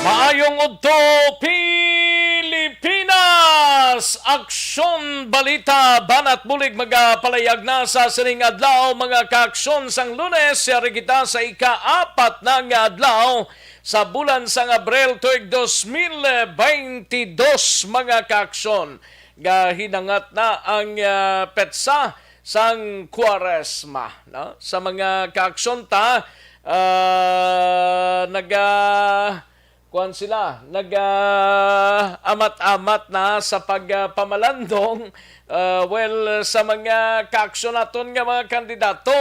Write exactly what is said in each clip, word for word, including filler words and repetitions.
Maayong udto, Pilipinas! Aksyon Balita, banat bulig magapalayag na sa sining adlaw, mga kaaksyon, sang Lunes. Yari kita sa ika-apat na nga adlaw sa bulan sang Abril, tuig dos mil beintidos, mga kaaksyon. Gahinangat na ang, ah, petsa sang Kwaresma, no? Sa mga kaaksyon ta, ah, naga-, kuwan sila, nag-, ah, amat-amat na sa pag, ah, pamalandong. Ah, well, sa mga kaaksyon naton nga mga kandidato,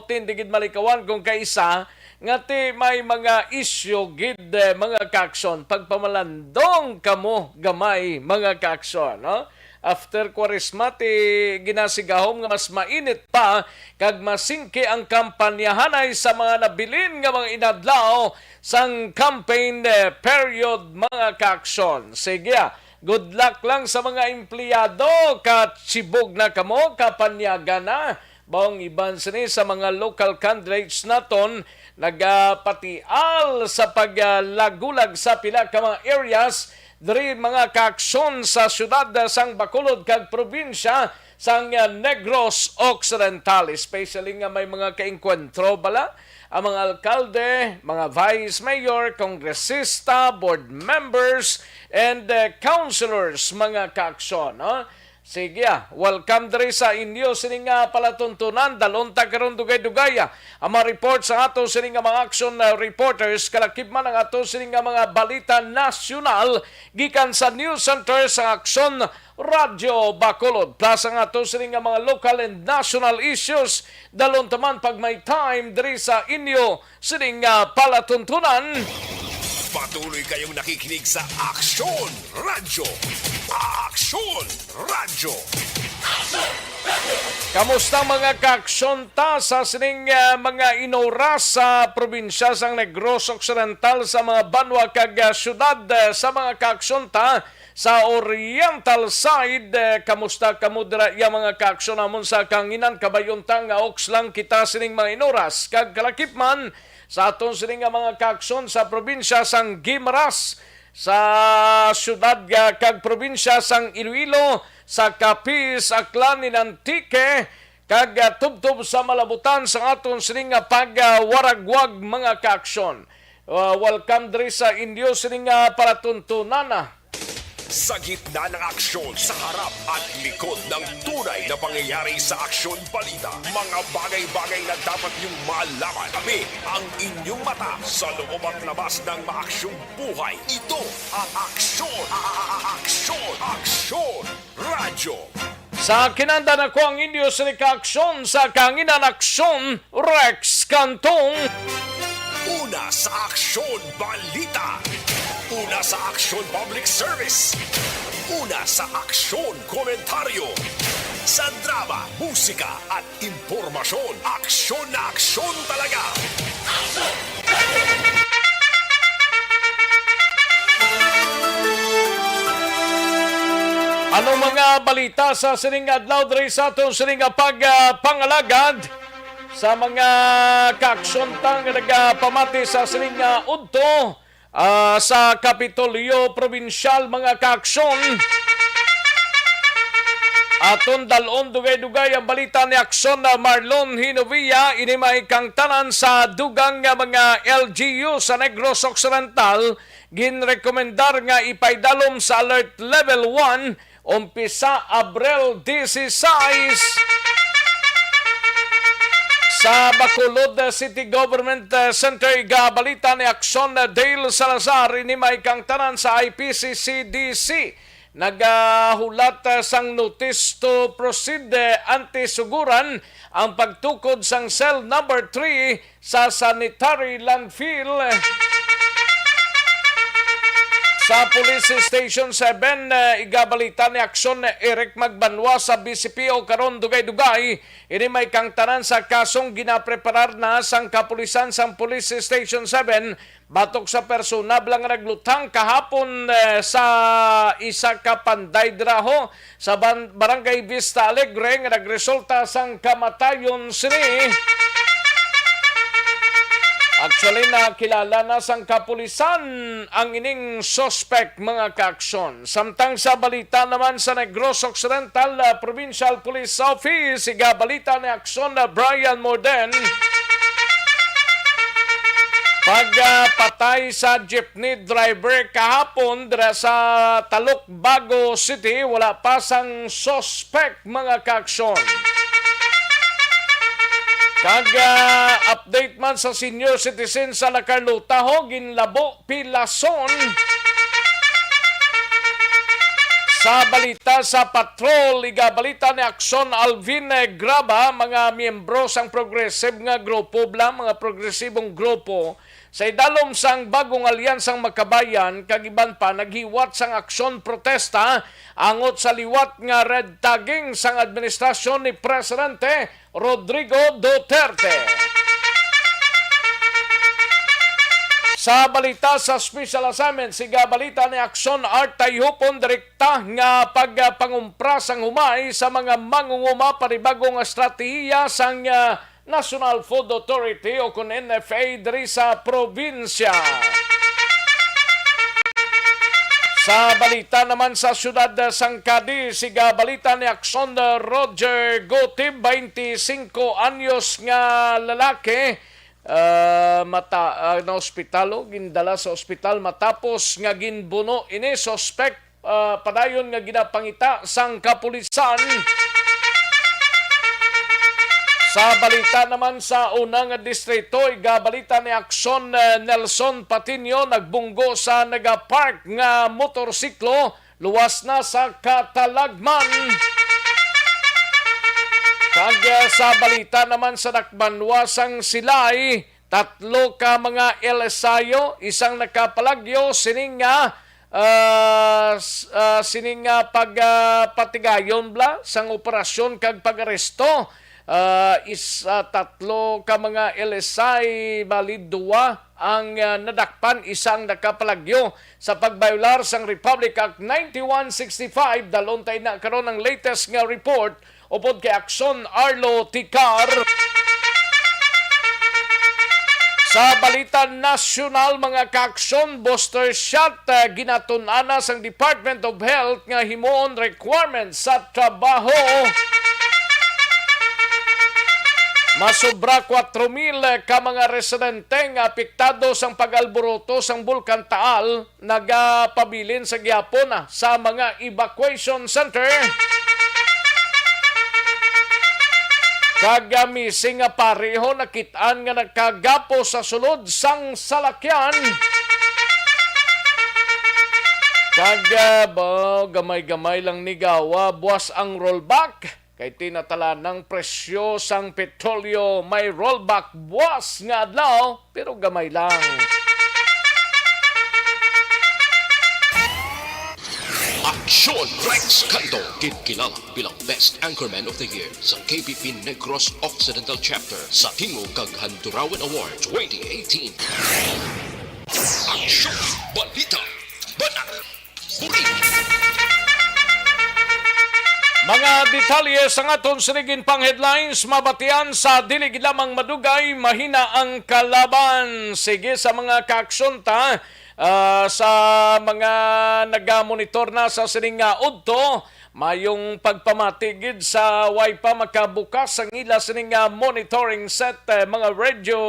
tindi gid malikawan kung kaisa nga ti may mga isyu gid, eh, mga kaaksyon. Pagpamalandong kamo gamay, mga kaaksyon, no? After Kwaresma, ti ginasigahom nga mas mainit pa kag masingki ang kampanyahanay sa mga nabilin nga mga inadlaw sang campaign, eh, period, mga kaaksyon. Sige, ah, good luck lang sa mga empleyado. Katsibog na kamo, kapanyagan na. Baong iban sini sa mga local candidates naton nagapatial sa paglagulag sa pila ka mga areas diri, mga kaaksyon, sa siyudad sang Bacolod kag probinsya sang Negros Occidental, especially nga may mga kaengkwentro bala ang mga alkalde, mga vice mayor, kongresista, board members, and, eh, councilors, mga kaaksyon, no? Sige, ah, welcome diri sa inyo sining, ah, palatuntunan. Dalon ta karon dugay-dugay, ah, ang mga report sa ato sining, ah, mga action, ah, reporters. Kalakip man ang ato sining, ah, mga balita nasyonal gikan sa News Center sa Aksyon Radyo Bacolod. Plus ang ato sining, ah, mga local and national issues. Dalon ta man pag may time diri sa inyo sining, ah, palatuntunan. Patuloy kayong nakikinig sa Aksyon Radyo. Aksyon Radyo. Kamusta, mga kaaksyon ta, sa sining, ah, mga inoras sa probinsya sang Negros Occidental, sa mga banwa kag, ah, syudad, ah, sa mga kaaksyon ta sa Oriental side? Eh, kamusta kamo dira, ya mga kaaksyon namon sa kanginan? Kabayon ta nga oks lang kita sining mga inoras kag kalakip man sa aton sini nga mga kaaksyon sa probinsya sang Guimaras, sa siyudad nga kag probinsya sang Iloilo, sa Capiz, Aklan, in Antique, kag, ah, tubtob sa malabutan sa aton sini nga pagwaragwag, mga kaaksyon. Ah, welcome diri sa inyo sini nga palatuntunan, ah. Sa gitna ng aksyon, sa harap at likod ng tunay na pangyayari sa Aksyon Balita, mga bagay-bagay na dapat niyong malaman. Kami ang inyong mata sa loob at labas ng maaksyong buhay. Ito ang Aksyon, a-, a-, a-, Aksyon, Aksyon Radyo. Sa kinandan ako ang inyo sini ka aksyon sa kanginan, Aksyon Rex Cantong. Una sa Aksyon Balita. Una sa Aksyon Public Service. Una sa Aksyon Komentaryo. Sa drama, musika at impormasyon, aksyon na aksyon talaga. Ano mga balita sa sining adlaw diri sa aton sining nga pag, ah, pangalagad sa mga kaaksyon ta nga nagapamati sa sining nga udto, ah, sa Kapitolyo Probinsyal, mga kaaksyon? Aton dalon dugay-dugay ang balita ni Aksyon na Marlon Hinovia. Ini may kangtanan sa dugang nga mga L G U sa Negros Occidental. Ginrekomendar nga ipaidalom sa Alert Level one umpisa Abril dieciséis. Sa Bacolod City Government, uh, Center, igabalita ni Aksyon, uh, Dale Salazar, ini may kangtanan sa I P C C D C. Nagahulat, uh, sang notice to proceed, uh, anti-suguran ang pagtukod sang cell number three sa sanitary landfill. Sa Police Station seven, eh, igabalita ni Aksyon Eric Magbanwa sa B C P O karon, dugay-dugay. Ini may kangtanan sa kasong ginapreparar na sang kapulisan sang Police Station seven batok sa persona bala nga nagluthang kahapon, eh, sa isa ka panday dira ho sa ban-, Barangay Vista Alegre nga nagresulta sang kamatayon sini. Actually, nakilala na sang kapulisan ang ining suspect, mga kaaksyon. Samtang sa balita naman sa Negros Occidental, ah, Provincial Police Office, igabalita ni Aksyon na Brian Morden, pagpatay sa jeepney driver kahapon dira sa Talukbago City, wala pa sang suspect, mga kaaksyon. Kag, ah, update man sa senior citizen sa La Carlota, ho, ginlabo pilason. Sa balita sa patrol, igabalita ni Aksyon Alvin, eh, Graba, mga miyembro sang progressive nga grupo, bla, mga progresibong grupo, sa idalom sang Bagong Alyansang Makabayan kag iban pa naghiwat sang aksyon protesta angot sa liwat nga red tagging sang administrasyon ni Presidente Rodrigo Duterte. Sa balita sa special assignment, siga balita ni Aksyon Art Tayhupon, direkta nga pagpangumpra sang humay sa mga mangunguma, panibagong estratehiya sang, ah, National Food Authority o kun N F A diri sa probinsya. Sa balita naman sa siyudad sang Cadiz, siga balita ni Aksyon Roger Gutib, twenty-cinco anyos nga lalaki, ah, mata-, ah, na ospital, o gindala sa ospital matapos nga ginbuno ini suspect, ah, padayon nga ginapangita sang kapulisan. Sa balita naman sa una nga distrito, igabalita ni Aksyon, eh, Nelson Patiño, nagbunggo sa nagapark nga motorsiklo, luwas na sa katalagman. Kag, eh, sa balita naman sa Dakbanwa sang Silay, tatlo ka mga L S I o isang nakapalagyo sining nga, ah, s-, ah, sining nga pag, ah, patigayon bala sang operasyon kag pag-aresto. Ah, is, ah, tatlo ka mga L S I, bali duwa ang, ah, nadakpan, isang nakapalagyo sa pagbayolar sang Republic Act ninety-one sixty-five. Dalon ta ina karon ang latest nga report upod kay Aksyon Arlo Ticar. Sa balita nasyonal, mga kaaksyon, booster shot, ah, ginatun-an na sang Department of Health nga himuon requirements sa trabaho. Masobra kwatro mil ka mga residente nga apektado sang pag-alboroto sang Bulkan Taal nagapabilin sa gihapon, ah, sa mga evacuation center. Kag, ah, missing nga pareho nakit-an nga nagkagapos sa sulod sang salakyan. Kag, ah, ba, gamay-gamay lang ni gawa, buwas ang rollback. Kay tinatalan ang presyo sang petrolyo, may rollback buwas nga adlaw, pero gamay lang. Aksyon Rex Cando, ginkilala bilang Best Anchorman of the Year sa K P P Negros Occidental Chapter sa Tingog kag Handurawan Award twenty eighteen. Aksyon, balita, banat, Mga detalye sang aton sining ginpang-headlines mabatian sa dili gid lamang madugay, mahina ang kalaban. Sige, sa mga kaaksyon ta, ah, sa mga nagamonitor na sa sining nga udto, mayong pagpamati gid sa way pa makabukas ang ila sining nga monitoring set, eh, mga radio,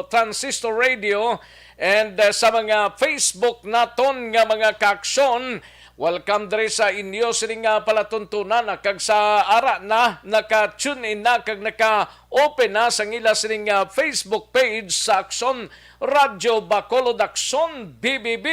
transistor radio, and, eh, sa mga Facebook naton nga mga kaaksyon. Welcome diri sa inyo sining nga palatuntunan, ah, kag sa ara na naka-tune in na kag naka-open na sang ila sining nga Facebook page sa Aksyon Radyo Bacolod, Aksyon B B B.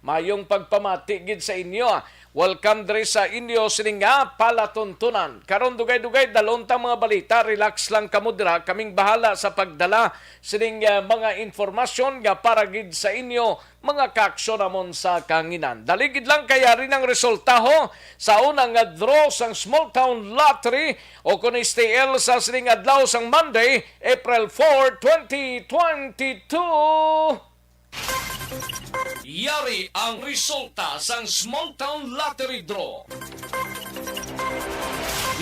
Mayong pagpamati gid sa inyo, ah. Welcome diri sa inyo sining nga palatuntunan. Karon, dugay-dugay, dalon ta mga balita. Relax lang kamo dira. Kaming bahala sa pagdala sining, ah, mga informasyon nga para gid sa inyo, mga kaaksyon namon sa kahanginan. Dali gid lang, kay yari nang resulta, ho, sa una nga draw sang Small Town Lottery, o kon S T L, sa sining adlaw sang Monday, April four, twenty twenty-two. Yari ang resulta sang Small Town Lottery Draw.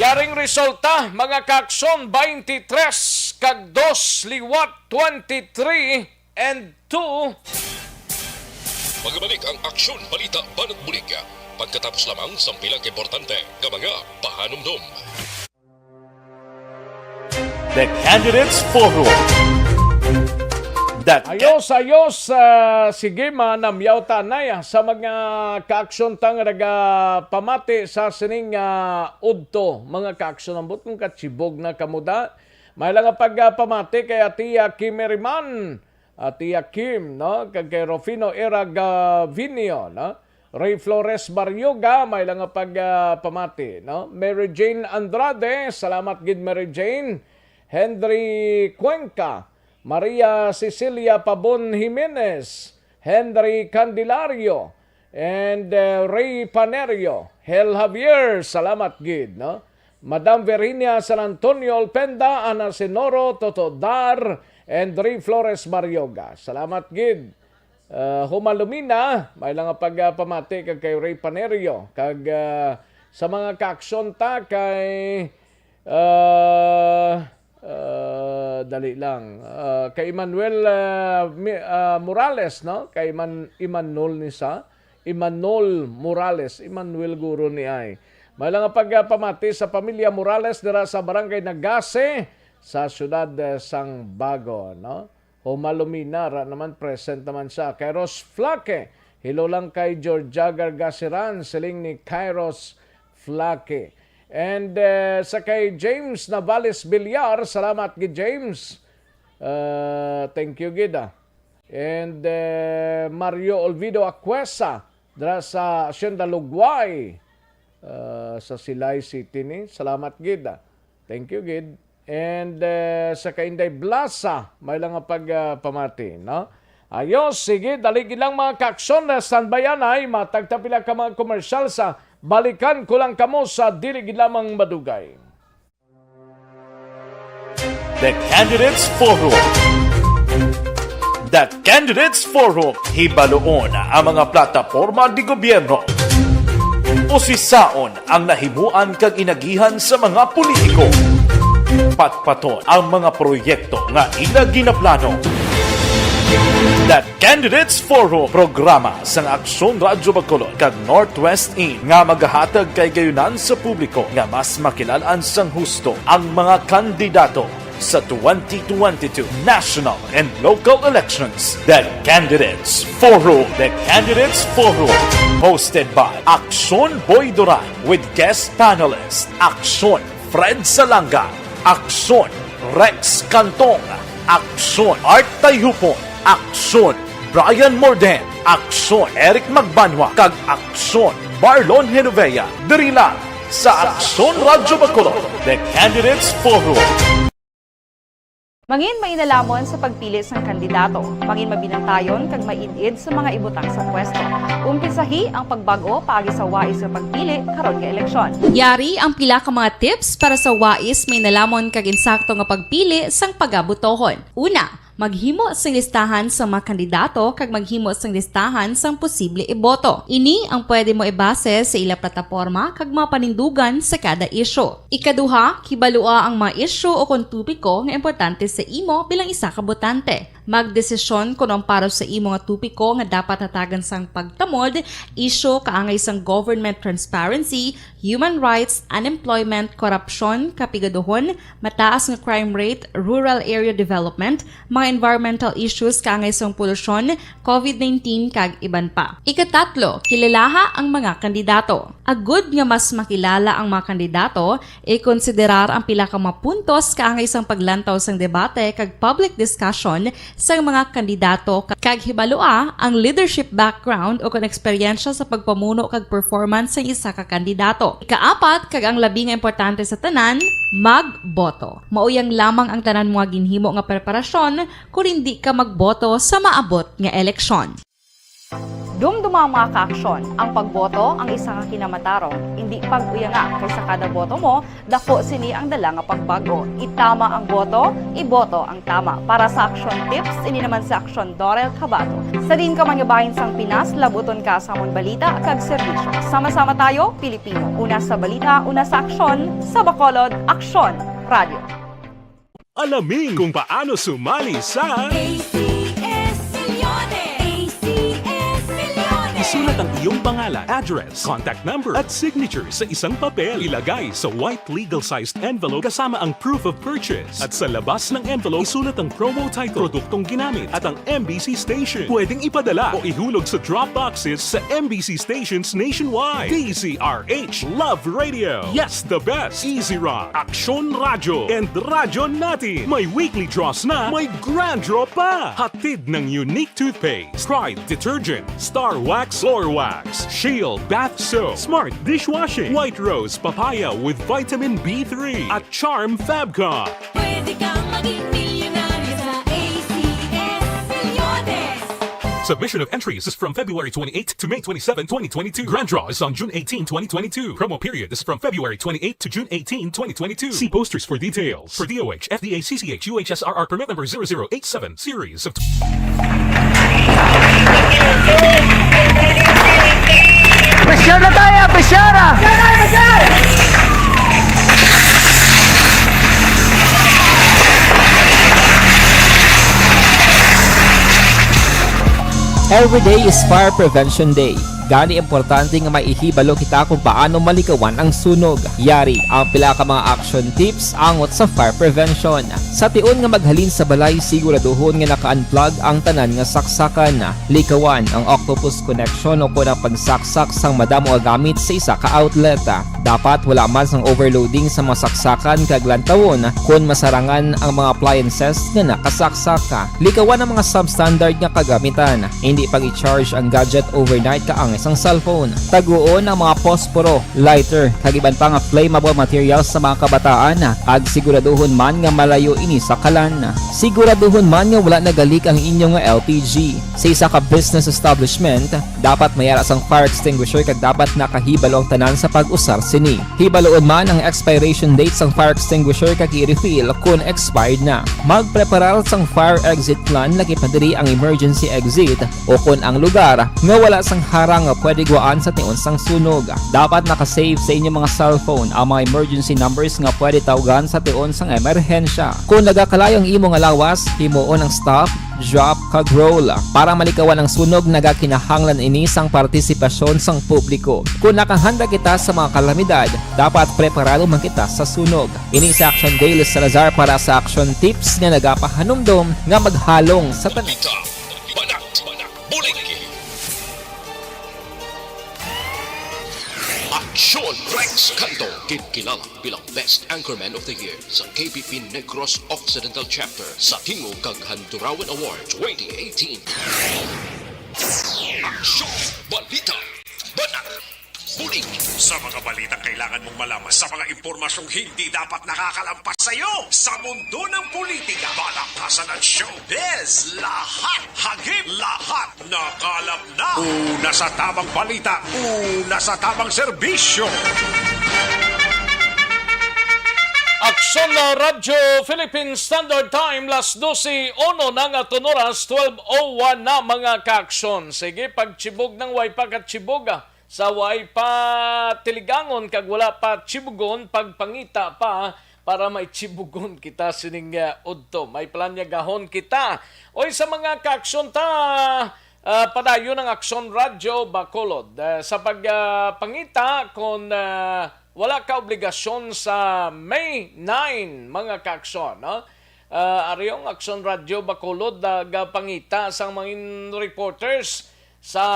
Yaring resulta, mga kaaksyon, twenty-three kag dos liwat twenty-three, And two. Magbalik ang Aksyon Balita Banat Bulig pagkatapos lamang sang pila ka importante nga mga pahanumdom. The Candidates Forum. The Ayos, ayos. Ah, sige, manamyaw ta anay, ah, sa mga kaaksyon ta nga nagapamati sa sining, ah, udto. Mga kaaksyon, ambot kung katibog na kamo da. May lang nga pagpamati kay Tia Kim Eriman, Tia Kim, no? Kag kay Rufino Era Gavinio, no? Ray Flores Barrioga, may lang nga pag, ah, pamati, no? Mary Jane Andrade, salamat gid, Mary Jane. Henry Cuenca, Maria Cecilia Pabon Jimenez, Henry Candelario, and, uh, Ray Panerio, Hel Javier, salamat gid, no? Madam Virginia San Antonio Olpenda, Ana Senoro, Toto Dar, and Ray Flores Barrioga. Salamat gid. Uh, Huma Lumina, may lang nga pag, uh, pamati kag kay Ray Panerio, kag, uh, sa mga kaaksyon ta kay, uh, uh, dali lang, uh, kay Emmanuel, uh, Mi-, uh, Morales, no? Kay Iman-, Imanol ni sa Imanol Morales, Emmanuel guro ni ay. May lang nga pagpamati sa pamilya Morales dira sa Barangay Nagase sa siyudad, eh, sang Bago, no? Huma Lumina, ra naman, present naman siya. Kairos Flaque, hello lang kay Georgia Gargasiran, siling ni Kairos Flaque. And, eh, sa kay James Navales Villar, salamat gid, James. Uh, thank you gid, ah. And, eh, Mario Olvido Acuesa, dira sa Hacienda Lugway, ah, sa Silay City ni. Salamat gid, ah. Thank you gid. And, eh, sa kay Inday Blasa, may lang nga pag, ah, pamati, no? Ayos, sige, dali gid lang, mga kaaksyon, na standby anay, matagta pila ka mga komersyal sa balikan ko lang kamo sa dili gid lamang madugay. The Candidates Forum. The Candidates Forum. Hibaluon ang mga plataporma di gobyerno. Usisaon ang nahimuan kag inagihan sa mga politiko. Patpaton ang mga proyekto nga ila ginaplano. The Candidates Forum, programa sang Aksyon Radyo Bacolod kag Northwest In nga magahatag kay gayunan sa publiko nga mas makilal-an sang husto ang mga kandidato sa twenty twenty-two national and local elections. The Candidates Forum. The Candidates Forum, hosted by Aksyon Boy Duran with guest panelist Aksyon Fred Salanga, Aksyon Rex Cantong, Aksyon Art Tayhupon, Aksyon Brian Morden, Aksyon Eric Magbanwa, kag Aksyon Marlon Genovea. Diri lang sa Aksyon Radyo Bacolod, The Candidates Forum. Mangin mainalamon sa pagpili sang kandidato, mangin mabinantayon kag maid-id sa mga ibutang sa pwesto. Umpisahi ang pagbag-o paagi sa wais nga pagpili karon nga eleksyon. Yari ang pila ka mga tips para sa wais, mainalamon kag insakto nga pagpili sang pagabutohon. Una, maghimo sing listahan sa mga kandidato kag maghimo sing listahan sang posible iboto. Ini ang pwede mo ibase sa ila plataporma kag mga panindugan sa kada isyu. Ikaduha, kibalua ang mga isyu o kon topiko nga importante sa imo bilang isa ka botante. Magdesisyon kon ang para sa imo nga topiko nga dapat hatagan sang pagtamod, isyu kaangay sang government transparency, human rights, unemployment, korupsyon, kapigaduhon, mataas nga crime rate, rural area development, mga environmental issues kaangay sang polusyon, covid nineteen, kag iban pa. Ikatatlo, kilalaha ang mga kandidato. Agud nga mas makilala ang mga kandidato, ikonsiderar ang pila ka mga puntos kaangay sang paglantaw sang debate kag public discussion sang mga kandidato, kag hibalua ang leadership background o kon eksperyensya sa pagpamuno kag performance sang isa ka kandidato. Ikaapat, kag ang labi nga importante sa tanan, magboto. Mao yang lamang ang tanan mo nga ginhimo nga preparasyon kon indi ka magboto sa maabot nga eleksyon. Dumduma, mga kaaksyon, ang pagboto ang isa ka kinamatarong, indi pag-uyanga, kay sa kada boto mo, dako sini ang dala nga pagbag-o. Itama ang boto, iboto ang tama. Para sa Aksyon Tips, ini naman si Aksyon Dorel Cabato. Sa diin ka man nga bahin sang Pinas, labuton ka sa amon balita kag serbisyo. Sama-sama tayo, Pilipino. Una sa balita, una sa aksyon, sa Bacolod, Aksyon Radio. Alamin kung paano sumali sa A C N Sulat ang iyong pangalan, address, contact number, at signature sa isang papel. Ilagay sa white legal-sized envelope kasama ang proof of purchase. At sa labas ng envelope, isulat ang promo title, produktong ginamit, at ang M B C station. Pwedeng ipadala o ihulog sa drop boxes sa M B C stations nationwide. D Z R H Love Radio. Yes, the best. Easy Rock, Aksyon Radyo, and Radyo Natin. May weekly draws na, may grand draw pa. Hatid ng Unique Toothpaste, Pride Detergent, Star Wax, Floor Wax, Shield Bath Soap, Smart Dishwashing, White Rose Papaya with Vitamin B three, at Charm Fabcon. Pwede kang maging milyonaryo sa A C S Milyones. Submission of entries is from February twenty-eighth to May twenty-seven, twenty twenty-two. Grand draw is on June eighteen, twenty twenty-two. Promo period is from February twenty-eighth to June eighteen, twenty twenty-two. See posters for details. For D O H, F D A, C C H, U H S R R permit number zero zero eight seven, series of Pressure na tayo! Pressure na! Every day is Fire Prevention Day. Gani, importante nga may ihibalo kita kung paano malikawan ang sunog. Yari ang pila ka mga action tips angot sa fire prevention. Sa tion nga maghalin sa balay, siguraduhon nga naka-unplug ang tanan nga saksakan. Likawan ang octopus connection o kon ang pagsaksak sang madamo nga gamit sa isa ka outlet. Dapat wala man sang overloading sa mga saksakan kag lantawon kon masarangan ang mga appliances nga nakasaksak. Likawan ang mga substandard nga kagamitan. Hindi pag-i-charge ang gadget overnight kaangay sang cellphone. Taguon ang mga posporo, lighter, kag iban pa nga flammable materials sa mga kabataan, kag siguraduhon man nga malayo ini sa kalan. Siguraduhon man nga wala nagalik ang inyo nga L P G. Sa isa ka business establishment, dapat may ara sang fire extinguisher kag dapat nakahibalo ang tanan sa pag-usar sini. Hibaloon man ang expiration date sang fire extinguisher kag i-refill kon expired na. Magpreparar sang fire exit plan, lakip na diri ang emergency exit o kon ang lugar nga wala sang harang nga pwede guwaan sa tion sang sunog. Dapat naka-save sa inyong mga cellphone ang mga emergency numbers nga pwede tawgan sa tion sang emerhensya. Kon nagakalayo ang imo nga lawas, himuon ang stop, drop, kag roll. Para malikawan ang sunog, nagakinahanglan ini sang partisipasyon sang publiko. Kon nakahanda kita sa mga kalamidad, dapat preparado man kita sa sunog. Ini si Action Dale Salazar para sa Action Tips nga nagapahanumdom nga maghalong sa tanan. Balita, balak, bulig. Aksyon Rex Canto, ginkilala bilang Best Anchorman of the Year sa K P P Negros Occidental Chapter sa Tingog kag Handurawan Award twenty eighteen. Aksyon, balita, balak, bulig. Sa mga balitang kailangan mong malaman, sa mga impormasyong hindi dapat nakakalampas sa iyo, sa mundo ng politika, balaktasan at showbiz, lahat hagip, lahat nakalap na. Una sa tamang balita, una sa tamang serbisyo. Aksyon na Radyo Philippine Standard Time, las dose uno na nga aton oras, twelve oh one na, mga kaaksyon. Sige, pagchibog nang way pa kachibog, ah. Sa way pa tiligangon kag wala pa chibugon, pagpangita pa para may chibugon kita sining, ah, udto. May planyagahon kita. Oy, sa mga kaaksyon ta, ah, padayon ang Aksyon Radyo Bacolod. Ah, sa pag, ah, pangita, kon, ah, wala ka obligasyon sa May nine, mga kaaksyon, no? Ah, ari ang Aksyon Radyo Bacolod nagapangita sang mga reporters sa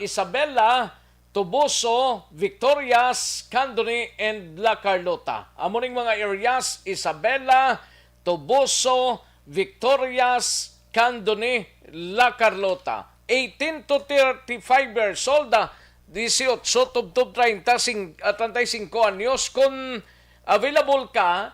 Isabela, Toboso, Victorias, Candoni, and La Carlota. Amo ning mga areas, Isabela, Toboso, Victorias, Candoni, La Carlota. Eighteen to thirty-five years old, ah, dieciocho tubtob treinta, sing-, ah, treinta y cinco anyos. Kung available ka,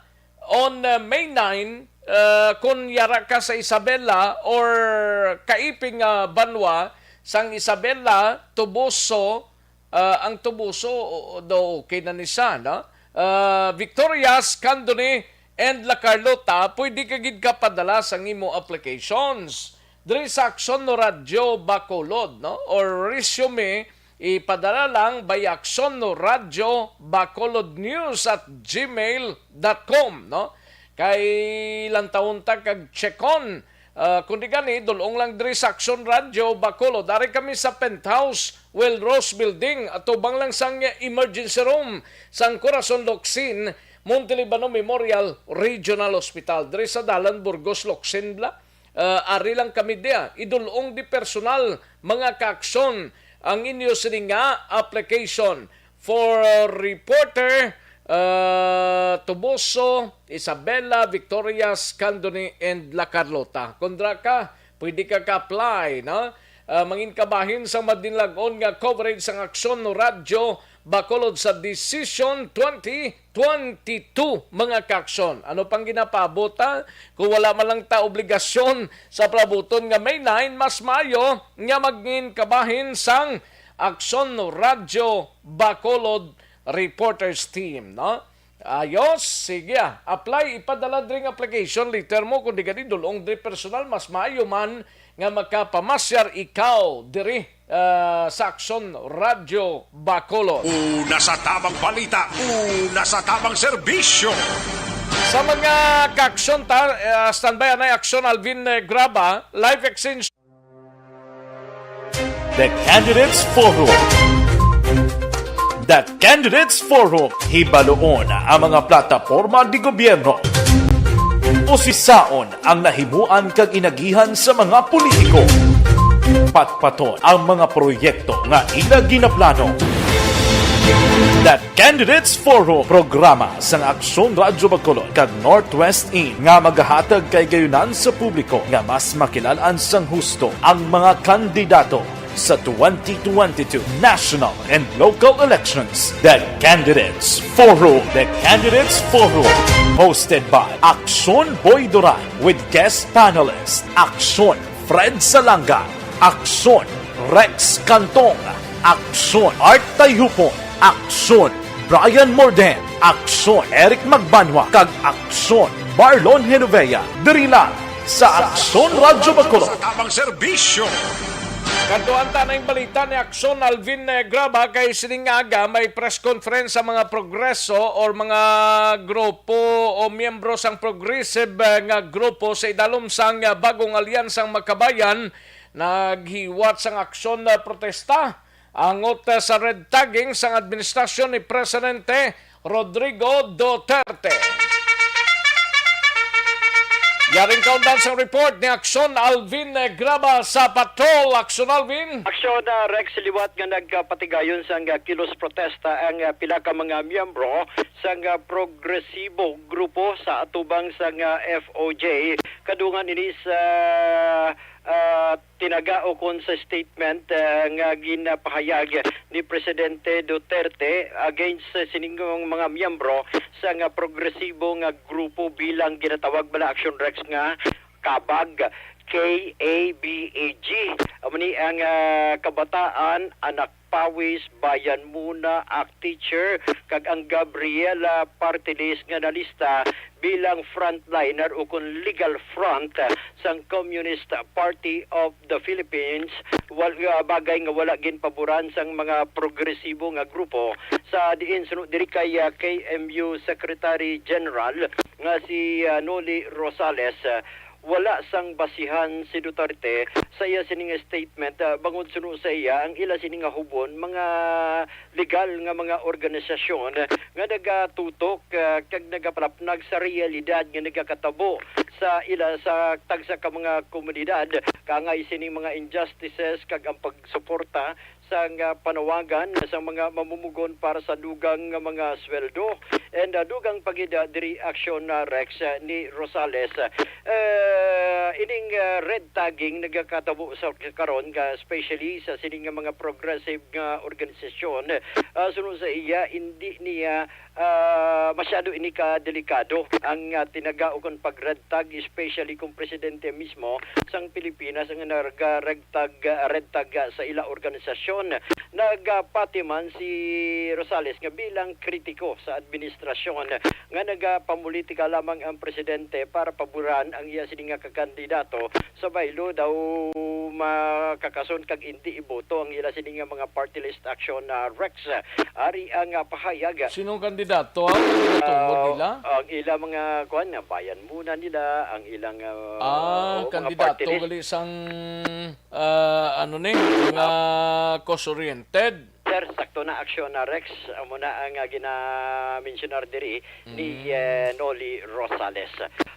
on, uh, May nine, uh, kung yara ka sa Isabela or kaiping, uh, banwa sang Isabela, Toboso, uh, ang Toboso, o, o, do okay na ni siya, no? Uh, Victorias, Candoni, and La Carlota, pwede ka gid ka padala sang imo applications diri sa Aksyon no Radyo Bacolod, no? Or resume, ipadala lang by Aksyon no Radyo Bacolod News at gmail dot com, no? Kay lantawon ta kag check-on, Ah, kundi gani, dul-ong lang diri sa Aksyon Radyo Bacolod. Dari kami sa penthouse, Will Rose Building, atubang lang sang emergency room sang Corazon Locsin, Monte Libano Memorial Regional Hospital. Diri sa Dalan Burgos Locsin bala. Ah, ari lang kami diya. Idul-ong di personal, mga kaaksyon, ang inyo sini nga application for reporter, ah, Toboso, Isabela, Victorias, Candoni, and La Carlota. Kung dira ka, pwede ka ka-apply, no? Ah, mangin kabahin sa madinlagon nga coverage sang Aksyon Radyo Bacolod sa Decision twenty twenty-two, mga kaaksyon. Ano pang ginapaabot, ha? Kung wala man lang ta obligasyon sa palabuton nga May nine, mas maayo nga mangin kabahin sang Aksyon Radyo Bacolod Reporters Team, no? Ayos, sige, ah. Apply, ipadala diri ang application letter mo, kung di gani, dul-ong diri personal, mas maayo man nga makapamasyar ikaw diri, ah, sa Aksyon Radyo Bacolod. Una sa tamang balita, una sa tamang serbisyo. Sa mga kaaksyon ta, ah, standby anay Aksyon Alvin, eh, Graba, live exchange. The Candidates Forum. The Candidates Forum, hibaluon ang mga plataporma di gobyerno. Usisaon ang nahimuan kag inagihan sa mga politiko. Patpaton ang mga proyekto nga ila ginaplano. The Candidates Forum, programa sang Aksyon Radyo Bacolod kag Northwest In nga magahatag kay gayunan sa publiko nga mas makilalan sang husto ang mga kandidato sa twenty twenty-two national and local elections. The Candidates Forum. The Candidates Forum, hosted by Aksyon Boy Duran with guest panelist Aksyon Fred Salanga, Aksyon Rex Cantong, Aksyon Art Tayhupon, Aksyon Brian Morden, Aksyon Eric Magbanwa, kag Aksyon Marlon Genovea. Diri lang sa Aksyon Radyo Bacolod. Sa tamang serbisyo. Kadtuan ta na ang balita ni Aksyon Alvin, eh, Graba, kay sining aga may press conference sa mga progreso or mga grupo o miyembro sang progressive, eh, nga grupo sa idalom sang, eh, bagong alyansang Makabayan. Naghiwat sang aksyon na protesta angot sa red tagging sang administrasyon ni Presidente Rodrigo Duterte. Yaring kaundan sang report ni Aksyon Alvin Graba sa Patrol. Aksyon, Alvin. Aksyon, ah, Rex, liwat nga nagpatigayon sang, ah, kilos protesta ang, ah, pila ka mga miyembro sang, ah, progresibo grupo sa atubang sang, ah, F O J. Kadungan ini sa, ah, tinaga ukon sa statement, ah, nga ginapahayag ni Presidente Duterte against sa sining mga miyembro sa nga progresibo nga grupo bilang ginatawag bala, Aksyon Rex, nga kabag, K A B A G. Amo ni ang, ah, Kabataan, Anak Pawis, Bayan Muna, Ak Teacher, kag ang Gabriela Party List nga nalista bilang frontliner ukon legal front, ah, sang Communist Party of the Philippines, wal-, ah, bagay nga wala ginpaboran sang mga progresibo nga grupo, sa diin suno diri kay, ah, K M U Secretary General nga si, ah, Noli Rosales, ah, wala sang basihan si Duterte sa iya sining statement, ah, bangod suno sa iya, ang ila sini nga hubon mga legal nga mga organisasyon nga nagatutok, ah, kag nagapalapnag sa realidad nga nagakatabo sa ila sa tagsa ka mga komunidad, kaangay sining mga injustices kag ang pagsuporta sa nga panawagan sa mga mamumugon para sa dugang nga mga sweldo and, ah, dugang pa gid, ah, diri, Aksyon, ah, Rex, ah, ni Rosales. Ah, ining, ah, red tagging nagakatabo sa karon nga especially sa sini nga mga progressive nga organisasyon. Ah, suno sa iya, hindi niya, ah, masyado ini ka delikado ang, ah, tinaga ukon pag red tag, especially kung presidente mismo sang Pilipinas ang naga red tag, ah, red tag, ah, sa ila organisasyon. Nagapati man si Rosales nga bilang kritiko sa administrasyon administrasyon nga nagapamulitika lamang ang presidente para paboran ang iya sini nga kakandidato, sa baylo daw makakason kag indi iboto ang ila sini nga mga party list action, ah, Rex. Ari ang, ah, pahayag. Sinong kandidato, ah? Ang natungod Ah, nila? Ang ila mga, kuwan, nga bayan muna nila, ang ilang, ah, Ah, o, mga kandidato party list. Gali sang, ah, ano ni, mga cause-oriented. Sir, sakto na aksyon na, Rex. Amo na ang, ah, gina-mensionar diri ni, Mm. eh, Noli Rosales.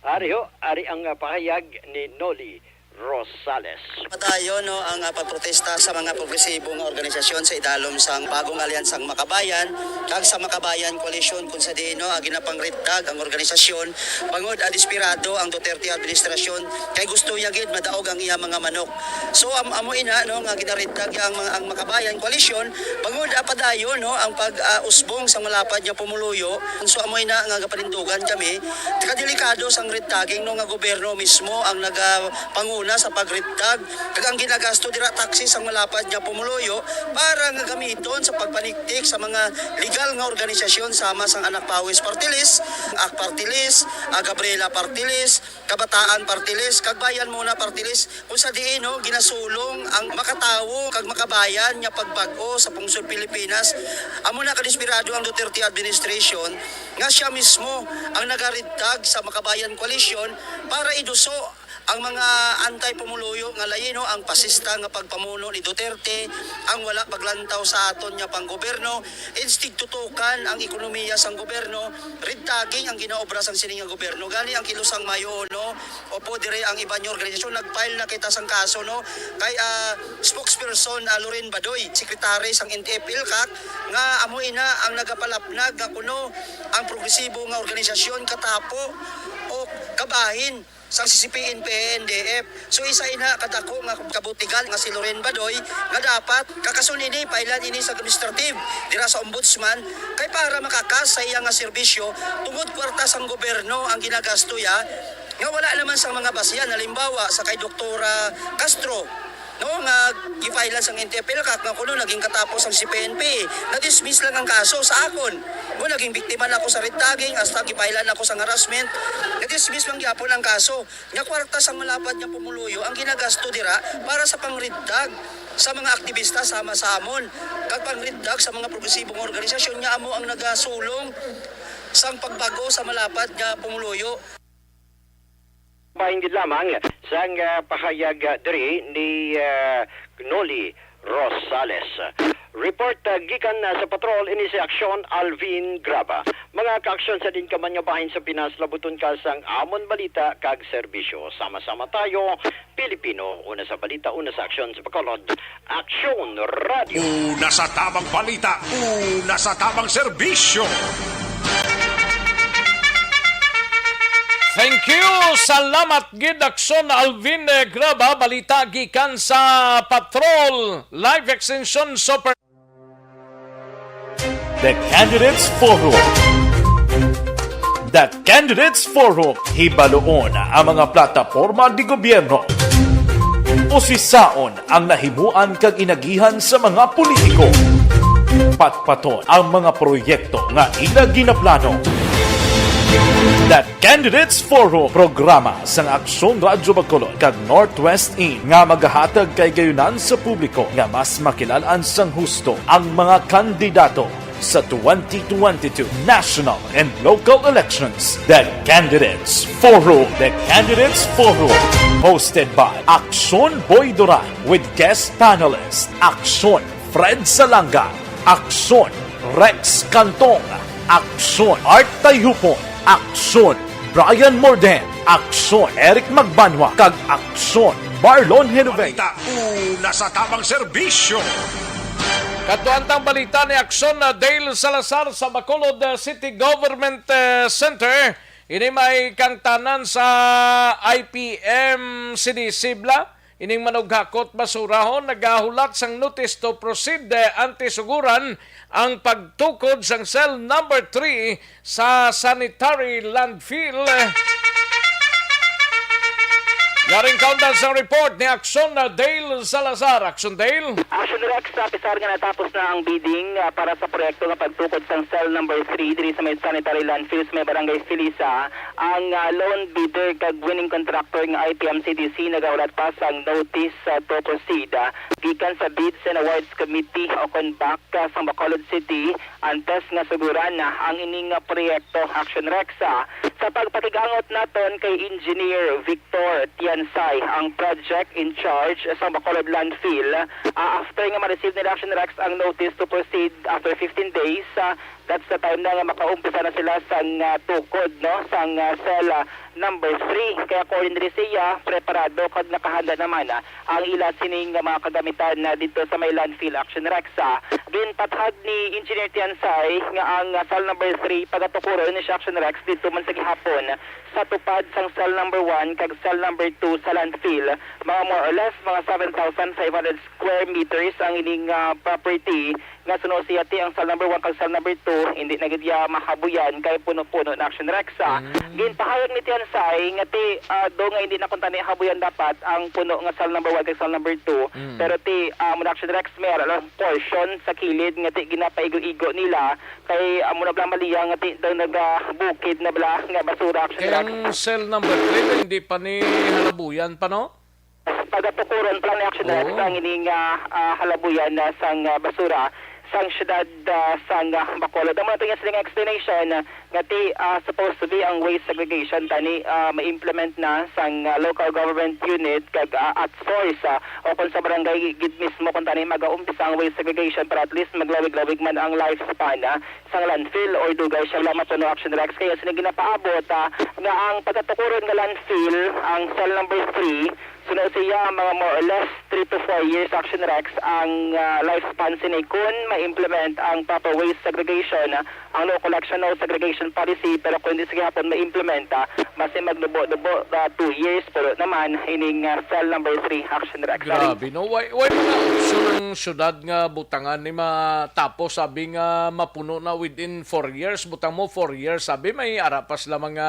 Ari ho, ari ang, ah, pahayag ni Noli Rosales. Padayon, no, ang, ah, pagprotesta sa mga progresibo nga organisasyon sa idalom sang Bagong Alyansang Makabayan kag sa Makabayan Coalition, kung sa diin, no, ah, ginapangridtag ang organisasyon bangod, ah, desperado ang Duterte administrasyon kay gusto niya gid madaog ang iya mga manok. So, am-, amo ina, no, nga ginaridtag ang mga, ang Makabayan Coalition bangod, ah, padayon, no, ang pag, ah, usbong sa malapad nga pumuluyo. So, amo ina nga gapanindugan kami, kadelikado sang ridtaging, no, nga gobyerno mismo ang nagapanguna sa pagridtag, kag ang ginagasto dira taxes sang malapad nga pumuluyo para nga gamiton sa pagpaniktik sa mga legal nga organisasyon sama sang Anak Pawis Party List, Ak Party List, ah, Gabriela Party List, Kabataan Party List, kag Bayan Muna Party List, kung sa diin, no, ginasulong ang makatawo kag makabayan nga pagbag-o sa pungsod Pilipinas. Amo na kadesperado ang Duterte administration nga siya mismo ang nagaridtag sa Makabayan Coalition para iduso ang mga anti-pumuluyo nga lain, no, ang pasista nga pagpamuno ni Duterte, ang wala paglantaw sa aton nga panggobyerno, instead tutukan ang ekonomiya sang gobyerno, ridtaging ang ginaobra sang sini nga gobyerno. Gani ang kilusang Mayo Uno, opo, dire ang iban nga organisasyon, nag-file na kita sang kaso, no? Kay, ah, spokesperson, ah, Loren Badoy, secretary sang N T F-ELCAC, nga amo ina ang nagapalapnag nga kuno ang progresibo nga organisasyon katapo o kabahin sang C C P N P, N D F. So, isa ina kadako nga kabutigan nga si Loren Badoy nga dapat kakason ini, pailan ini sa administrative dira sa ombudsman, kay para makakas sa iya nga serbisyo tungod kwarta sang gobyerno ang ginagasto ya, nga wala naman sang mga basihan, halimbawa sa kay Doktora Castro, no, nga gipailan sang N T F-ELCAC nga kuno naging katapo sang C P N P, na-dismiss lang ang kaso sa akon. Mo naging biktima na ako sa ridtaging, hasta gipailan ako sang harassment, na-dismiss lang gyapon ang kaso. Nga kwarta sang malapad nga pumuluyo ang ginagasto dira para sa pangridtag sa mga aktibista sama sa amon, kag pangridtag sa mga progresibo nga organisasyon nga amo ang nagasulong sang pagbag-o sa malapad nga pumuluyo. Bahin gid lamang sang, ah, pahayag, ah, diri ni, ah, Noli Rosales. Report, ah, gikan, ah, sa patrol, ini si Aksyon Alvin Graba. Mga kaaksyon, sa diin ka man nga bahin sa Pinas, labuton ka sang amon balita kag serbisyo. Sama-sama tayo, Pilipino, una sa balita, una sa aksyon sa Bacolod. Aksyon Radio. Una sa tamang balita, una sa tamang serbisyo. Thank you. Salamat gid, Aksyon Alvin, eh, Graba. Balita gikan sa Patrol Live Extension Super The Candidates Forum. The Candidates Forum, hibaluon ang mga plataporma di gobyerno. Usisaon ang nahimuan kag inagihan sa mga politiko. Patpaton ang mga proyekto nga ila ginaplano. The Candidates Forum, programa sang Aksyon Radyo Bacolod kag Northwest In nga magahatag kay gayunan sa publiko nga mas makilal-an sang husto ang mga kandidato sa twenty twenty-two national and local elections. The Candidates Forum. The Candidates Forum, hosted by Aksyon Boy Duran with guest panelist Aksyon Fred Salanga, Aksyon Rex Cantong, Aksyon Art Tayhupon, Aksyon Brian Morden, Aksyon Eric Magbanwa, kag Aksyon Marlon Genovese. Balita, una sa tamang serbisyo. Katuantang balita ni Aksyon na Dale Salazar sa Bacolod, uh, City Government, uh, Center. Ini may kangtanan sa I P M Sinisibla. Ining manughakot basurahon nagahulat sang notice to proceed, eh, anti suguran ang pagtukod sang cell number three sa sanitary landfill. Karing kaundan sang report ni Action na Dale Salazar. Action Dale. Action Rex, sa pisar nga natapos na ang bidding, ah, para sa proyekto nga pagtukod sang cell number three diri sa may sanitary landfill sa may barangay Felisa, ang, ah, lone bidder kag winning contractor nga I P M C D C nagahulat pa sang notice, ah, to proceed, ah, gikan sa Bids and Awards Committee o kon BAC, ah, sang Bacolod City, antes nga suguran na ang ining nga proyekto. Action Rex, ah, sa pagpakig-angot naton kay Engineer Victor Tiansay, ang project in charge sa Bacolod Landfill, ah, after nga ma-receive nila, Action Rex, ang notice to proceed after fifteen days, ah, that's the time na nga makaumpisa na sila sang, ah, tukod, no, sang, ah, cell, ah, number three. Kaya according diri siya, preparado kag nakahanda naman, ah, ang ila sining nga mga kagamitan na dito sa may landfill. Action Rex, ah, ginpatahag ni Engineer Tiansay nga ang, ah, cell number three pagatukuron ni siya, Action Rex, dito man sa gihapon sa tupad sang cell number one kag cell number two sa landfill. Mga more or less, mga seven thousand five hundred square meters ang ining, ah, property nga suno siya ti ang cell number one kag cell number two, hindi na gid iya mahabuyan kay puno-puno na, Action Rex, ah. Mm. Ginpahayag ni Tiansay nga ti, ah, do nga hindi na kuntani habuyan dapat ang puno nga cell number one kag cell number two, Mm. pero ti, ah, mo na, Action Rex, may ara lang portion sa kilid nga ti ginapaigo-igo nila kay amo na bala maliya nga ti daw nagabukid na bala nga basura, Action Kay Rex. Ang cell number three na hindi pa ni halabuyan pa, no? Pagatukuron pa lang ni, Action Rex, Oo. ang ining, ah, ah, halabuyan na sang, ah, basura sang siyudad, ah, sang, ah, Bacolod. Amo na to yung siling explanation, ah, nga ti, ah, supposed to be ang waste segregation tani, ah, ma-implement na sang, ah, local government unit kag, ah, at source, ah, o kung sa barangay gid mismo kung tani mag-aumpisa ang waste segregation para at least maglawig-lawig man ang lifespan, ah, sang landfill or dugay siya wala mapuno, Action Rex. Kaya sini ginapaabot, ah, nga ang pagatukuron nga landfill, ang cell number three, suno siya mga more or less three to four years, Action Rex, ang, ah, lifespan sini kun ma-implement ang proper waste segregation, ah, ang no collection, no segregation policy, pero kung hindi sa gihapon ma-implement, ah, basi magdubo-dubo, ah, two years, pero naman ining, ah, cell number three, Action Rex. Grabe, no? Why, why mga option ang syudad nga butangan ni matapos, sabi nga mapuno na within four years, butang mo four years, sabi may ara pa sila mga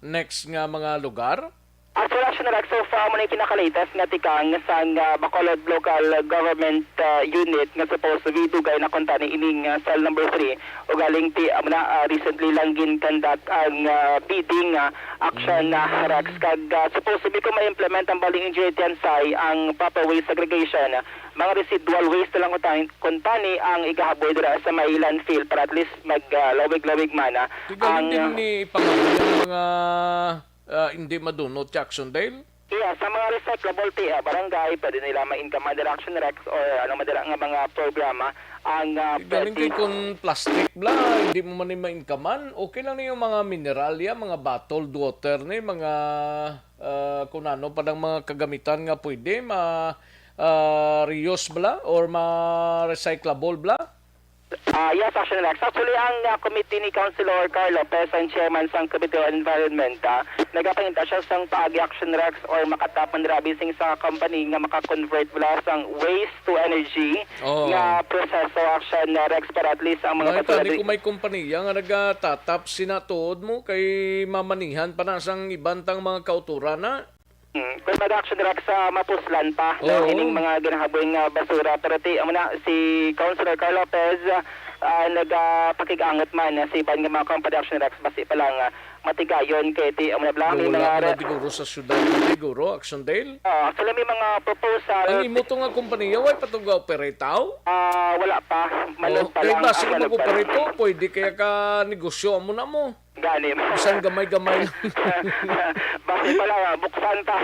next nga mga lugar? Actually, Action Rex, so far, amo na yung pinaka-latest nga tikang sang, ah, Bacolod Local Government, ah, Unit nga supposed to be dugay na kuntani ining, ah, cell number three. Ugaling ti, amo na, ah, recently lang gin-conduct ang, ah, bidding, ah, action, ah, Mm. Rex. Kag, ah, supposed to be kung ma-implement ang baling Engineer Tiansay ang proper waste segregation, ah, mga residual waste na lang kuntani, kuntani ang igahaboy dira sa may landfill para at least mag, ah, lawig-lawig man, ah, Tigayon ang, din ah, ni ipangabuhi ang mga ah, hindi madunot, Jacksonville? Iya, sa mga recyclable ti, ah, barangay, pwede nila ma-income under Action Rex or ano man dira nga mga programa ang, ah, Galing pwede kay kung plastic bla, hindi mo man ni ma-incomean. Okay lang ni yung mga mineralya, mga bottled water ni, mga, ah, kung ano pa ng mga kagamitan nga pwede ma, ah, reuse bla or ma-recyclable bla. Ah, yes, Action Rex. Actually, ang, ah, committee ni Councilor Carl Lopez, ang chairman sang Committee on Environment, ah, nagapangita siya sang paagi, Action Rex, or makatap man dira bising sa company nga maka-convert bala sang waste to energy Oo. nga proseso, Action Rex, para at least ang mga May basura tani di- kung may kompanya nga nagatatap sina tuod mo kay mamanihan pa na sang iban tang mga kauturan na. Hmm, kung mag-action dira sa mapuslan pa, no, Oo. ining mga ginahaboy nga basura. Pero ti, amo na, si Councilor Carl Lopez, ah, nagapakig-angot man, ah, sa iban nga mga company, Action Rex, basi pa lang, ah, matigayon kay ti, amo na, bala, may Wala mga na re- siguro sa syudad na siguro, Action Dale? Ah, actually, may mga proposal. Ang imo to nga kompanya, way pa to ga-operate, aw? Ah, wala pa. Manod Oh, pa kay lang, basi ah, manod pa lang. Mag-operate to, pwede kaya ka negosyo, amo na mo. Gani. Bisan gamay-gamay lang. Basi pa lang, ah, buksan ta.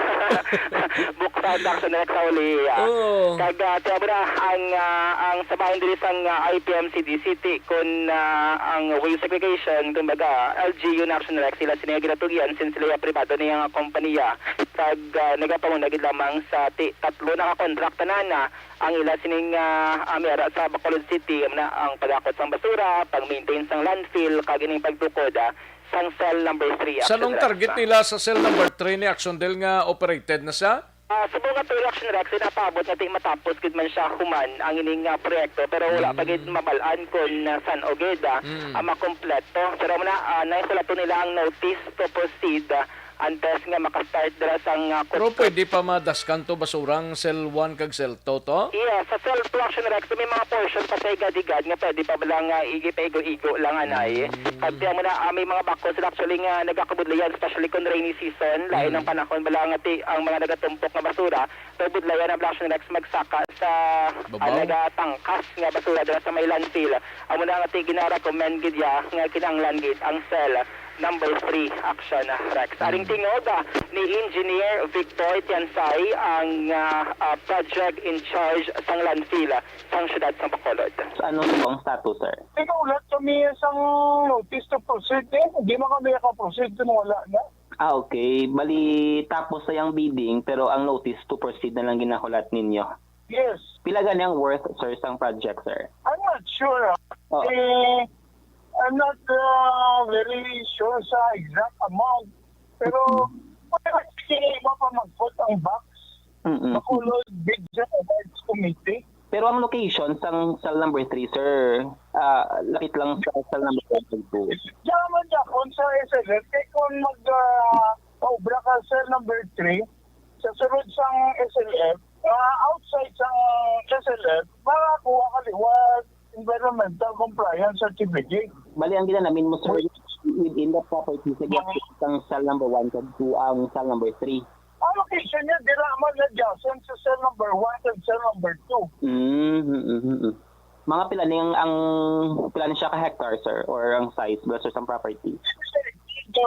Buksan ta sa next sa uli, ah. Oo. Kag, ah, tiyan mo na, ang, ah, ang sa bahin diri sang, ah, I P M C D C, ti, kun, ah, ang waste segregation, kumbaga, L G U na, Action Rex, sila sini ginatugyan since sila pribado niya nga kompanya. Kag, ah, nagapanguna gid lamang sa ti, tatlo na ka contract tanan na ang ila sining, ah, ah, may ara sa Bacolod City, amo na ang pag-akot sang basura, pag-maintain sang landfill, kag ining pagtukod, ah, sang cell number three, San Action ang Rex, target ah. nila sa cell number three ni Action Del nga operated na siya? Ah, sa mga two, Action Rex, napaabot nga ti matapos gid man siya human ang ining, ah, proyekto, pero wala pa gid Mm. mabal-an kung, ah, san-o gid, ah, Mm. ah, makompleto. Pero amo na, ah, naisulaton nila ang notice to proceed, ah, antes nga makastart dira sang, ah, Pero construction. Pwede pa madaskan to, basurang cell one kag cell two to? Yes, sa cell two, Action Rex, may mga portion pa sa Igadigan nga pwede pa bala nga igipaigo-igo lang anay. Mm. Kag tiyan mo na, ah, may mga backhoe sila actually nga nagakabudlayan, especially kung rainy season, lain Mm. ang panahon, bala nga ti-, ang mga nagatumpok nga basura, pero budlayan ang Action Rex magsaka sa, ah, Babaw? nagatangkas nga basura dira sa may landfill. Amo na nga ti gina-recommend gid ya nga kinahanglan gid ang cell number three, Action Rex. Aring Mm. tingog, ah, ni Engineer Victor Tiansay, ang, ah, ah, project in charge sang landfill, ah, sang siyudad sang Bacolod. Ano po ang status, sir? Ikaw, wala kami isang notice to proceed eh. Hindi man kami nakaproceed kung wala na. Ah, okay. Bali, tapos na yung bidding, pero ang notice to proceed na lang ginahulat ninyo. Yes. Pila gani ang worth, sir, sang project, sir? I'm not sure, ah. Oh. Eh, I'm not, ah, very sure sa exact amount. Pero, Mm. pwede sige iba pa mag-put ang box. Mm-mm. Bacolod Bid Rights Committee. Pero ang location sang cell number three, sir, ah, lapit lang sa cell number one and two. Diyan man, Japon, sa S L F, kay kung mag, ah, paubra ka sa cell number three, sa sulod sang S L F, ah, outside sang S L F, makakuha ka liwat environmental compliance certificate. Bali, ang ginanamin mo, sir, within the property sa gap sang cell number one kag two ang cell number three. Ang location niya, dira man adjacent sa cell number one kag cell number two. Mm, mm, mm, mm. Mga pila ni ang, ang, pila ni siya ka hectare, sir, or ang size versus ang property? So,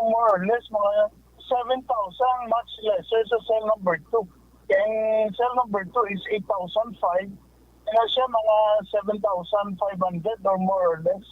more or less, mga seven thousand, much lesser sa cell number two. And cell number two is eight thousand five. Kaya siya, mga seven thousand five hundred or more or less.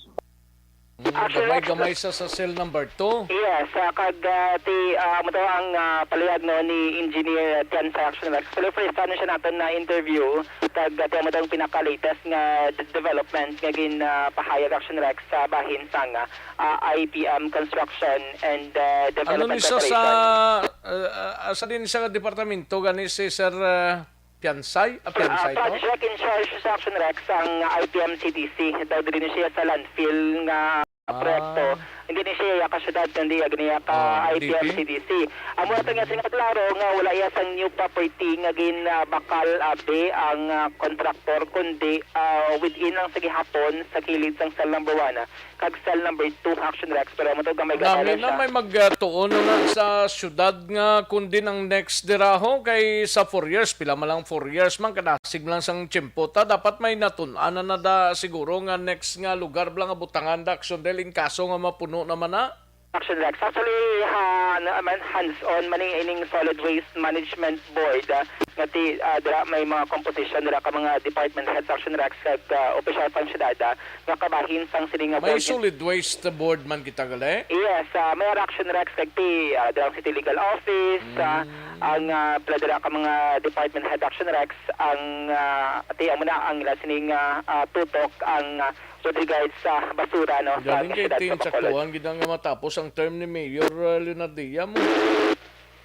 Mm, actually, gamay-gamay sa, sa cell number two. Yes, ah, kag, ah, ti, ah, amo to ang, ah, palihag, no, ni Engineer Tian sa Action Rex. Actually, first time siya naton na interview, kag, ah, ti amo to ang pinaka-latest nga d-, development nga gin, ah, pahayag Action Rex sa bahin sang, ah, ah, I P M Construction and, ah, Ano Development ni siya sa, Corporation. Ah, ah, asa din siya nga departamento gani si Sir, ah, Piansay? Ah, Piansay to? Ah, project in charge sa Action Rex ang I P M C D C. Daw diri ni siya sa landfill nga Ah. proyekto. Hindi ni siya ya ka syudad, kundi ya gani ya ka Ah, I P M C D C. Amo na to nga sing klaro nga wala ya sang new property nga ginbakal abi ang, ah, kontraktor, kundi, ah, within lang sa gihapon sa kilid sang cell number one, ah, kag cell number two, Action Rex, pero amo to gamay-gamay Nami lang na siya. May magtuon na sa syudad nga kundi ang next dira ho, kay sa four years, pila man lang four years man, kadasig man lang sang tiyempo ta, dapat may natun-an na, na da siguro nga next nga lugar bala nga butangan da Action Del in kaso nga mapuno naman na. Action Rex. Actually, ha, na, man, hands-on man ni ining Solid Waste Management Board, ah, nga ti, ah, dira may mga composition dira ka mga department heads Action Rex kag, ah, opisyal sang syudad, ah, nga kabahin sang sini nga May board. Solid waste board man kita gali? Yes, ah, may Action Rex kag ti, ah, dira ang City Legal Office, ah, Mm. ang, ah, pila dira ka mga department head Action Rex ang, ah, ti amo na ang ila sini nga, ah, tutok ang, ah, with regards sa basura, no, sa Galing kay syudad sa Bacolod. Tinsaktuhan gid nga matapos ang term ni Mayor, ah, Leonardia mo.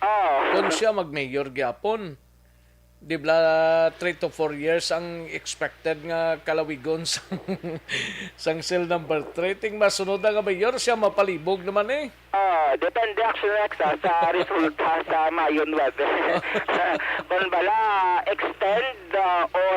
Oh. Kung siya mag-mayor gyapon, di bala three to four years ang expected nga kalawigon sang, sang cell number three. Ting masunod na nga mayor, siya mapalibog naman eh. Ah, depende, Action Rex, ah, sa resulta sa Mayo nuebe. Kung bala, extend, ah, or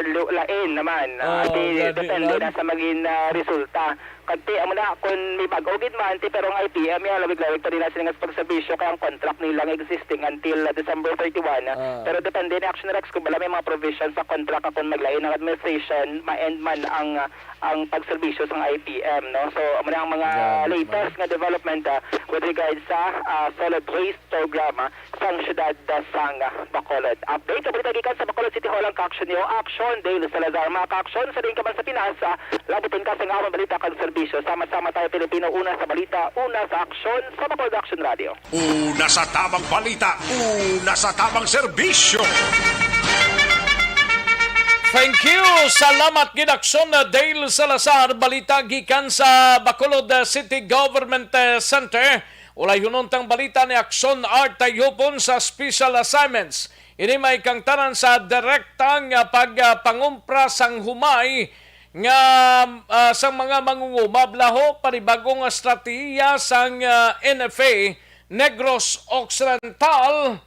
lu-, lain naman. Ah, Oh, di, gani depende lang. na sa maging, ah, resulta. Kag ti, amo na, kung may bag-o gid man, ti, pero ang I P M, ya, lawig-lawig pa din na sila nga pagserbisyo, kaya ang contract nila nga existing until, ah, December thirty-one. Ah. Pero depende ni Action Rex kung bala may mga provision sa contract, kung maglain ang administration, ma-end man ang, ah, ang pagserbisyo sang I P M, no? So, amo na ang mga Grabe, latest man. nga development, ah, with regards sa, ah, solid waste program, ah, sang siyudad, ah, sang, ah, Bacolod. Update sa balita gikan sa Bacolod City Hall ang ka-action niyo, Action Dale Salazar. Mga ka-action, sa diin ka man sa Pinas, ah, labuton ka sa among balita kag serbisyo. Sama-sama tayo, Pilipino, una sa balita, una sa aksyon, sa Bacolod Action Radio. Una sa tamang balita, una sa tamang serbisyo. Thank you. Salamat gid, Aksyon Dale Salazar. Balita gikan sa Bacolod City Government, eh, Center. Ulayhunon tang balita ni Aksyon Art Tayupon sa Special Assignments. Ini may kangtanan sa direkta nga pagpangumpra sang humay nga, ah, sang mga mangunguma, bala ho, panibag-o nga estratehiya sang, ah, N F A Negros Occidental.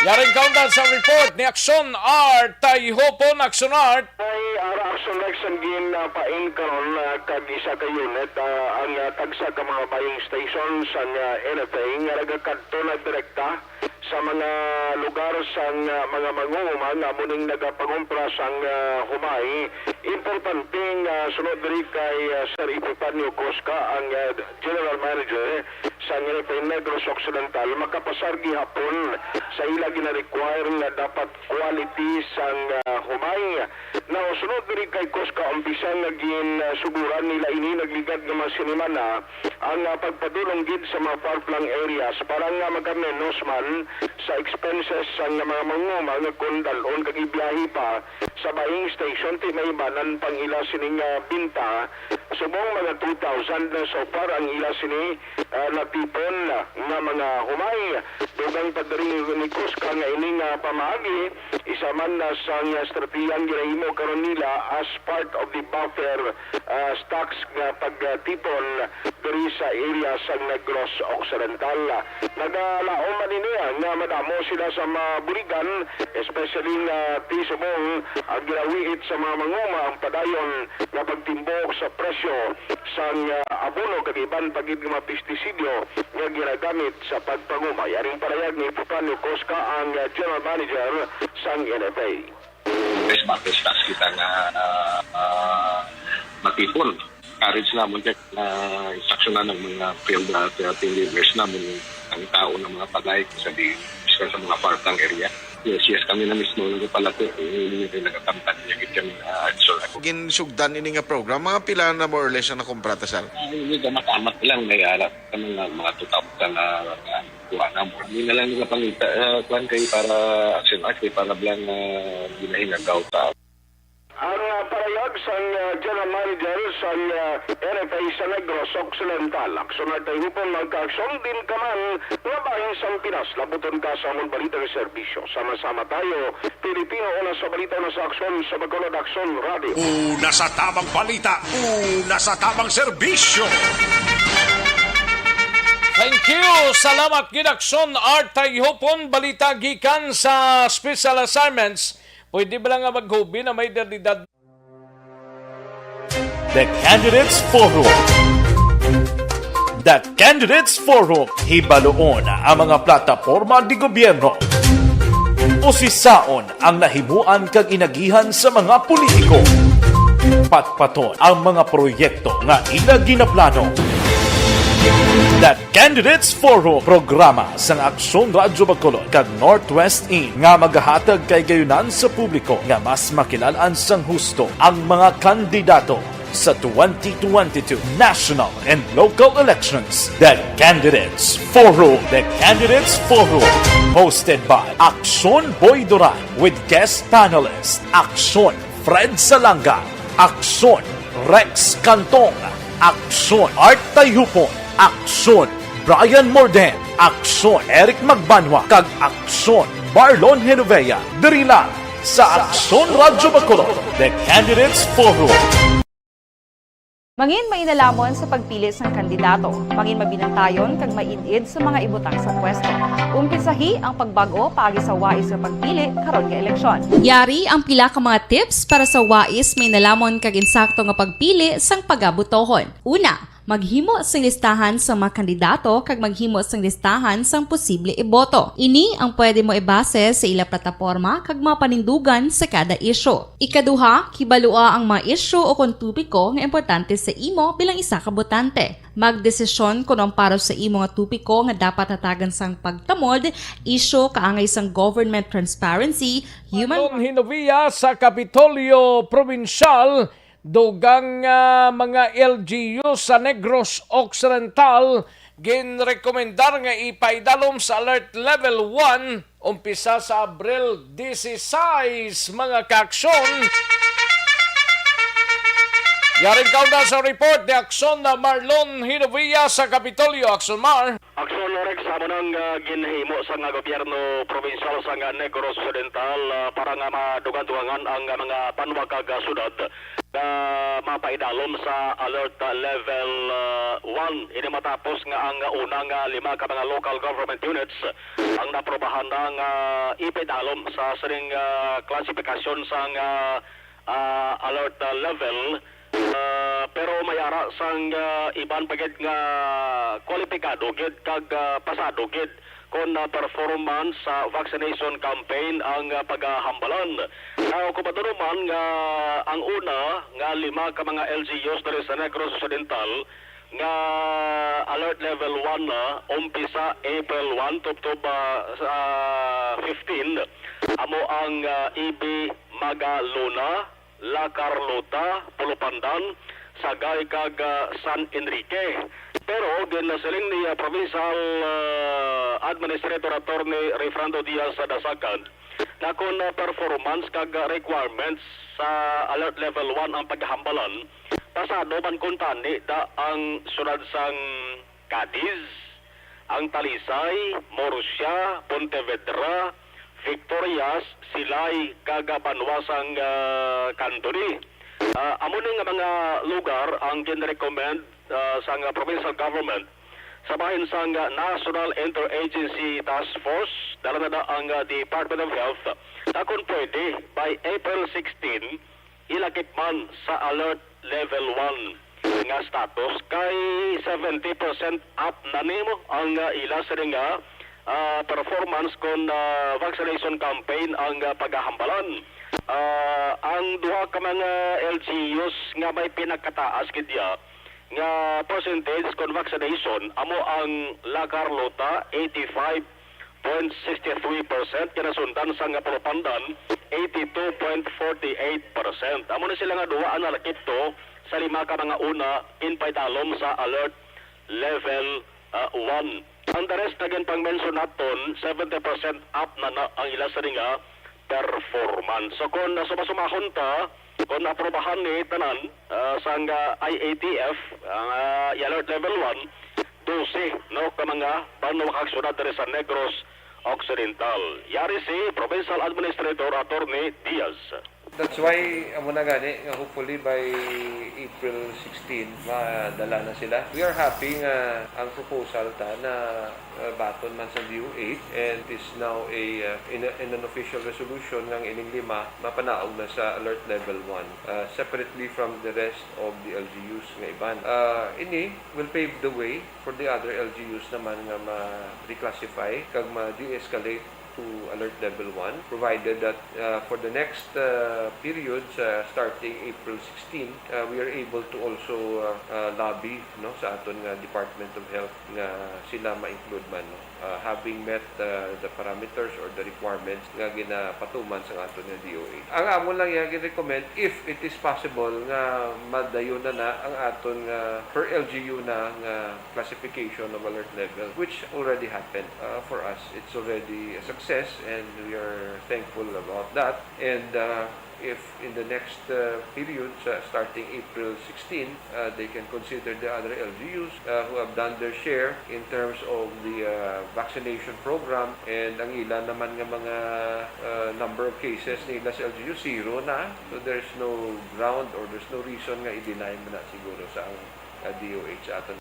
Yaring kaundan sa report ni Action Art Tayhopon. Action Art. Ay, ara, Action Rex, ang gin, ah, pain karon, ah, kag isa ka unit, ah, ang, ah, tagsa ka mga buying station sang, ah, N F A nga nagakadto na direkta sa mga lugar sang, ah, mga mangunguma nga amo ning nagapangumpra sang, ah, humay. Importante nga sunod diri kay, ah, Sir Epifanio Cosca, ang, ah, General Manager sang N F A Negros Occidental, makapasar gihapon sa ila gina-require nga dapat quality sang, ah, humay. Now, sunod diri kay Cosca, umpisa nga ginsuguran nila ini nagligad nga mga sinimana ang, ah, pagpadulong gid sa mga far-flung areas para nga magamenos man sa expenses sang mga manguma nga kon dal-on kag ibiyahe pa sa buying station, ti maibanan pang ila sining, ah, binta. Subong mga two thousand na so far ang ila sini, ah, natipon nga mga humay. Dugang pa diri ni Cosca nga ini nga pamaagi, isa man na sang estratehiya ang ginahimo karon nila as part of the buffer, ah, stocks nga pagtipon diri sa area sang Negros Occidental. Nagalaom man ini nga madamo sila sa mga buligan, especially nga ti subong ang ginawiit sa mga manguma ang padayon nga pagtimbok sa presyo sang, ah, abono kag iban pa gid nga mga pestisidyo nga ginagamit sa pagpanguma. Yaring panayag ni Epifanio Cosca, ang, ah, General Manager sang N F A. Best battle stocks kita nga, ah, ah, matipon. Courage namon kay, ah, instruksyonan ang mga field, ah, team leaders namon ang tao ng mga balay sa di, sa mga far-flung area. Yes, yes, kami na mismo nagapalapit, eh, hindi rin nagatamtan niya gid kami, ah, action. Ginsugdan ini nga program, mga pila na more or less ang nakumprata, sir? Ah, hindi ka makamat lang, may ara ka mga, mga two thousand na, na kuha na mo. Hindi na lang nila pangita, ah, kuwan kayo para action art, eh, para lang, ah, ginahinagaw sa Ang, ah, parayag sang, ah, General Manager sang, ah, N F A sa Negros Occidental, Action Art Tayhopon, magkaaksyon din ka man nga bahin sang Pinas. Labuton ka sa amon balita nga serbisyo. Sama-sama tayo, Pilipino, una sa balita, una sa aksyon, sa Bacolod Aksyon Radio. Una sa tamang balita, una sa tamang serbisyo. Thank you. Salamat gid, Aksyon Art Tayhopon. Balita gikan sa Special Assignments. Pwede ba lang nga maghubi na may edad? The Candidates Forum. The Candidates Forum, hibaluon ang mga plataporma di gobyerno. Usisaon ang nahimuan kag inagihan sa mga politiko. Patpaton ang mga proyekto nga ila ginaplano. The Candidates Forum, programa sang Aksyon Radyo Bacolod kag Northwest In nga magahatag kay gayunan sa publiko nga mas makilal-an sang husto ang mga kandidato sa twenty twenty-two national and local elections. The Candidates Forum. The Candidates Forum, hosted by Aksyon Boy Duran with guest panelist Aksyon Fred Salanga, Aksyon Rex Cantong, Aksyon Art Tayhupon, Aksyon Brian Morden, Aksyon Eric Magbanwa, kag Aksyon Marlon Genovea, diri lang sa Aksyon Radyo Bacolod, The Candidates Forum. Mangin mainalhamon sa pagpili sang kandidato. Mangin mabinantayon kag maid-id sa mga ibutang sa pwesto. Umpisahi ang pagbag-o paagi sa wais nga pagpili karon nga eleksyon. Yari ang pila ka mga tips para sa wais, mainalhamon kag insakto nga pagpili sang pagabotohon. Una, maghimo sing listahan sa mga kandidato kag maghimo sing listahan sang posible iboto. Ini ang pwede mo ibase sa ila plataporma kag mga panindugan sa kada isyu. Ikaduha, hibalua ang mga isyu o kon topiko nga importante sa imo bilang isa ka botante. Magdesisyon kon ang para sa imo nga topiko nga dapat hatagan sang pagtamod, isyu kaangay sang government transparency, human Marlon Genovea sa Kapitolyo Probinsyal, dugang, ah, mga L G U sa Negros Occidental ginrekomendar nga ipaidalom sa Alert Level one umpisa sa Abril dieciséis, mga kaaksyon. Yaring kaunda sa report ni Aksyon na Marlon Genovea sa Kapitolyo. Aksyon, Mar. So, Lorex, amo nang, ah, ginhimo sa nga gobyerno probinsyal sa nga Negros Occidental, ah, para nga madugang-dugangan ang, ah, mga banwa kag, ah, syudad nga mapaidalom sa alert, ah, level, ah, one. Ini matapos nga ang una nga lima ka mga local government units ang naprobahan na nga ipaidalom sa sining, ah, klasifikasyon sang, ah, ah, alert, ah, level. Ah, pero may ara sang, ah, iban pa gid nga kwalipikado gid kag, ah, pasado gid kon, ah, performance sa vaccination campaign ang, ah, pagahambalan. Now, kumbaton man nga ang una nga lima ka mga L G Us diri sa Negros Occidental nga alert level one na, umpisa April one tubtob, ah, sa fifteen, amo ang, ah, E B Magalona, La Carlota, Pulupandan, Sagay kag, ah, San Enrique. Pero ginasiling ni, ah, Provincial, ah, Administrator Attorney Refrando Diaz sa Dasacan na kon, ah, performance kag, ah, requirements sa Alert Level one ang paghambalan, pasado man kuntani da ang siyudad sang Cadiz, ang Talisay, Murcia, Pontevedra, Victorias, Silay, kag banwa sang, ah, Candoni. Ah, amo ni nga mga lugar ang ginrecommend, ah, sang provincial government sa bahin sang National Interagency Task Force, dala na da ang, ah, Department of Health, na kung pwede, by April sixteen, ilakip man sa alert level one nga status, kay seventy percent up na nimo ang, ah, ila sini nga, ah, performance kon, ah, vaccination campaign ang, ah, pagahambalan. Ah, ang duha ka mga L G Us nga may pinakataas gid ya nga percentage kon vaccination amo ang La Carlota, eighty-five point sixty-three percent, kinasundan sang Pulupandan, eighty-two point forty-eight percent. Amo ni sila nga duha ang nalakip to sa lima ka mga una ginpaidalom sa alert level, ah, one. Ang the rest nga ginpang-mention naton, seventy percent up na na ang ila sini nga performance. So, kung nasuma-sumahon ta, kung naprobahan ni tanan, ah, sang, ah, I A T F, ang, ah, i-alert level one, dose, no, ka mga banwa kag syudad diri sa Negros Occidental. Yari si Provincial Administrator Attorney Diaz. That's why, amo na gani, nga hopefully by April sixteen, madala na sila. We are happy nga ang proposal ta na, uh, baton man sa D O H, and it is now a, uh, in, a- in an official resolution nga ang ining lima mapanaog na sa alert level one, uh, separately from the rest of the L G Us nga iban. Uh, ini will pave the way for the other L G Us naman nga ma-reclassify kag ma-de-escalate to alert level one, provided that, uh, for the next, uh, period, uh, starting April sixteen, uh, we are able to also, uh, uh, lobby, no, sa aton nga Department of Health nga sila ma-include man, no, uh, having met, uh, the parameters or the requirements nga ginapatuman sa aton nga D O H. Ang amo lang iya gin-recommend, if it is possible, nga madayon na na ang aton nga per L G U na nga classification of alert level, which already happened, uh, for us. It's already a success, and we are thankful about that. And, uh, if in the next, uh, period, sa starting April sixteen, uh, they can consider the other L G Us, uh, who have done their share in terms of the, uh, vaccination program, and ang ila naman nga mga, uh, number of cases nila sa L G U, zero na. So there's no ground or there's no reason nga i-deny mo na siguro sa ang, uh, D O H sa aton.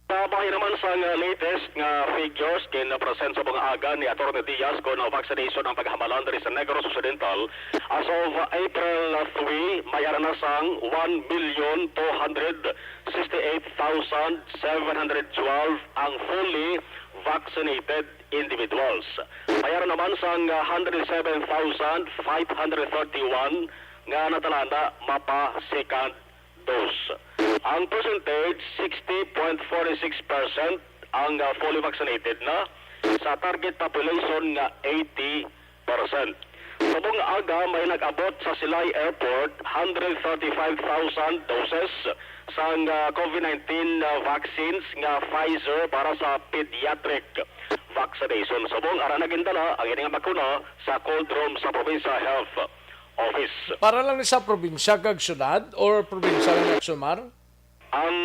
Sa bahin naman sang, uh, latest nga figures, gin-present subong aga ni Attorney Diaz kon ang vaccination ang paghambalan diri sa Negros Occidental. As of April three, may ara na sang one million two hundred sixty-eight thousand seven hundred twelve ang fully vaccinated individuals. May ara naman sang, uh, hundred seven thousand five hundred thirty-one nga nadala na mapa-second dose. Ang percentage, sixty point forty-six percent ang, ah, fully vaccinated na sa target population nga eighty percent. Subong aga, may nag-abot sa Silay Airport, hundred thirty-five thousand doses sang, ah, COVID nineteen, ah, vaccines nga Pfizer para sa pediatric vaccination. Subong ara na gindala ang ini nga bakuna sa cold room sa probinsya health office. Para lang ni sa probinsya kag syudad or probinsya lang ni Axomar? Ang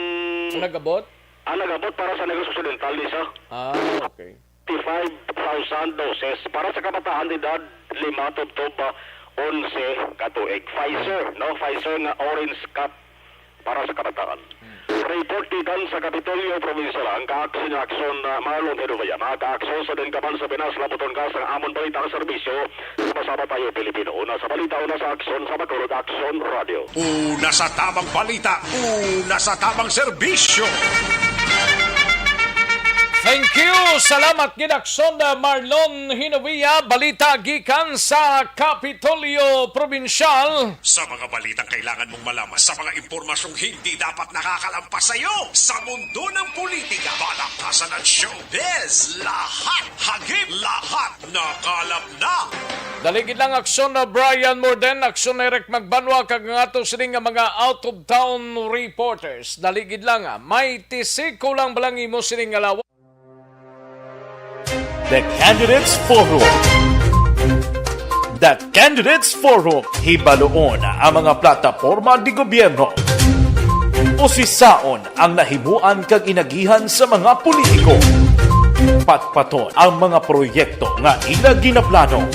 Ang nag-abot? Ang nag-abot para sa Negros Occidental, Lisa, Ah, okay. fifty-five thousand doses para sa kabataan edad lima tubtob, ah, onse ka tuig. Pfizer, no? Pfizer nga orange cap para sa kabataan. Hmm. Report gikan sa Kapitolyo Provincial, ang ka-aksyon nga aksyon na Marlon Herubaya. Mga ka-aksyon sa Dingalan sa Pinas, labuton ka sa amon balita ang serbisyo. Sama-sama tayo, Pilipino. Una sa balita, una sa aksyon, sa Bacolod Aksyon Radio. Una sa tamang balita, una sa tamang serbisyo. Thank you. Salamat gid, Aksyon, uh, Marlon Hinovia. Balita gikan sa Kapitolyo Probinsyal. Sa mga balitang kailangan mong malaman, sa mga impormasyong hindi dapat nakakalampas sa iyo, sa mundo ng politika, balakasan at showbiz, lahat, hagip, lahat nakalap na. Dali gid lang, Aksyon, uh, Brian Morden, Aksyon, Eric Magbanwa, kag ang ato sining nga mga out-of-town reporters. Dali gid lang, ah, may tisiko lang balang imo sining nga lawas. The Candidates Forum. The Candidates Forum, hibaluon ang mga plataporma de gobyerno. Usisaon ang nahimuan kag inagihan sa mga politiko. Patpaton ang mga proyekto nga ila ginaplano.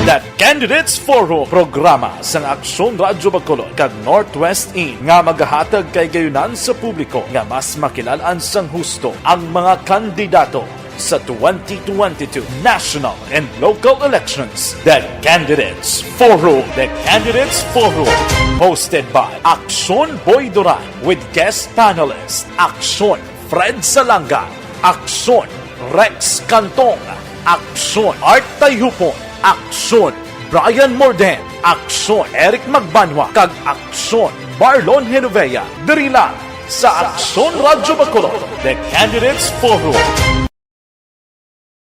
The Candidates Forum, programa sang Aksyon Radyo Bacolod kag Northwest In nga magahatag kay gayunan sa publiko nga mas makilalan sang husto ang mga kandidato sa twenty twenty-two national and local elections. The Candidates Forum. The Candidates Forum, hosted by Aksyon Boy Duran with guest panelist Aksyon Fred Salanga, Aksyon Rex Cantong, Aksyon Art Tayhupon, Aksyon Brian Morden, Aksyon Eric Magbanwa, kag Aksyon Marlon Genovea. Diri lang sa Aksyon Radyo Bacolod, The Candidates Forum.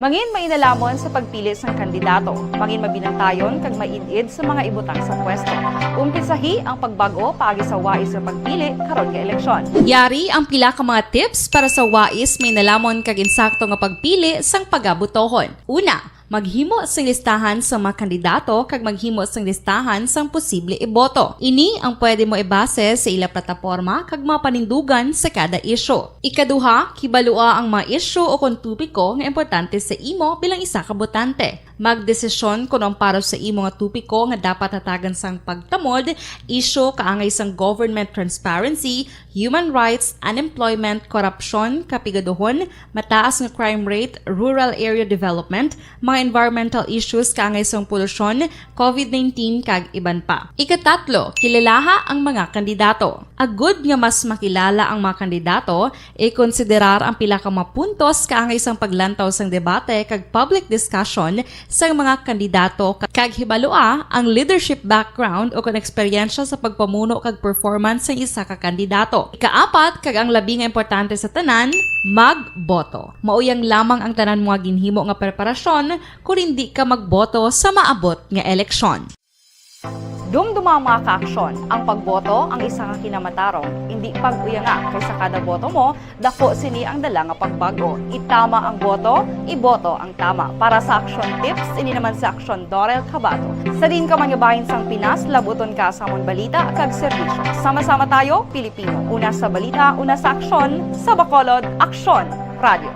Mangin mainalomon sa pagpili sang kandidato. Mangin mabinantayon kag maid-id sa mga ibutang sa pwesto. Umpisahi ang pagbag-o paagi sa wais nga pagpili karon nga eleksyon. Yari ang pila ka mga tips para sa wais, mainalomon kag insakto nga pagpili sang pagabotohon. Una, maghimo sing listahan sa mga kandidato kag maghimo sing listahan sang posible iboto. Ini ang pwede mo ibase sa ila plataporma kag mga panindugan sa kada isyu. Ikaduha, kibalua ang mga isyu o kon topiko nga importante sa imo bilang isa ka botante. Magdesisyon kon ang para sa imo nga topiko nga dapat hatagan sang pagtamod, isyu kaangay sang government transparency, human rights, unemployment, korupsyon, kapigaduhon, mataas nga crime rate, rural area development, mga environmental issues kaangay sang polusyon, covid nineteen, kag iban pa. Ikatatlo, kilalaha ang mga kandidato. Agud nga mas makilala ang mga kandidato, ikonsiderar ang pila ka mga puntos kaangay sang paglantaw sang debate kag public discussion sang mga kandidato, kag hibalua ang leadership background o kon eksperyensya sa pagpamuno kag performance sang isa ka kandidato. Ikaapat, kag ang labi nga importante sa tanan, magboto. Mauyang lamang ang tanan mga ginhimo nga preparasyon kon indi ka magboto sa maabot nga eleksyon. Dumduma, mga kaaksyon, ang pagboto ang isa ka kinamatarong, indi pag-uyanga, kay sa kada boto mo, dako sini ang dala nga pagbag-o. Itama ang boto, iboto ang tama. Para sa Aksyon Tips, ini naman si Aksyon Dorel Cabato. Sa diin ka man nga bahin sang Pinas, labuton ka sa amon balita kag serbisyo. Sama-sama tayo, Pilipino. Una sa balita, una sa aksyon, sa Bacolod, Aksyon Radio.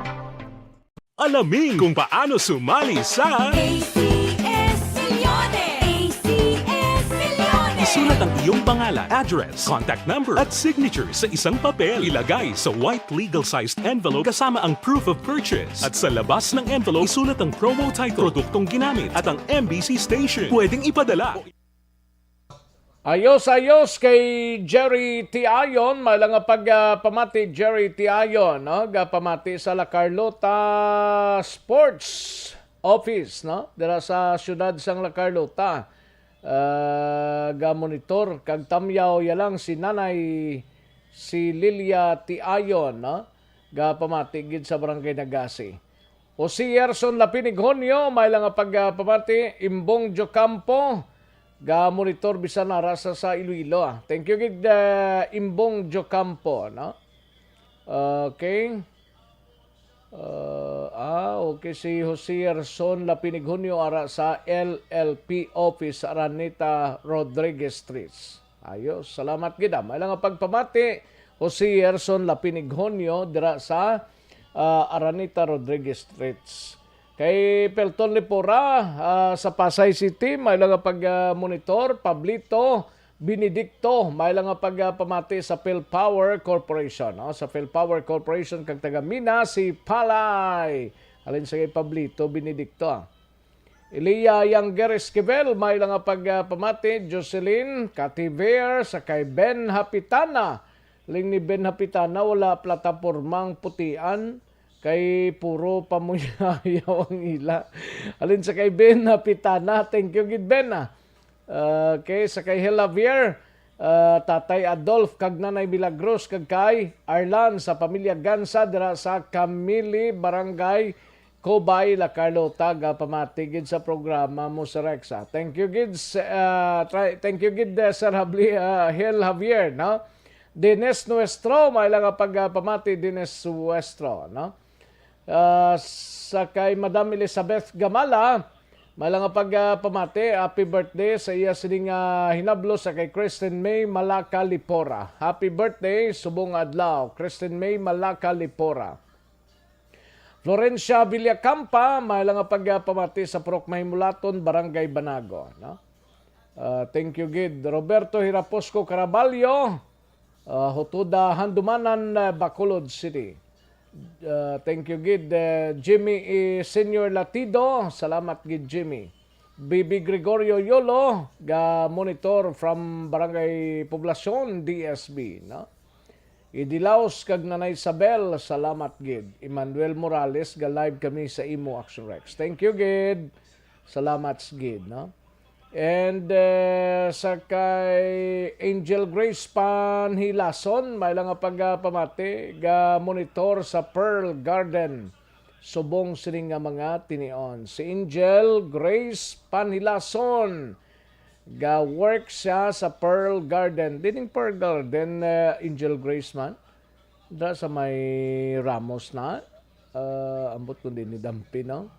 Alamin kung paano sumali sa A C S Millones. A C S Millones. Isulat ang iyong pangalan, address, contact number, at signature sa isang papel. Ilagay sa white legal-sized envelope kasama ang proof of purchase. At sa labas ng envelope, isulat ang promo title, produktong ginamit, at ang M B C station. Pwedeng ipadala. Ayos, ayos kay Jerry Tiayon. May lang nga pag, ah, pamati, Jerry Tiayon, no? Gapamati sa La Carlota Sports Office, no? Dira sa siyudad sang La Carlota. Ah, ga-monitor kag tamyaw ya lang si Nanay, si Lilia Tiayon, no? Gapamati gid sa Barangay Nagasi. Jose Yerson Lapinig Honyo, may lang nga pagpamati, Imbong Jocampo, ga-monitor bisan ara sa, sa Iloilo, ah. Thank you gid, ah, Imbong Jocampo, no? Okay. Uh, ah, okay, si Jose Yerson Lapinig Honyo ara sa L L P office, Araneta Rodriguez Street. Ayos, salamat gid, ah. May lang nga pagpamati, Jose Yerson Lapinig Honyo dira sa, ah, Araneta Rodriguez Streets. Kay Pelton Lipora, ah, sa Pasay City, may lang nga pag, ah, monitor. Pablito Benedicto, may lang nga pag, ah, pamati sa Philpower Corporation, no? Sa Philpower Corporation kag taga Minas si Palay. Alin sa kay Pablito Benedicto, ah. Elia Younger Esquivel, may lang nga pag, ah, pamati. Jocelyn Cativer, sa kay Ben Hapitana. Ling ni Ben Hapitana, wala platapormang putian, kay puro pamuyayaw ang ila. Alin sa kay Ben Hapitana, thank you gid, Ben, ah. Okay, sa kay Hel Javier, ah, Tatay Adolf kag Nanay Milagros kag kay Arlan sa pamilya Gansa dira sa Camili, Barangay Cubay, La Carlota, gapamati gid sa programa mo, Sir Rex, ah. Thank you gid, s-, ah, try, thank you gid, ah, Sir Habli-, ah, Hel Javier, no? Dennis Nuestro, may lang nga pag, ah, pamati, Dennis Nuestro, no? Ah, sa kay Madam Elizabeth Gamala, may lang nga pag, ah, pamati, happy birthday sa iya sining, ah, hinablo sa kay Kristen May Malaka Lipora. Happy birthday, subong adlaw, Kristen May Malaka Lipora. Florencia Villacampa, may lang nga pag, ah, pamati sa Purok Mahimulaton, Barangay Banago, no? Ah, thank you gid. Roberto Hiraposco Caraballo, ah, Hutuda, Handumanan, ah, Bacolod City. Ah, thank you gid, eh, Jimmy E. Senior Latido. Salamat gid, Jimmy. Bibi Gregorio Yolo, ga monitor from Barangay Poblacion, D S B, no? Idilaos kag Nanay Isabel, salamat gid. Emmanuel Morales, ga live kami sa imo, Action Rex. Thank you gid. Salamat gid, no? And, eh, sa kay Angel Grace Panhilason, may lang nga pagpamati, ga monitor sa Pearl Garden. Subong sini nga mga tinion. Si Angel Grace Panhilason, ga-work siya sa Pearl Garden. Dining Pearl Garden, eh, Angel Grace man? Dira sa may Ramos na? Ah, ambot kung di ni Dampi, no?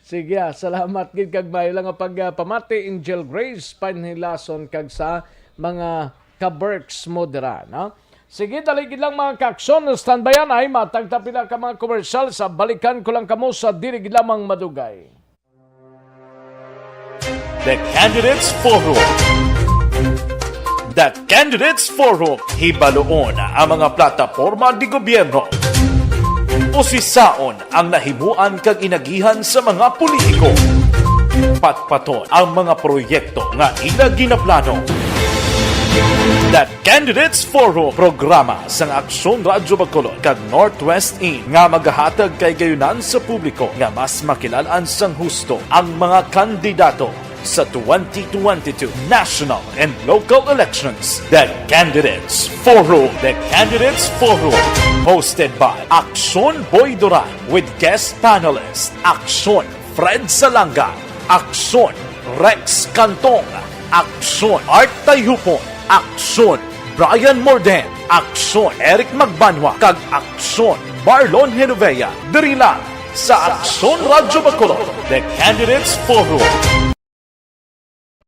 Sige, ah, salamat gid kag may lang nga pagpamati, Angel Grace Panhilason, kag sa mga ka-Berks mo dira, no? Sige, dali gid lang, mga ka-aksyon, standbyan ay matagta pila ka mga komersyal, sa balikan ko lang kamo sa dili gid lamang madugay. The Candidates Forum. The Candidates Forum, hibaluon ang mga plataporma di gobyerno. Usisaon ang nahimuan kag inagihan sa mga politiko. Patpaton ang mga proyekto nga ila ginaplano. The Candidates Forum, programa sang Aksyon Radyo Bacolod kag Northwest In nga magahatag kaigayonan sa publiko nga mas makilal-an sang husto ang mga kandidato sa twenty twenty-two national and local elections. The Candidates Forum. The Candidates Forum, hosted by Aksyon Boy Duran with guest panelist Aksyon Fred Salanga, Aksyon Rex Cantong, Aksyon Art Tayhupon, Aksyon Brian Morden, Aksyon Eric Magbanwa, kag Aksyon Marlon Genovea, diri lang sa Aksyon Radyo Bacolod, The Candidates Forum.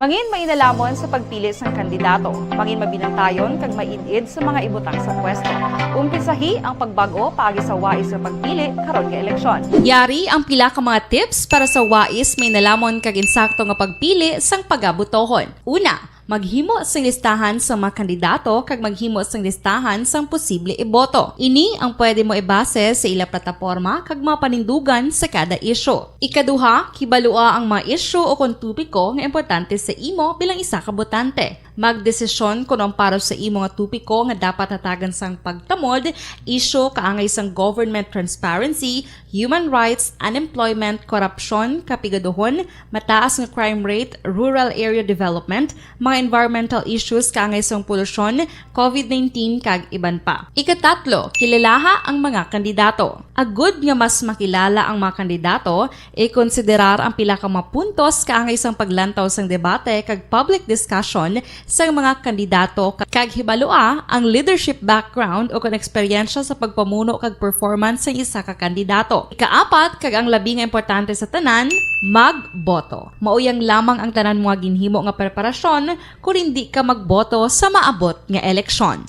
Mangin mainalomon sa pagpili sang kandidato. Mangin mabinantayon kag maid-id sa mga ibutang sa pwesto. Umpisahi ang pagbag-o paagi sa wais nga pagpili karon nga eleksyon. Yari ang pila ka mga tips para sa wais, mainalomon kag insakto nga pagpili sang pagabotohon. Una, maghimo sing listahan sa mga kandidato kag maghimo sing listahan sang posible iboto. Ini ang pwede mo ibase sa ila plataporma kag mga panindugan sa kada isyu. Ikaduha, hibalua ang mga isyu o kon topiko nga importante sa imo bilang isa ka botante. Magdesisyon kon ang para sa imo nga topiko nga dapat hatagan sang pagtamod, isyu kaangay sang government transparency, human rights, unemployment, korupsyon, kapigaduhon, mataas nga crime rate, rural area development, mga environmental issues kaangay sang polusyon, covid nineteen, kag iban pa. Ikatatlo, kilalaha ang mga kandidato. Agud nga mas makilala ang mga kandidato, ikonsiderar ang pila ka mga puntos kaangay sang paglantaw sang debate kag public discussion sang mga kandidato, kag hibalua ang leadership background o kon eksperyensya sa pagpamuno kag performance sang isa ka kandidato. Ikaapat, kag ang labi nga importante sa tanan, magboto. Mauyang lamang ang tanan mo nga ginhimo nga preparasyon kon indi ka magboto sa maabot nga eleksyon.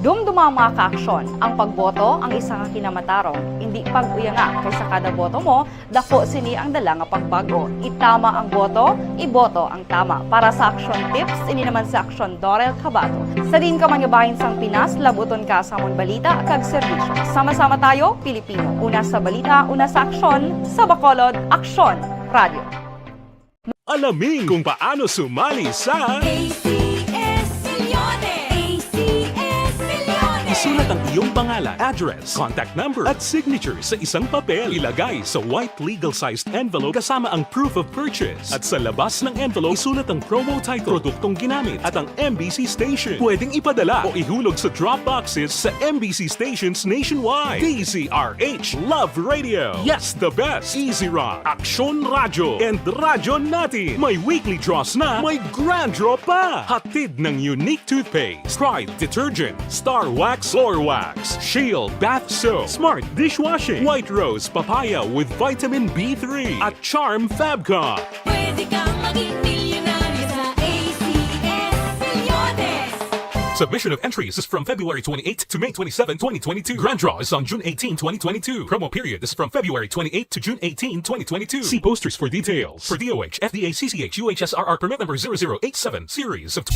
Dumduma, mga ka-aksyon, ang pagboto ang isa ka kinamatarong. Indi pag-uyanga, kay sa kada boto mo, dako sini ang dala nga pagbago. Itama ang boto, iboto ang tama. Para sa Aksyon Tips, ini naman si Aksyon Dorel Cabato. Sa diin ka man nga bahin sang Pinas, labuton ka sa amon balita kag serbisyo. Sama-sama tayo, Pilipino. Una sa balita, una sa aksyon, sa Bacolod, Aksyon Radio. Alamin kung paano sumali sa A C S Millones. A C S Millones. Isulat ang iyong pangalan, address, contact number, at signature sa isang papel. Ilagay sa white legal-sized envelope kasama ang proof of purchase. At sa labas ng envelope, isulat ang promo title, produktong ginamit, at ang M B C station. Pwedeng ipadala o ihulog sa drop boxes sa M B C stations nationwide. D Z R H Love Radio. Yes, the best. Easy Rock, Aksyon Radyo, and Radyo Natin. May weekly draws na, may grand draw pa. Hatid ng Unique Toothpaste, Pride Detergent, Star Wax Floor Wax, Shield Bath Soap, Smart Dishwashing, White Rose Papaya with Vitamin B three, at Charm Fabcon. Pwede kang maging milyonaryo sa A C S Millones. Submission of entries is from February twenty-eighth to May twenty-seven, twenty twenty-two. Grand draw is on June eighteen, twenty twenty-two. Promo period is from February twenty-eighth to June eighteen, twenty twenty-two. See posters for details. For D O H, F D A, C C H, U H S R R permit number zero zero eight seven, series of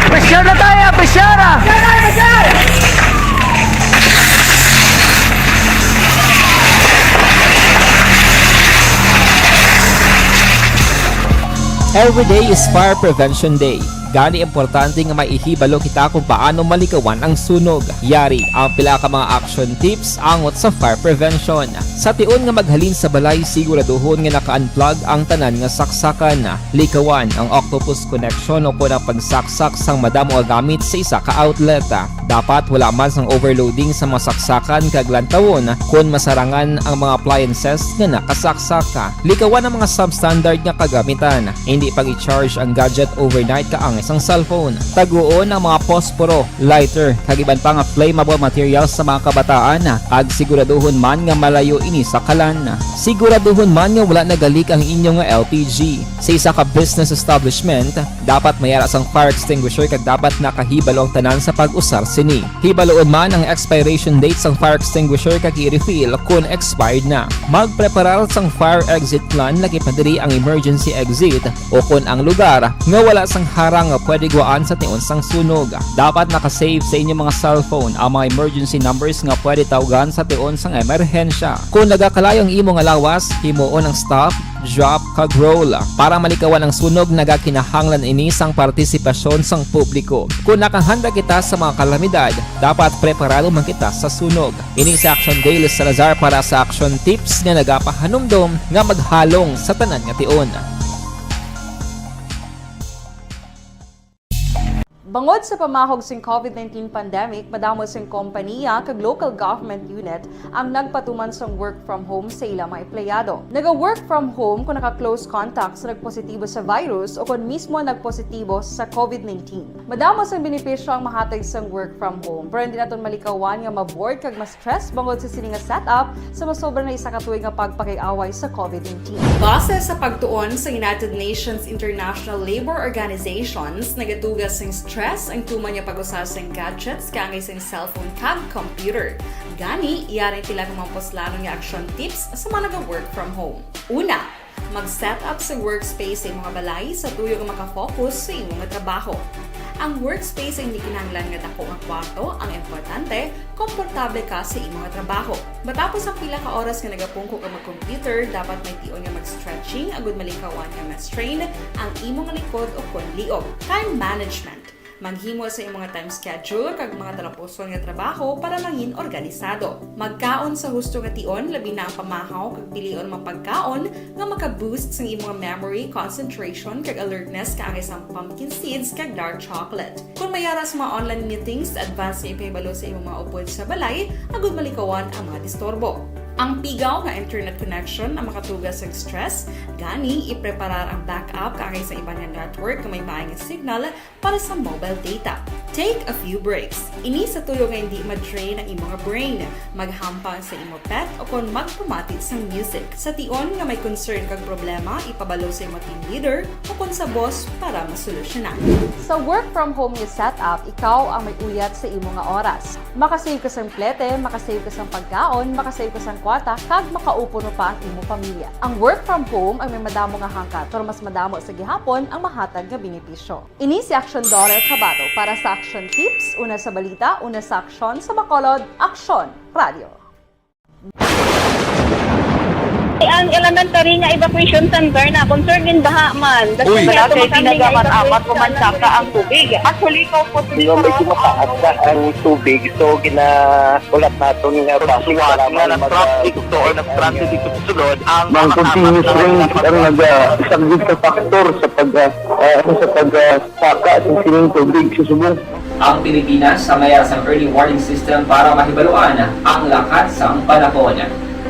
Pressure na tayo! Pressure na! Every day is Fire Prevention Day. Gani, importante nga may ihibalo kita kung paano malikawan ang sunog. Yari ang pila ka mga action tips angot sa fire prevention. Sa tion nga maghalin sa balay, siguraduhon nga naka-unplug ang tanan nga saksakan. Likawan ang octopus connection o kon ang pagsaksak sang madamo nga gamit sa isa ka outlet. Dapat wala man sang overloading sa mga saksakan kag lantawon kon masarangan ang mga appliances nga nakasaksak. Likawan ang mga substandard nga kagamitan. Hindi pag-i-charge ang gadget overnight kaangay sang cellphone. Taguon ang mga posporo, lighter, kag iban pa nga flammable materials sa mga kabataan, kag siguraduhon man nga malayo ini sa kalan. Siguraduhon man nga wala nagalik ang inyo nga L P G. Sa isa ka business establishment, dapat may ara sang fire extinguisher kag dapat nakahibalo ang tanan sa pag-usar sini. Hibaloon man ang expiration date sang fire extinguisher kag i-refill kon expired na. Magpreparar sang fire exit plan, lakip na diri ang emergency exit o kon ang lugar nga wala sang harang nga pwede guwaan sa tion sang sunog. Dapat naka-save sa inyong mga cellphone ang mga emergency numbers nga pwede tawgan sa tion sang emerhensya. Kon nagakalayo ang imo nga lawas, himuon ang stop, drop, kag roll. Para malikawan ang sunog, nagakinahanglan ini sang partisipasyon sang publiko. Kon nakahanda kita sa mga kalamidad, dapat preparado man kita sa sunog. Ini si Action Dale Salazar para sa Action Tips nga nagapahanumdom nga maghalong sa tanan nga tion. Bangod sa pamahog sing COVID nineteen pandemic, madamo sing kompanya kag local government unit ang nagpatuman sang work from home sa ila mga empleyado. Naga-work from home kon naka-close contact sa nagpositibo sa virus o kon mismo nagpositibo sa COVID nineteen. Madamo sang benepisyo ang mahatag sang work from home, pero hindi naton malikawan nga ma-bored kag ma-stress bangod sa sini nga setup sa masobra na isa ka tuig nga pagpakig-away sa COVID nineteen. Base sa pagtuon sa United Nations International Labour Organizations, nagaduga sing stress ang tuman nga pag-usa sing gadgets kaangay sing cellphone kag computer. Gani, yari pila ka mga puslanon nga action tips sa mga naga-work from home. Una, mag-set up sa workspace sa imong balay sa tuyo nga makafocus sa imo nga trabaho. Ang workspace ay hindi kinahanglan nga dako nga kwarto, ang importante, komportable ka sa imo nga trabaho. Matapos ang pila ka oras nga nagapungko ka mag-computer, dapat may tion nga mag-stretching agud malikawan nga ma-strain ang imo nga likod o kon liog. Time management. Maghimo sa imong time schedule kag mga talapuson nga trabaho para mangin organisado. Magkaon sa husto nga tion, labi na ang pamahaw, kag pilion ang mga pagkaon nga maka-boost sang imong memory, concentration, kag alertness, kaangay sang pumpkin seeds kag dark chocolate. Kon may ara sa mga online meetings, advance nga ipahibalo sa imong mga upod sa balay agud malikawan ang mga disturbo. Ang pigaw nga internet connection ang makatuga sa stress, gani ipreparar ang backup kaangay sa iban nga network nga may maayong signal para sa mobile data. Take a few breaks. Ini sa tuyo nga hindi ma-drain ang imo nga brain, maghampang sa imo pet o kon magpamati sang music. Sa tion nga may concern kag problema, ipabalo sa imo team leader o kon sa boss para masolusyonan. Sa work from home nga setup, ikaw ang may uyat sa imo nga oras. Makasave ka sang plete, makasave ka sang pagkaon, makasave ka sang kwarta, kag makaupo pa ang imo pamilya. Ang work from home ang may madamo nga hangkat, pero mas madamo sa gihapon ang mahatag nga benepisyo. Ini si Action Daughter Kabato para sa Action Tips, una sa balita, una sa aksyon, sa Bacolod, Aksyon Radio. Ang elementary nga evacuation center na concerned in baha man. Uy, wala kay tinaga man amat ko man saka ang tubig. Actually, ko po Medyo mataas na ang tubig, so ginaulat naton nga bus nga nag-traffic to or nag-transit dito sa sulod ang mga continuous rains ang nag-, ah, isang big factor sa pag, ah, ah, sa pag, ah, saka sa sining tubig sa subong. Ang Pilipinas ang may sang early warning system para mahibaluan ang lakat sang panahon.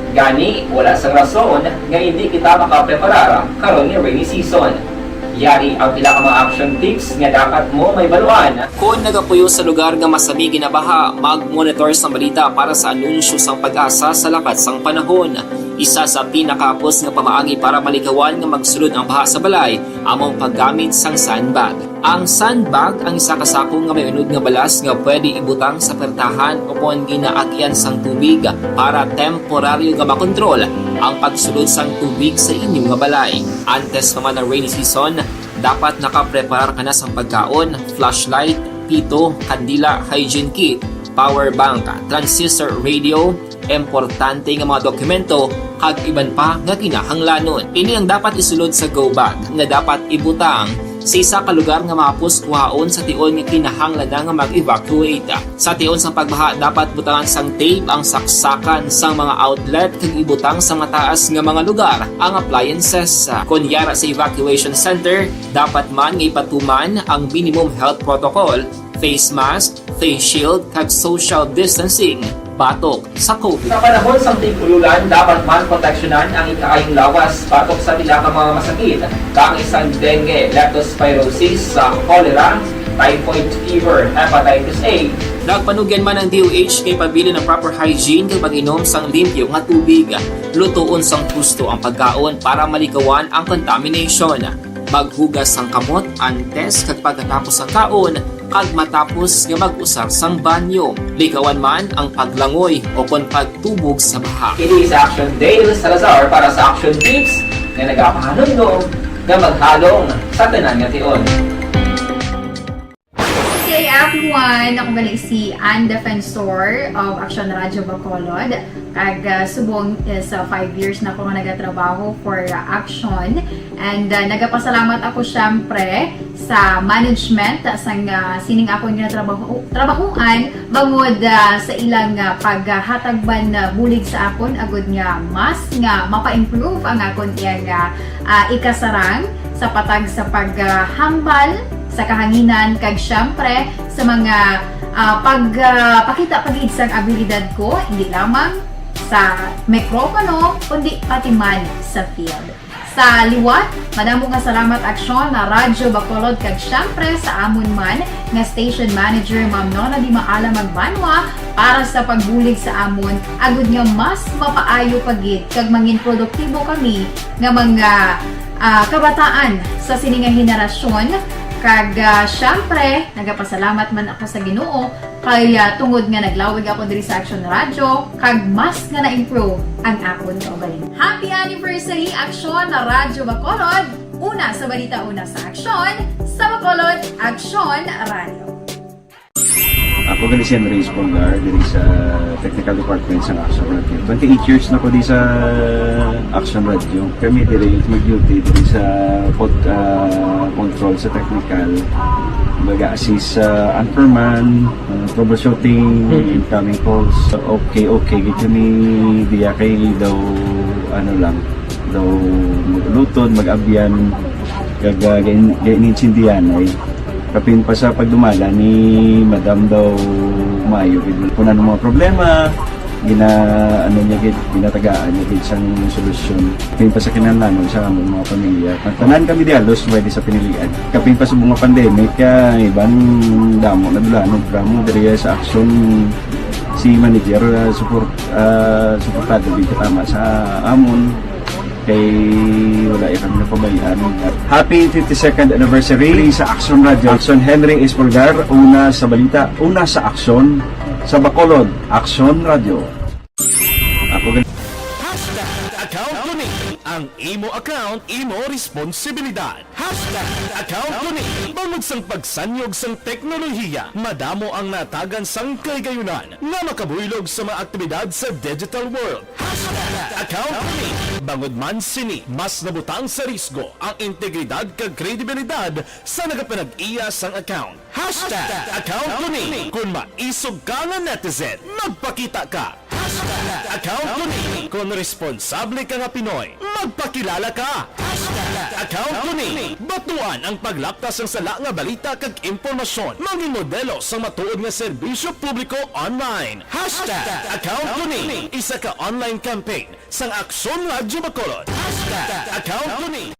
Gani, wala sang rason nga hindi kita makapreparar karon nga rainy season. Yari ang pila ka mga action tips nga dapat mo mahibaluan. Kon nagapuyo sa lugar nga masami ginabaha, mag-monitor sang balita para sa anunsyo sang PAGASA sa lakat sang panahon. Isa sa pinakahapos nga pamaagi para malikawan nga magsulod ang baha sa balay amo ang paggamit sang sandbag. Ang sandbag ang isa ka sako nga may unod nga balas nga pwede ibutang sa pertahan o kon ginaagian sang tubig para temporaryo nga makontrol ang pagsulod sang tubig sa inyo nga balay. Antes pa man ang rainy season, dapat nakapreparar ka na sang pagkaon, flashlight, pito, kandila, hygiene kit, power bank, transistor radio, importante nga mga dokumento, kag iban pa nga kinahanglanon. Ini ang dapat isulod sa go bag nga dapat ibutang sa isa ka lugar nga mahapos kuhaon sa tion nga kinahanglan na nga mag-evacuate. Sa tion sang pagbaha, dapat butangan sang tape ang saksakan sang mga outlet kag ibutang sa mataas nga mga lugar ang appliances. Kon yara sa evacuation center, dapat man nga ipatuman ang minimum health protocol, face mask, face shield, kag social distancing batok sa COVID. Sa panahon sang tig-ululan, dapat man proteksyonan ang ikaayong lawas batok sa pila ka mga masakit, kaangay sang dengue, leptospirosis, sa cholera, typhoid fever, hepatitis A. Nagpanugyan man ang D O H nga ipabilin ang proper hygiene kag pag-inom sang limpyo nga tubig. Lutoon sang husto ang pagkaon para malikawan ang contamination. Maghugas sang kamot antes kag pagkatapos sang kaon, kag matapos nga mag-usar sang banyo. Likawan man ang paglangoy o kon pagtubog sa baha. Ini si Action Dale Salazar para sa Action Tips nga nagapahanumdom nga maghalong sa tanan nga tion. Hey everyone! Ako gali si Ann Defensor of Action Radio Bacolod. Kag, ah, subong is, ah, five years na ako nga nagatrabaho for, ah, Action. And, ah, nagapasalamat ako, syempre, sa management, ah, sang, ah, sining akon nga trabaho, trabahuan, bangod, ah, sa ilang, ah, paghatag man, ah, bulig sa akon, agud nga mas nga mapa-improve ang akon iyang, ah, ah, ikasarang sa patag sa paghambal sa kahanginan, kag, syempre, sa mga, ah, pag, ah, pakita pa gid sang abilidad ko, hindi lamang sa mikropono, kundi pati man sa field. Sa liwat, madamo nga salamat, Aksyon na Radyo Bacolod, kag, syempre, sa amon man nga station manager, Ma'am Nona Di Maala Magbanwa, para sa pagbulig sa amon, agud nga mas mapaayo pa gid kag mangin produktibo kami nga mga, ah, kabataan sa sini nga henerasyon. Kag, ah, syempre, nagapasalamat man ako sa Ginoo kay, ah, tungod nga naglawig ako diri sa Action Radio, kag mas nga na-improve ang akon kaugalingon. Happy anniversary, Action na Radyo Bacolod! Una sa balita, una sa aksyon, sa Bacolod, Action Radio. Ako gali si Andres Polgar, diri sa Technical Department sa Action Radio. Twenty-eight years na ko di sa Action Radio. Kami diri mag-duty diri sa pod-, ah, control sa technical. Baga assist sa anchorman, ah, troubleshooting, incoming calls. Okay, okay, gid kami diya kay daw, ano lang, daw mag-uluton, mag-abyan, kag, ah, gain-, gain-, intindihan ay kapin pa sa pagdumala ni Madam daw maayo gid. Kung ano mga problema, Gina-, ano niya gid, ginatagaan niya gid sang solusyon. Kapin pa sa kinahanglanon sa among mga pamilya. Tanan kami di halos pwede sa pinilian. Kapin pa sa mga pandemic, ah, iban damo na dulanon. Pero mo diri sa Aksyon, si manager, ah, support, ah, suportado gid katama sa amon. Kay wala ya kami napabayaan. Happy fifty-second anniversary sa Aksyon Radio. Aksyon, Henry Espolgar, una sa balita, una sa aksyon, sa Bacolod, Aksyon Radio. Ako gan- Hashtag account ko ni. Ang imo account, imo responsibilidad. Hashtag account ko ni. Bangod sang pagsanyog sang teknolohiya, madamo ang natagan sang kahigayunan nga makabuylog sa mga aktibidad sa digital world. Hashtag account ko ni. Bangod man sini, mas nabutang sa risgo ang integridad kag kredibilidad sa nagapanag-iya sang account. Hashtag account ko ni. Kung maisog ka nga netizen, magpakita ka. Hashtag account ko ni. Kung responsable ka nga Pinoy, magpakilala ka. Hashtag account ko ni. Batuan ang paglapta sang sala nga balita kag impormasyon. Mangin modelo sang matuod nga serbisyo publiko online. Hashtag account ko ni. Isa ka online campaign sang Aksyon Radyo Bacolod. Hashtag account ko ni.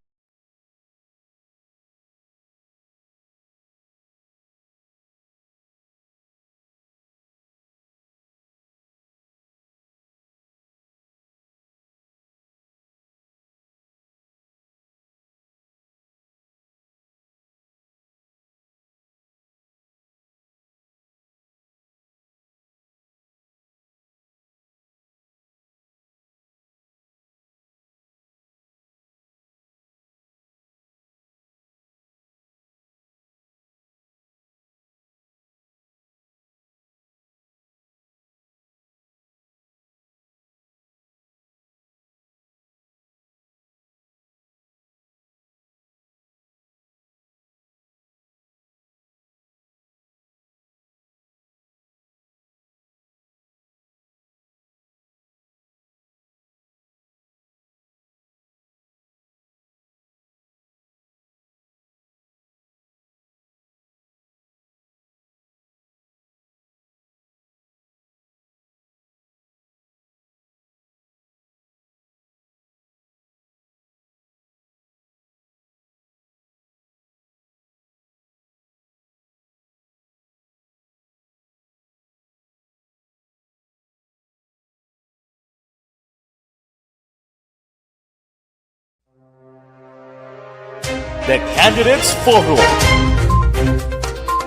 The Candidates Forum.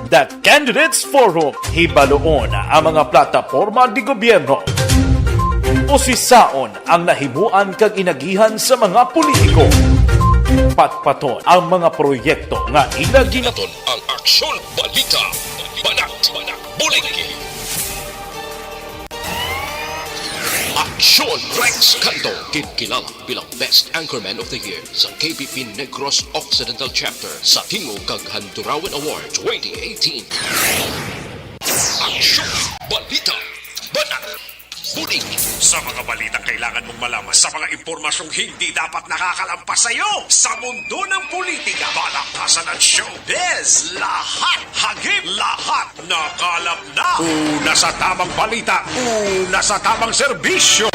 The Candidates Forum, hibaluon ang mga plataporma di gobyerno. Usisaon ang nahimuan kag inagihan sa mga politiko. Patpaton ang mga proyekto nga ila ginaton. Ang Aksyon Balita, Banat, Bulig. Aksyon Rex Canto, ginkilala bilang Best Anchorman of the Year sa K B P Negros Occidental Chapter sa Tingog kag Handurawan Award twenty eighteen. Aksyon, balita, banat, bulig. Sa mga balitang kailangan mong malaman, sa mga impormasyong hindi dapat nakakalampas sa iyo, sa mundo ng politika, balakasan at showbiz, lahat hagip, lahat nakalap na. Una sa tamang balita, una sa tamang serbisyo.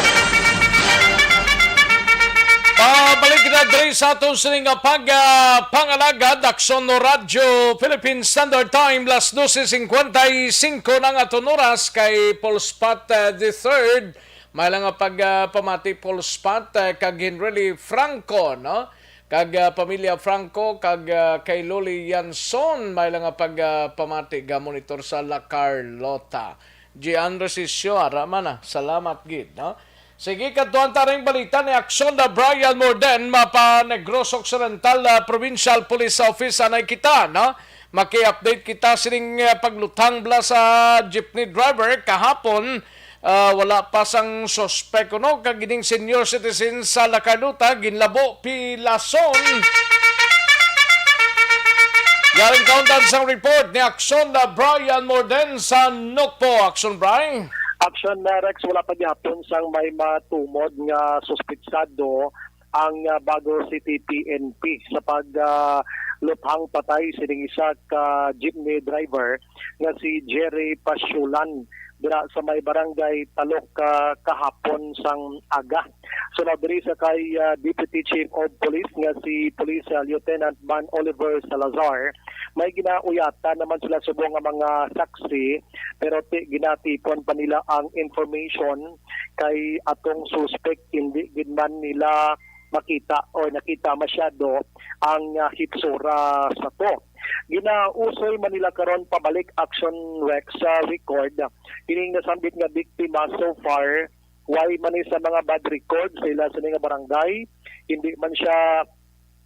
Pabalik na diri sa aton sini nga pag, ah, pangalagad, Aksyon Radyo Philippine Standard Time, las doce cincuenta y cinco na ang aton oras kay Paul Spot, ah, the third. May lang nga pag, ah, pamati, Paul Spot, ah, kag Henrily Franco, no? Kag, ah, pamilya Franco, kag, ah, kay Loli Yanson, may lang nga pag, ah, pamati, ga-monitor sa La Carlota. Gian Resisio, ara man, ah. Salamat gid, no? Sige, kadtuan ta ring balita ni Aksyon na Brian Morden, mapa Negros Occidental, ah, Provincial Police Office, anay kita, no? Maki-update kita sining, ah, pagluthang bala sa jeepney driver kahapon. Ah, wala pa sang suspek, no? Kag ining senior citizen sa La Carlota, ginlabo pilason. Galing kauntan sang report ni Aksyon na Brian Morden sa Nokpo. Aksyon, Brian. Aksyon, Rex, wala pa gihapon sang may matumod nga suspetsado ang, ah, Bago City P N P sa pag, ah, luthang patay sining isa ka jeepney driver nga si Jerry Pasyulan. dira sa may barangay Talok, ah, kahapon sang aga. So, na diri sa kay, ah, Deputy Chief of Police nga si Police, ah, Lieutenant Van Oliver Salazar, may ginauyatan naman sila subong nga mga saksi, pero ti-, ginatipon pa nila ang information kay atong suspect hindi gid man nila makita o nakita masyado ang, ah, hitsura sa to. Ginausoy man nila karon pabalik, Action Rex, sa record ining nasambit nga biktima. So far, way man ni sa mga bad record sa ila sini nga barangay. Hindi man siya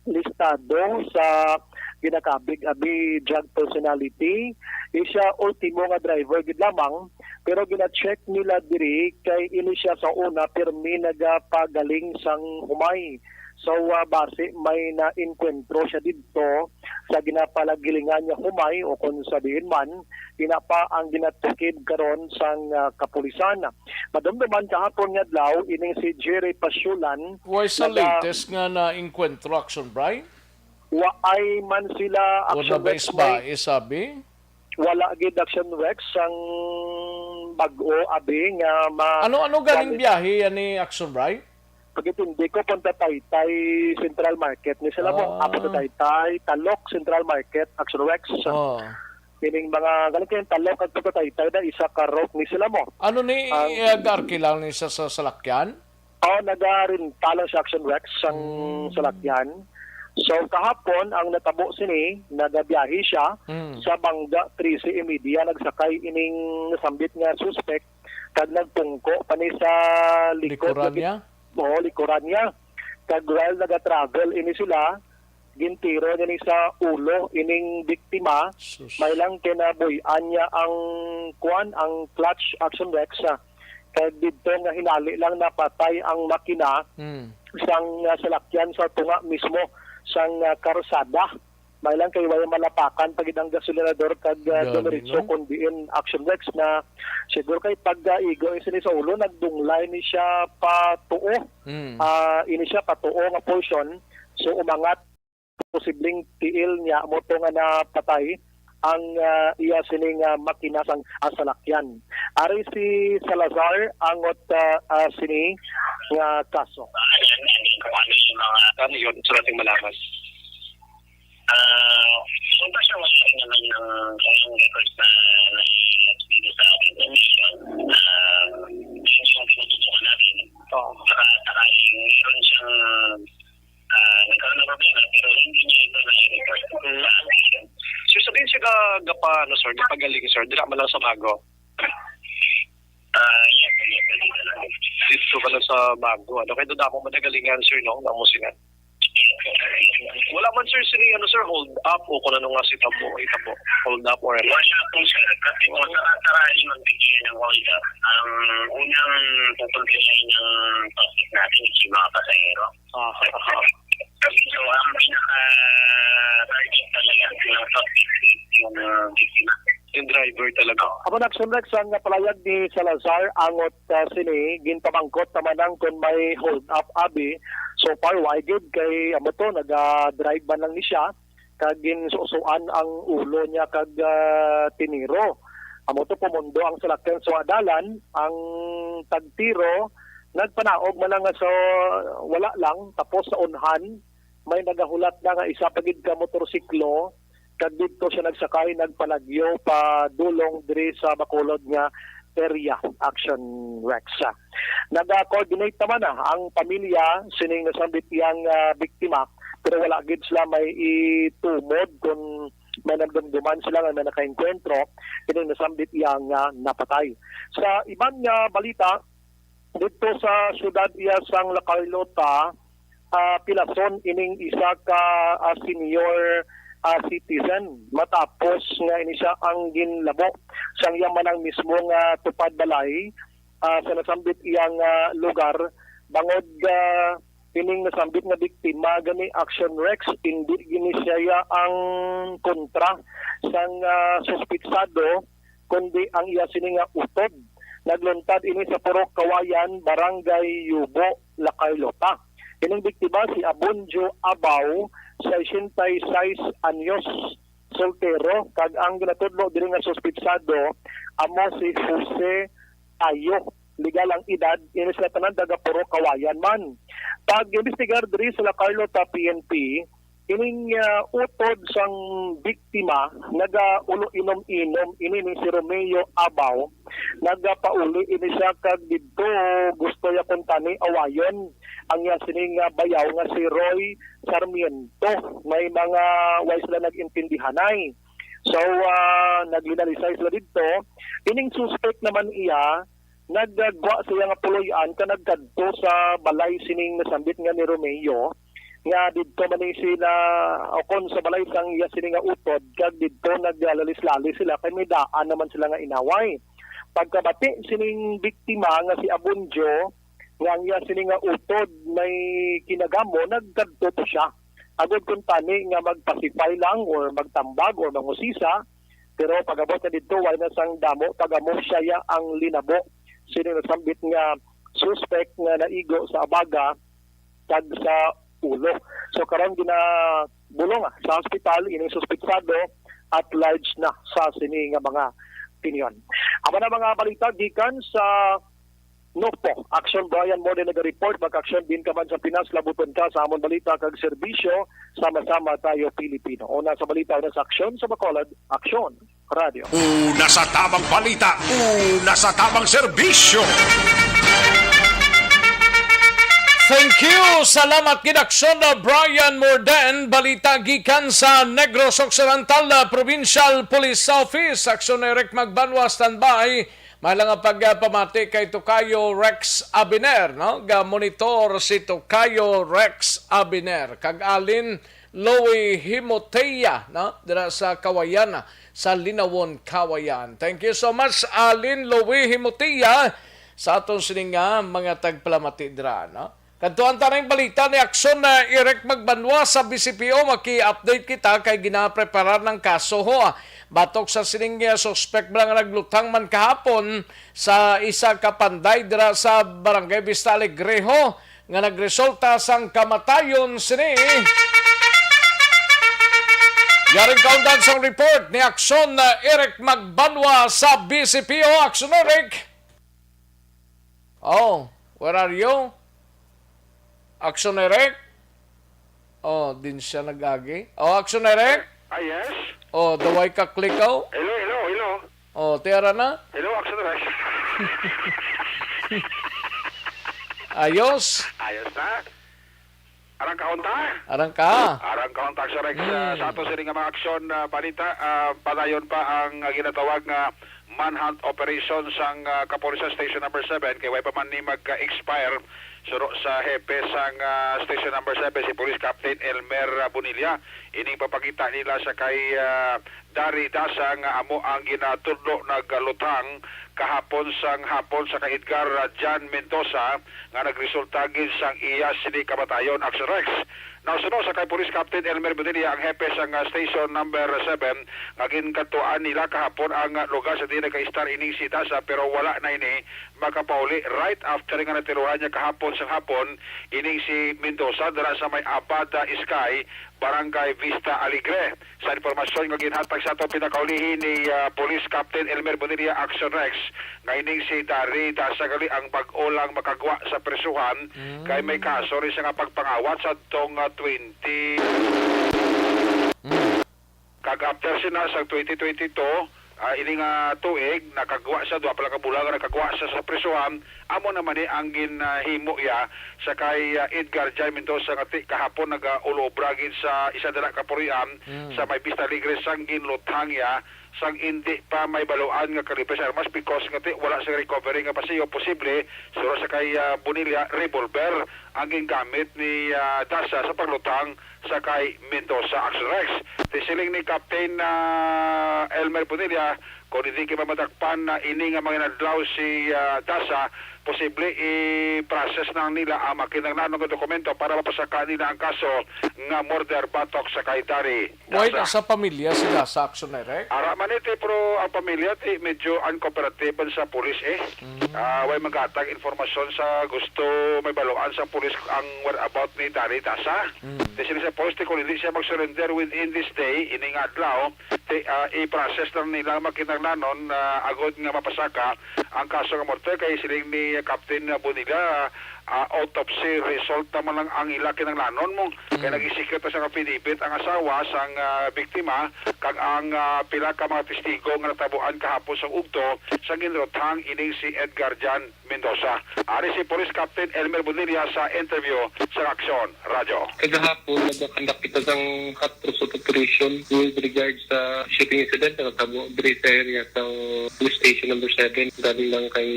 listado sa ginakabig-abi drug personality. Isa ultimo nga driver gid lamang, pero gina-check nila diri kay ini siya sa una pirmi nagapagaling sang humay. So, ah, basi may naengkwentro siya didto sa ginapalagilingan niya humay o kung sa diin man, ina pa ang ginatukid karon sang, ah, kapulisan. Madumduman kahapon nga adlaw ining si Jerry Pasyulan. Why sa naga- latest nga naengkwentro, Action Bright? Waay man sila, o Action Rex, may isabi? Wala gid, Action Rex, ang bag-o abi nga ma- Ano-ano ganing biyahe ani, Action Bright? Pagintindi ko, punta Taytay Central Market ni sila mo. Ah. Ah, punta Taytay, Talok Central Market, Action Rex. Oh. Kining mga, galing kayong Talok at punta Taytay na isa ka route ni sila mo. Ano ni, ang, eh, garki lang ni sa, sa salakyan? Oh, nagarinta lang sa Action Rex ang, hmm, salakyan. So, kahapon, ang natabo sini, nagabiyahe siya, hmm, sa Banga trese y media, nagsakay ining nasambit nga suspect, kag nagpungko pa ni sa likod. Likuran niya? Oo, likuran niya. Kag while nagatravel ini sila, gintiro niya ni sa ulo ining biktima. Sus. May lang kinabuy-an niya ang, kuan, ang clutch, Action Rex, ah. Kag didto nga hinali lang napatay ang makina, hmm, sang, ah, salakyan sa tunga mismo sang, ah, karsada. May lang kay way malapakan pa gid ang gasolinador kag, ah, grabe, dumiretso, no? Kun diin, Action Rex, na siguro kay pag, ah, igo ni sini sa ulo, nagdunglay ni siya patuo. Hmm. Ah, ini siya patuo nga portion. So, umangat, posibleng tiil niya, amo to nga napatay ang, ah, iya sining, ah, makina sang, ah, salakyan. Ari si Salazar angot, ah, ah, sini nga kaso. Ano yun, sa ating malaman? Ah, kung pa siya, wala rin naman ng, ng records na, na dito sa ating commission, na yun yung tinututukan natin. Oo. Saka, saka, meron siyang, ah, nagkaroon ng problema, pero hindi niya ito na-report sa atin. So, sabihin siya ga-, gapa, ano, sir, gapagaling, sir, dira man lang sa Bago. Ah, yes, yes, yes, yes. Dito ka lang sa Bago, ano? Kaya doon ako madagalingan, sir, no? Nang mo sila. Wala man, sir, sila, ano, sir, hold up o kung ano nga si tabo, itabo. Hold up or ano? Wala po, sir. Kasi kung saka-sakali magbigay ng hold up, ang unang pupuntahan ng topic natin is yung mga pasahero. Ah, ah. So, ang pinaka-target talaga ng suspect is yung, uh, biktima. Yung driver talaga. Amo na, Action Rex, ang palayag ni Salazar angot, ah, sini, ginpamangkot naman ang kung may hold up abi. So far, wa gid kay amo to, naga-drive man lang ni siya. Kag ginsusuan ang ulo niya kag, ah, tiniro. Amo to, pumundo ang salakyan sa dalan, ang tagtiro nagpanaog man lang nga sa wala lang, tapos sa unhan may nagahulat na nga isa pa gid ka motorsiklo, kag didto siya nagsakay, nagpalagyo pa dulong diri sa Bacolod nga area, Action Rex. Naga-coordinate naman na ang pamilya sining nasambit iyang, ah, biktima, pero wala gid sila may itumod kung may nagdumduman sila nga may nakaengkwentro kining nasambit iyang, ah, napatay. Sa iban nga balita, didto sa siyudad iya sang La Carlota, ah, pilason ining isa ka, ah, senior, ah, citizen matapos nga ini siya ang ginlabo sang iya man ang mismo nga tupad balay, ah, sa nasambit iyang, ah, lugar, bangod, ah, ining nasambit nga biktima gani, Action Rex, hindi gini siya ang kontra sang, ah, suspitsado, kundi ang iya sini nga utod. Nagluntad ini sa Purok Kawayan, Barangay Yubo, La Carlota. Ining biktima si Abunjo Abaw, sesenta y seis anyos, soltero, kag ang ginatudlo diri nga suspitsado amo si Jose Tayo. Legal ang edad, ini sila tanan taga Purok Kawayan man. Pag-imbestigar diri sa La Carlota P N P, ining, ah, utod sang biktima nagaulo inom-inom, ini ni si Romeo Abaw, nagapauli ini siya kag didto gusto ya kuntani awayon ang iya sini nga bayaw nga si Roy Sarmiento. May mga way sila nag-intindihanay. So, ah, naglinalisay sila didto. Ining suspect naman iya, nagagwa siya nga puloy-an ka nagkadto sa balay sining nasambit nga ni Romeo, nga didto man ni sila, o kon sa balay sang iya sini nga utod, kag didto naglalalis-lalis sila kay may daan naman sila nga inaway. Pagkabati sining biktima nga si Abunjo, nga ang iya sini nga utod may kinagamo, nagkadto to siya agod kuntani nga magpasipay lang or magtambag or mangusisa. Pero pag-abot na didto, way na sang damo, pag-amo siya ya ang linabo sini nasambit nga suspect nga naigo sa abaga kag sa ulo. So karon ginabulong sa hospital ining suspitsado at large na sa sini nga mga opinion. Amo na mga balita gikan sa Nokpo. Aksyon Brian Morde nag-report, mag-aksyon din ka man sa Pinas, labuton ka sa amon balita kag serbisyo, sama-sama tayo Pilipino. Una sa balita, una sa aksyon sa Bacolod, Aksyon Radio. Una sa tamang balita, una sa tamang serbisyo. Thank you. Salamat gid, Aksyon Brian Morden. Balita gikan sa Negros Occidental, uh, Provincial Police Office. Aksyon Eric Magbanwa, standby. May lang nga pagpamati kay Tokayo Rex Abiner, no? Ga-monitor si Tokayo Rex Abiner kag Alin Louie Himotea, no? Dira sa Kawayan, sa Linawon, Kawayan. Thank you so much, Alin Louie Himotea, sa aton sini nga mga tagpalamati dira, no? Kadtuan ta na ang balita ni Aksyon, ah, Eric Magbanwa sa B C P O. Maki-update kita kay ginapreparar ng kaso, ho, ah. Batok sa sining, ah, suspek bala nga naglutang man kahapon sa isa ka panday dira sa Barangay Vista Alegre, ho, nga nagresulta sang kamatayon sini. Yaring kaundan sang report ni Aksyon, ah, Eric Magbanwa sa B C P O. Aksyon, Eric. Oh, where are you? Action Direct? Oh, din siya nag-agi. Oh, Action Direct? Ah, yes? Oh, daway ka click, oh. Hello, hello, hello. Oh, tiara na? Hello, Action Direct. Ayos? Ayos na? Arang kahon ta? Arang ka? Arang kahon ta, Sir Rex. Ah, Hmm. sa ato sini nga mga aksyon, ah, balita, ah, padayon pa ang, ah, ginatawag nga manhunt operation sang, ah, Kapulisan Station Number Seven, kay way pa man ni mag-expire. Suno sa hepe sang, ah, Station Number Seven, si Police Captain Elmer, ah, Bonilla, ining papakita nila sa kay, ah, Dari Dasa nga amo ang ginatudlo nagluthang kahapon sang hapon sa kay Edgar, ah, John Mendoza nga nagresulta gid sang iya sini kamatayon, Action Rex. Now, suno sa kay Police Captain Elmer Bonilla, ang hepe sang, ah, Station Number Seven, nga ginkadtuan nila kahapon ang, ah, lugar sa diin nagkaistar ining si Dasa, pero wala na ini makapauli right after nga natirohan niya kahapon sang hapon ining si Mendoza dira sa may Abada Sky, Barangay Vista Alegre. Sa impormasyon nga ginhatag sa ato pinakaulihi ni, ah, Police Captain Elmer Bonilla, Action Rex, nga ining si Dari Dasa gali ang bag-o lang makagwa sa prisuhan, Mm. kay may kaso rin siya nga pagpangawat sa tong, ah, twenty. Mm. Kag after sina sa twenty twenty-two, ah, ini nga tuig, nakagwa siya, duha pa lang ka bulan nga nakagwa siya sa prisuhan. Amo naman ni ang ginahimo iya sa kay, ah, Edgar Jai Mendoza nga ti kahapon nag-ulobra gid sa isa dala ka purian Mm. sa may Vista Alegre sang ginluthang iya sang indi pa may baluan nga kalibre sa armas because nga ti wala sing recovery nga pasiyo posible suro sa kay, ah, Bonilla revolver ang gingamit ni, ah, Dasa sa pagluthang sa kay Mendoza, Action Rex. Ti siling ni Captain, ah, Elmer Bonilla, kung hindi kay mamadakpan na ini nga mga inadlaw si, ah, Dasa, posible i-process na nila ang makinahanglanon nga dokumento para mapasaka nila ang kaso nga murder batok sa kay Dari Daza. Sa pamilya sila sa aksyon, Eric? Ara man iti, pero ang pamilya ti medyo uncooperative sa pulis, eh. Mm. Ah, way maghatag informasyon sa gusto may baluan sa pulis ang whereabout ni Dari Daza. Mm. Ti sila sa pulis, ti kung hindi siya mag-surrender within this day, ini nga adlaw, ti, ah, i-process lang nila makinahanglanon, ah, agod nga mapasaka ang kaso nga morte kay siling ni Captain Bonilla, ah, autopsy result naman lang ang ila kinahanglanon mo. Kay Mm. nag-execute na sang affidavit ang asawa sang, ah, biktima kag ang, ah, pila ka mga testigo nga natabuan kahapon sa ugto sa ginruthang ining si Edgar Jan Mendoza. Ari si Police Captain Elmer Bonilla sa interview sa Aksyon Radyo. Kagahapon, nagkakandak kita sang hot pursuit operation with regards sa shooting incident na natabo diri sa area sa police station number seven. Galing lang kay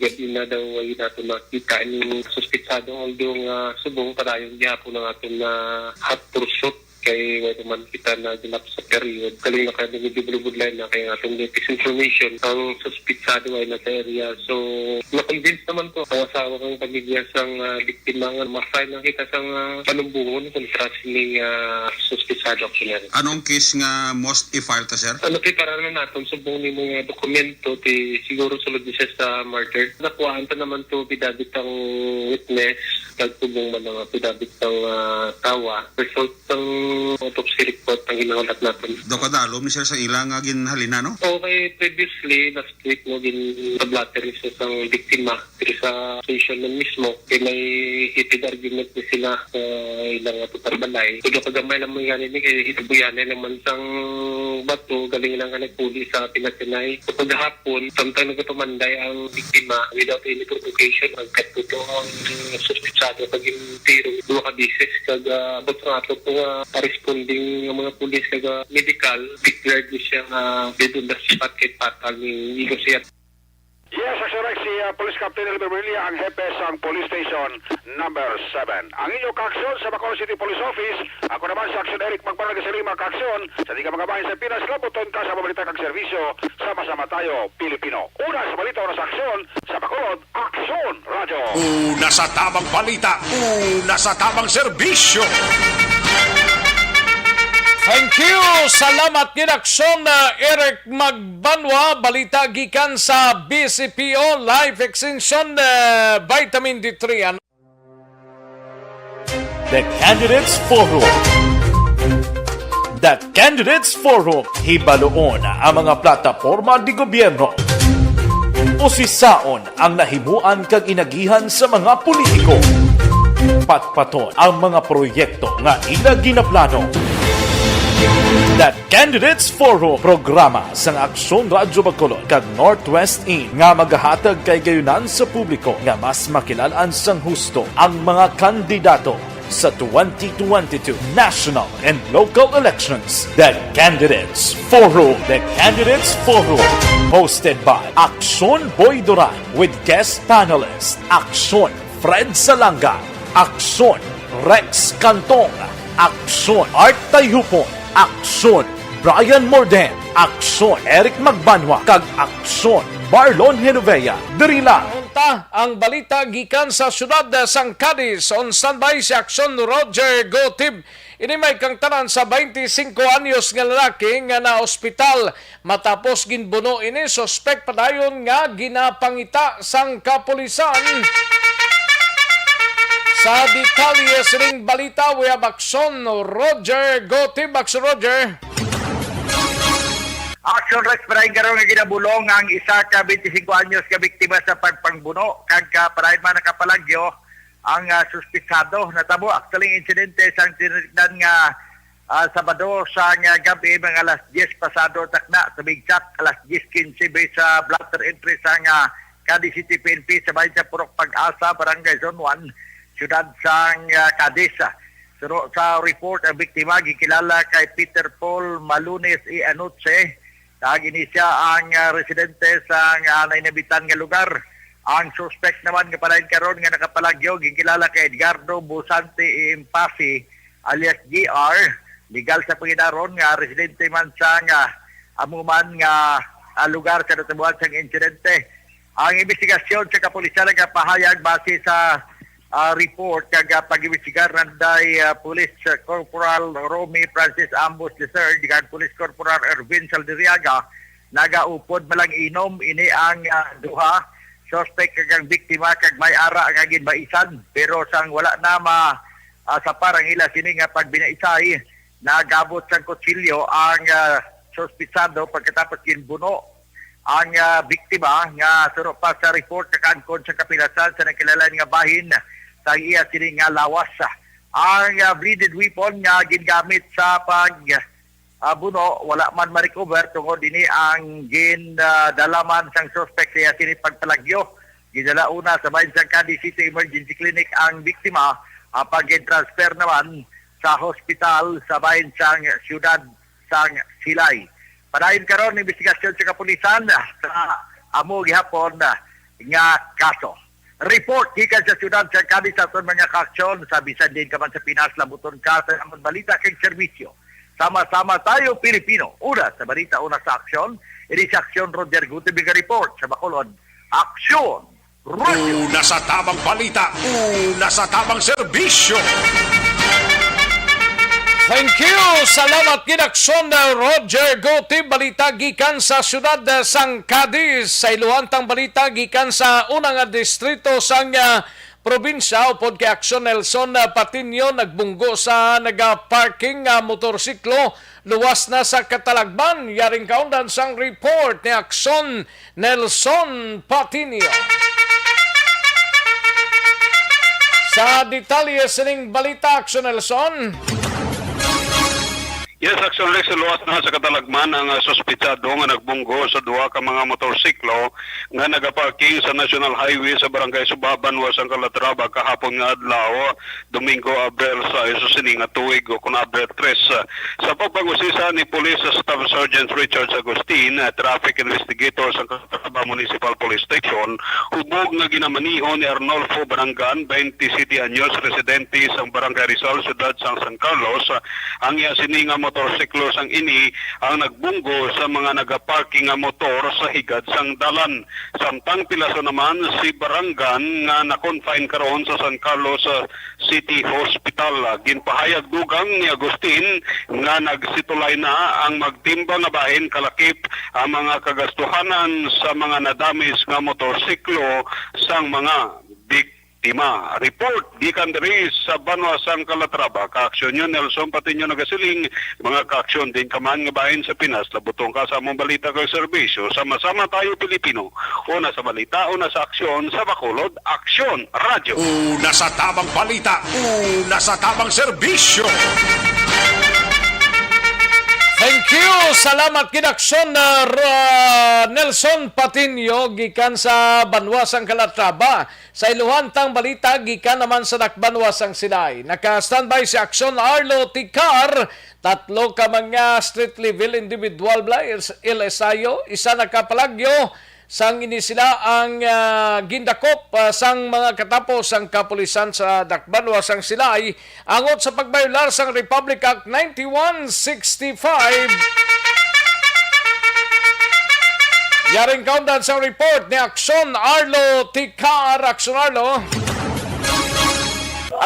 gabi na daw ay nato nakita ni suspitsado, although nga subong padayon gyapon ang aton na hot pursuit kay wala man kita na ginap sa period. Galing na kay medyo bulubudlay na kay ang atong latest information, ang suspitsado ay nasa area. So, na-convince naman ko ang asawa kang pamilya sang, ah, biktima nga ma-file lang kita sang, ah, panumbongon kontra sining, ah, suspitsado, actually. Anong case nga most i-file ta, sir? Ano, kay para na naton subong ni mga dokumento, ti siguro sulod ni siya sa murder. Nakuhaan pa naman to affidavit ang witness, kag subong man ang affidavit ang, ah, tawa. Result sang autopsy report ang ginahulat naton. Daw kadalom ni, sir, sa ila nga ginhalina, no? Okay, previously, last week, no, gin-blotter ni siya sang biktima diri sa station na mismo. Kay may heated argument ni sila sa ilang atutan balay. Tudo ka gamay lang mo gani ni kay hinabuyanay naman sang bato, galing lang nga nagpuli sa pinatinay. So, paghapon, samtang nagapamanday ang biktima, without any provocation, ang katuto ang suspitsado kag tiro duha ka bisis kag, ah, abot sa ato po nga pa-responding nga mga pulis kag, ah, medical, declared ni siya nga dead on the spot kay fatal ni igo siya. Yes, Aksyon Rex, si, ah, Police Captain Elmer Murillo, ang hepe sang Police Station Number seven. Ang inyo kaaksyon sa Bacolod City Police Office. Ako naman si Aksyon Eric Magbanal, sa lima kaaksyon sa di ka mga bahin sa Pinas, labuton ka sa pabalita kag serbisyo. Sama-sama tayo, Pilipino. Una sa balita, una sa aksyon, sa Bacolod, Aksyon Radyo. Una sa tamang balita, una sa tamang serbisyo. Thank you. Salamat gid, Aksyon, uh, Eric Magbanwa. Balita gikan sa B C P O Life Extension, uh, Vitamin D three. Ano? The Candidates Forum. The Candidates Forum. Hibaluon ang mga plataporma di gobyerno. Usisaon ang nahimuan kag inagihan sa mga politiko. Patpaton ang mga proyekto nga ila ginaplano. The Candidates Forum, programa sang Aksyon Radyo Bacolod kag Northwest In nga magahatag kay gayunan sa publiko nga mas makilal-an sang husto ang mga kandidato sa twenty twenty-two national and local elections. The Candidates Forum. The Candidates Forum, hosted by Aksyon Boy Duran with guest panelist Aksyon Fred Salanga, Aksyon Rex Cantong, Aksyon Art Tayhupon, Aksyon Brian Morden, Aksyon Eric Magbanwa, kag Aksyon Marlon Genovea. Diri lang. Unta ang balita gikan sa siyudad sang Cadiz. On standby si Aksyon Roger Gotib. Ini may kangtanan sa twenty-five anyos nga lalaki nga naospital matapos ginbuno ini suspek padayon nga ginapangita sang kapulisan. Sa detalye sining balita, we have Aksyon Roger Gotib. Aksyon Roger. Aksyon Rex, padayon karon nga ginabulong ang isa ka twenty-five anyos ka biktima sa pagpangbuno kag, ah, padayon man nakapalagyo ang, ah, suspitsado. Natabo actually ang insidente sang tinignan nga, ah, Sabado sa nga gab-i, mga alas diyes pasado takna, sa bigsak alas diyes quince, based sa blotter entry sang, ah, Cadiz City P N P sa bahin sa Purok Pag-asa, Barangay Zone one, siyudad sang, ah, Cadiz. Suno sa report, ang biktima gikilala kay Peter Paul Malunes y Anoche, kag ini sia ang, ah, residente sa, ah, nainabitan nga lugar. Ang suspek naman nga padayon karon nga nakapalagyo ginkilala kay Edgardo Busante y Impasi, alias G R, legal sa pangidaron nga residente man sa nga amo man nga, ah, lugar sa natabuan sang insidente. Ang imbestigasyon sa kapulisan nagapahayag base sa, ah, report kag, ah, pag-imbestigar nanday, ah, Police Corporal Romy Francis Ambos the third kag Police Corporal Erwin Saldiriaga, nagaupod malang inom ini ang, ah, duha suspect kag ang biktima kag may ara nga ginbaisan, pero sang wala na ma, ah, sa parang ila sini nga pagbinaisay, nagabot sang kutsilyo ang, ah, suspitsado pagkatapos ginbuno ang, ah, biktima nga suno pa sa report nakaangkon sa kapilasan sa nagkilalain nga bahin sa iya sini nga lawas. Ang, ah, bladed weapon nga gingamit sa pag, ah, buno wala man ma-recover tungod ini ang gin, ah, dala man sang suspect sa iya sini pagpalagyo. Gidala una sa bahin sang Cadiz City Emergency Clinic ang biktima, ah, pag-transfer naman sa hospital sa bahin sang siyudad sang Silay. Padayon karon ang investigasyon sa kapulisan sa amo gihapon nga kaso. Report gikan sa siyudad sa Cadiz sa aton mga kaaksyon, sa bisan diin ka man sa Pinas, labuton ka sa amon balita kag serbisyo. Sama-sama tayo, Pilipino. Una sa balita, una sa aksyon. Ini si Aksyon Roger Gutib nga report sa Bacolod. Aksyon! Una sa tamang balita, una sa tamang serbisyo. Thank you. Salamat gid, Aksyon, uh, Roger Gutib. Balita gikan sa siyudad, uh, sang Cadiz. Sa iluhan tang balita gikan sa una nga distrito sang, uh, probinsya, upod kay Aksyon Nelson, uh, Patiño, nagbunggo sa nagaparking nga motorsiklo luwas na sa katalagman. Yaring kaundan sang report ni Aksyon Nelson Patiño. Sa detalye sining balita, Aksyon Nelson. Yes, Aksyon Rex, luwas na sa katalagman ang, ah, suspitsado nga nagbunggo sa duha ka mga motorsiklo nga nagaparking sa National Highway sa Barangay Suba, Banwa sang Calatrava, kahapon nga adlaw. Domingo, Abril sais sa sini nga tuig, o kon Abril tres. Sa pagpangusisa ni Police Staff Sergeant Richard Agustin, traffic investigator sa Calatrava Municipal Police Station, hubog nga ginamaniho ni Arnolfo Barangan, twenty-seven anyos, residente sang Barangay Rizal, Siyudad sang San Carlos, ang iya sini nga motorsiklo, sang ini ang nagbunggo sa mga nagaparking nga motor sa higad sang dalan. Samtang pilaso naman si Barangan nga na-confine karon sa San Carlos, ah, City Hospital. Ginpahayag dugang ni Agustin nga nagsitulay na ang magtimbang nga bahin kalakip ang mga kagastuhanan sa mga nadamis nga motorsiklo sang mga biktima. Report gikan diri sa Banwa sang Calatrava, Kaaksyon Nelson Patiño nagasiling, mga kaaksyon, diin ka man nga bahin sa Pinas, labuton ka sa among balita kag serbisyo. Sama-sama tayo, Pilipino. Una sa balita, una sa aksyon, sa Bacolod, Aksyon Radyo. Una sa tamang balita, una sa tamang serbisyo. Thank you. Salamat gid, Aksyon, uh, Ra-, Nelson Patiño gikan sa Banwa sang Calatrava. Sa iluhan tang balita, gikan naman sa dakbanwa sang Silay. Naka-standby si Aksyon Arlo Ticar. Tatlo ka mga street level individual bala, L S I O, isa nakapalagyo. Sang ini sila ang, ah, gindakop, ah, sang mga katapo sang kapulisan sa dakbanwa sang Silay, angot sa pagbayolar sang Republic Act ninety-one sixty-five. Yaring kaundan sang report ni Aksyon Arlo Ticar. Aksyon Arlo.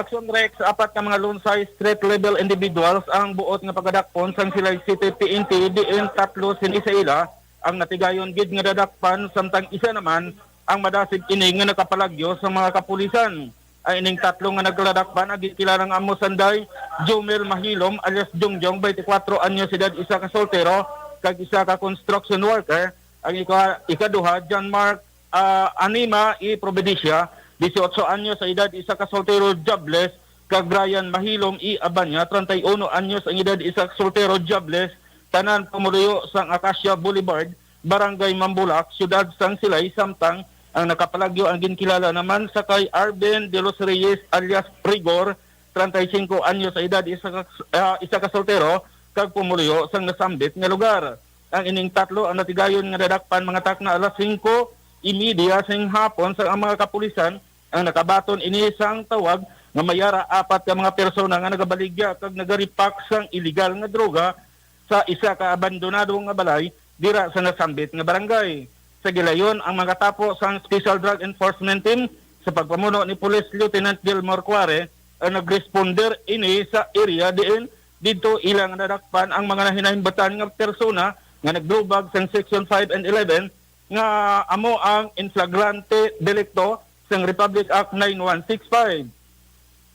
Aksyon Rex, apat ka mga Lunsay street level individuals ang buot nga pagadakpon sang Silay City P N P, diin tatlo sini sa ila ang natigayon gid nga nadakpan, samtang isa naman ang madasig ini nga nakapalagyo sa mga kapulisan. Ang ining tatlo nga nagladakpan ang ginkilala nga amo sanday Jomel Mahilom alias Jongjong, twenty-four anyos edad, isa ka soltero kag isa ka construction worker. Ang ika-, ikaduha, John Mark, ah, Anima y Providencia, dieciocho anyos sa edad, isa ka soltero jobless, kag Brian Mahilom y Abanya, treinta y uno anyos ang edad, isa ka soltero jobless, tanan pumuluyo sang Acacia Boulevard, Barangay Mambulak, Siyudad sang Silay, samtang ang nakapalagyo ang ginkilala naman sa kay Arben de los Reyes alias Rigor, treinta y cinco anyos sa edad, isa ka, ah, isa ka soltero, kag pumuluyo sang nasambit nga lugar. Ang ining tatlo ang natigayon nga nadakpan mga takna alas singko y media sing hapon, sa ang mga kapulisan ang nakabaton ini sang tawag nga may ara apat ka mga persona nga nagabaligya kag nagaripak sang iligal nga droga sa isa ka abandonado nga balay dira sa nasambit nga barangay. sa gilayon ang mga tapo sang Special Drug Enforcement Team sa pagpamuno ni Police Lieutenant Gilmore Cuare ang nagresponder ini sa area diin didto ila nga nadakpan ang mga nahinahimbatan nga persona nga naglubag sang Section five and eleven nga amo ang inflagrante delikto sang Republic Act nine one six five.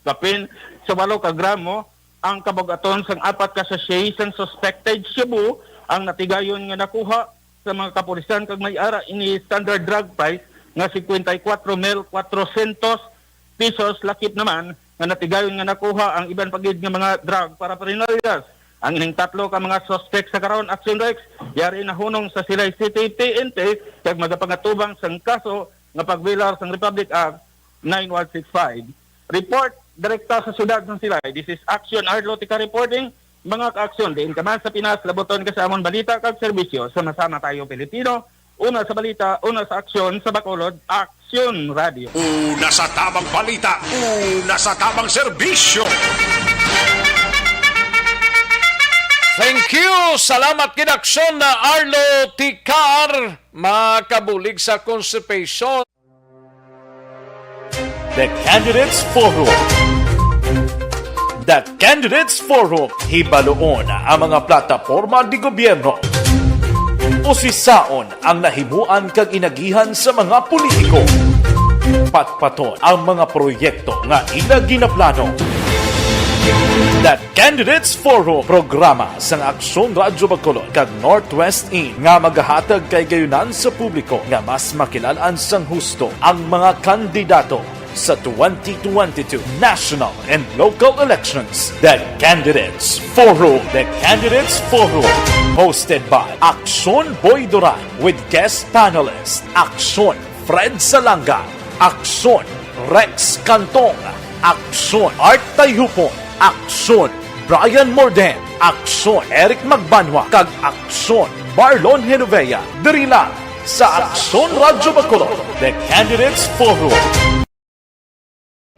Kapin sa walo ka gramo ang kabug-aton sang apat ka sachet sang suspected shabu ang natigayon nga nakuha sa mga kapulisan kag may ara ini standard drug price nga cincuenta y cuatro mil cuatrocientos pesos, lakip naman nga natigayon nga nakuha ang iban pa gid nga mga drug paraphernalias. Ang ining tatlo ka mga suspek sa karon, Action Rex, yari nahunong sa Silay City P N P kag magapangatubang sang kaso nga pag-violar sang Republic Act nine one six five. Report direkta sa siyudad ng Silay. This is Action Arlo Tika reporting. Mga ka-aksyon, diin ka man sa Pinas, labuton ka sa amon balita kag serbisyo. Sama-sama tayo, Pilipino. Una sa balita, una sa aksyon, sa Bacolod, Aksyon Radio. Una sa tamang balita, una sa tamang serbisyo. Thank you. Salamat gid, Aksyon na Arlo Tikar. Makabulig sa constipation. The Candidates Forum. The Candidates Forum, hibaluon ang mga plataporma di gobyerno. Usisaon ang nahimuan kag inagihan sa mga politiko. Patpaton ang mga proyekto nga ila ginaplano. The Candidates Forum, programa sang Aksyon Radyo Bacolod kag Northwest In nga magahatag kay gayunan sa publiko nga mas makilalaan sang husto ang mga kandidato sa twenty twenty-two national and local elections. The Candidates Forum. The Candidates Forum, hosted by Aksyon Boy Duran with guest panelist Aksyon Fred Salanga, Aksyon Rex Cantong, Aksyon Art Tayhupon, Aksyon Brian Morden, Aksyon Eric Magbanwa, kag Aksyon Marlon Genovea, diri lang sa Aksyon Radyo Bacolod, The Candidates Forum.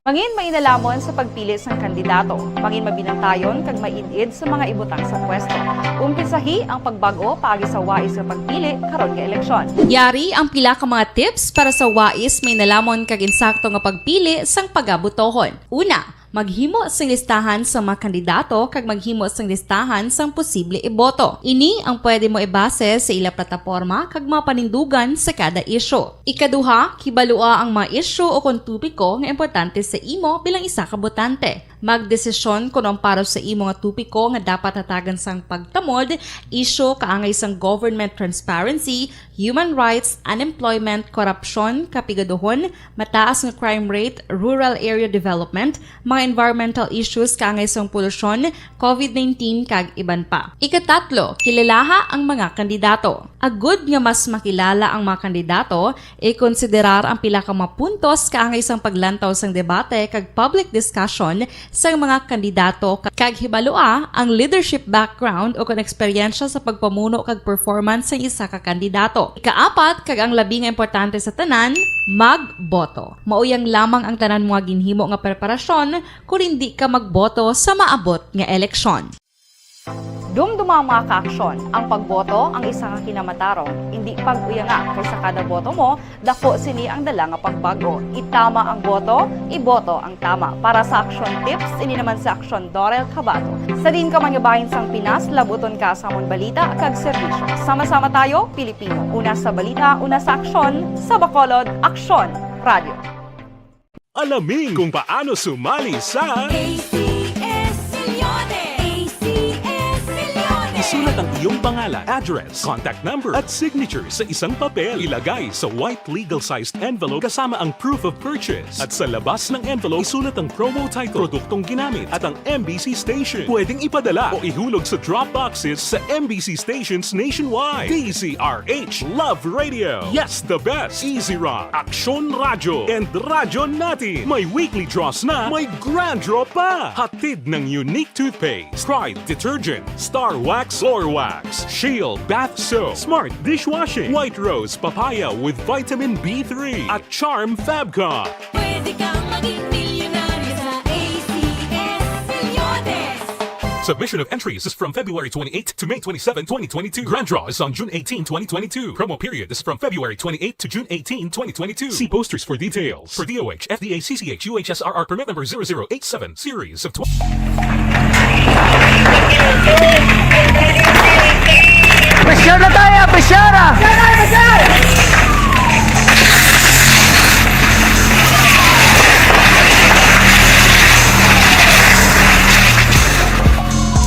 Mangin mainalamo sa pagpili sang kandidato. Mangin mabinantayon kag maid-id sa mga ibutang sa pwesto. Umpisahi ang pagbag-o paagi sa wais nga pagpili karon nga eleksyon. Yari ang pila ka mga tips para sa wais, mainalamo kag insakto nga pagpili sang pagabotohon. Una, maghimo sing listahan sa mga kandidato kag maghimo sing listahan sang posible iboto. Ini ang pwede mo ibase sa ila plataporma kag mga panindugan sa kada isyu. Ikaduha, kibalua ang mga isyu o kon topiko nga importante sa imo bilang isa ka botante. Magdesisyon kon ang para sa imo nga topiko nga dapat hatagan sang pagtamod, isyu kaangay sang government transparency, human rights, unemployment, korupsyon, kapigaduhon, mataas nga crime rate, rural area development, mga environmental issues kaangay sang polusyon, covid nineteen, kag iban pa. Ikatatlo, kilalaha ang mga kandidato. Agud nga mas makilala ang mga kandidato, ikonsiderar ang pila ka mga puntos kaangay sang paglantaw sang debate kag public discussion sang mga kandidato, ka-, kag hibalua ang leadership background o kon eksperyensya sa pagpamuno kag performance sang isa ka kandidato. Ikaapat, kag ang labi nga importante sa tanan, magboto. Mao yang lamang ang tanan mo nga ginhimo nga preparasyon kon indi ka magboto sa maabot nga eleksyon. Dumduma, mga kaaksyon, ang pagboto ang isa ka kinamatarong. Indi pag-uyanga, kay sa kada boto mo, dako sini ang dala nga pagbag-o. Itama ang boto, iboto ang tama. Para sa Aksyon Tips, ini naman si Aksyon Dorel Cabato. Sa diin ka man nga bahin sang Pinas, labuton ka sa amon balita kag serbisyo. Sama-sama tayo, Pilipino. Una sa balita, una sa aksyon, sa Bacolod, Aksyon Radio. Alamin kung paano sumali sa A C S Milyones. A C S Milyones. Isulat ang iyong pangalan, address, contact number, at signature sa isang papel. Ilagay sa white legal-sized envelope kasama ang proof of purchase. At sa labas ng envelope, isulat ang promo title, produktong ginamit, at ang M B C station. Pwedeng ipadala o ihulog sa drop boxes sa M B C stations nationwide. D Z R H Love Radio. Yes, the best. Easy Run, Aksyon Radyo, and Radyo Natin. May weekly draws na, may grand draw pa. Hatid ng Unique Toothpaste, Pride Detergent, Star Wax Floor Wax, Shield Bath Soap, Smart Dishwashing, White Rose Papaya with Vitamin B three, at Charm Fabcon. Pwede kang maging milyonaryo sa A C S Milyones. Submission of entries is from February twenty-eighth to May twenty-seven, twenty twenty-two. Grand draw is on June eighteen, twenty twenty-two. Promo period is from February twenty-eighth to June eighteen, twenty twenty-two. See posters for details. For D O H, F D A, C C H, U H S R R permit number zero zero eight seven, series of twenty. Pressure na tayo, pressure!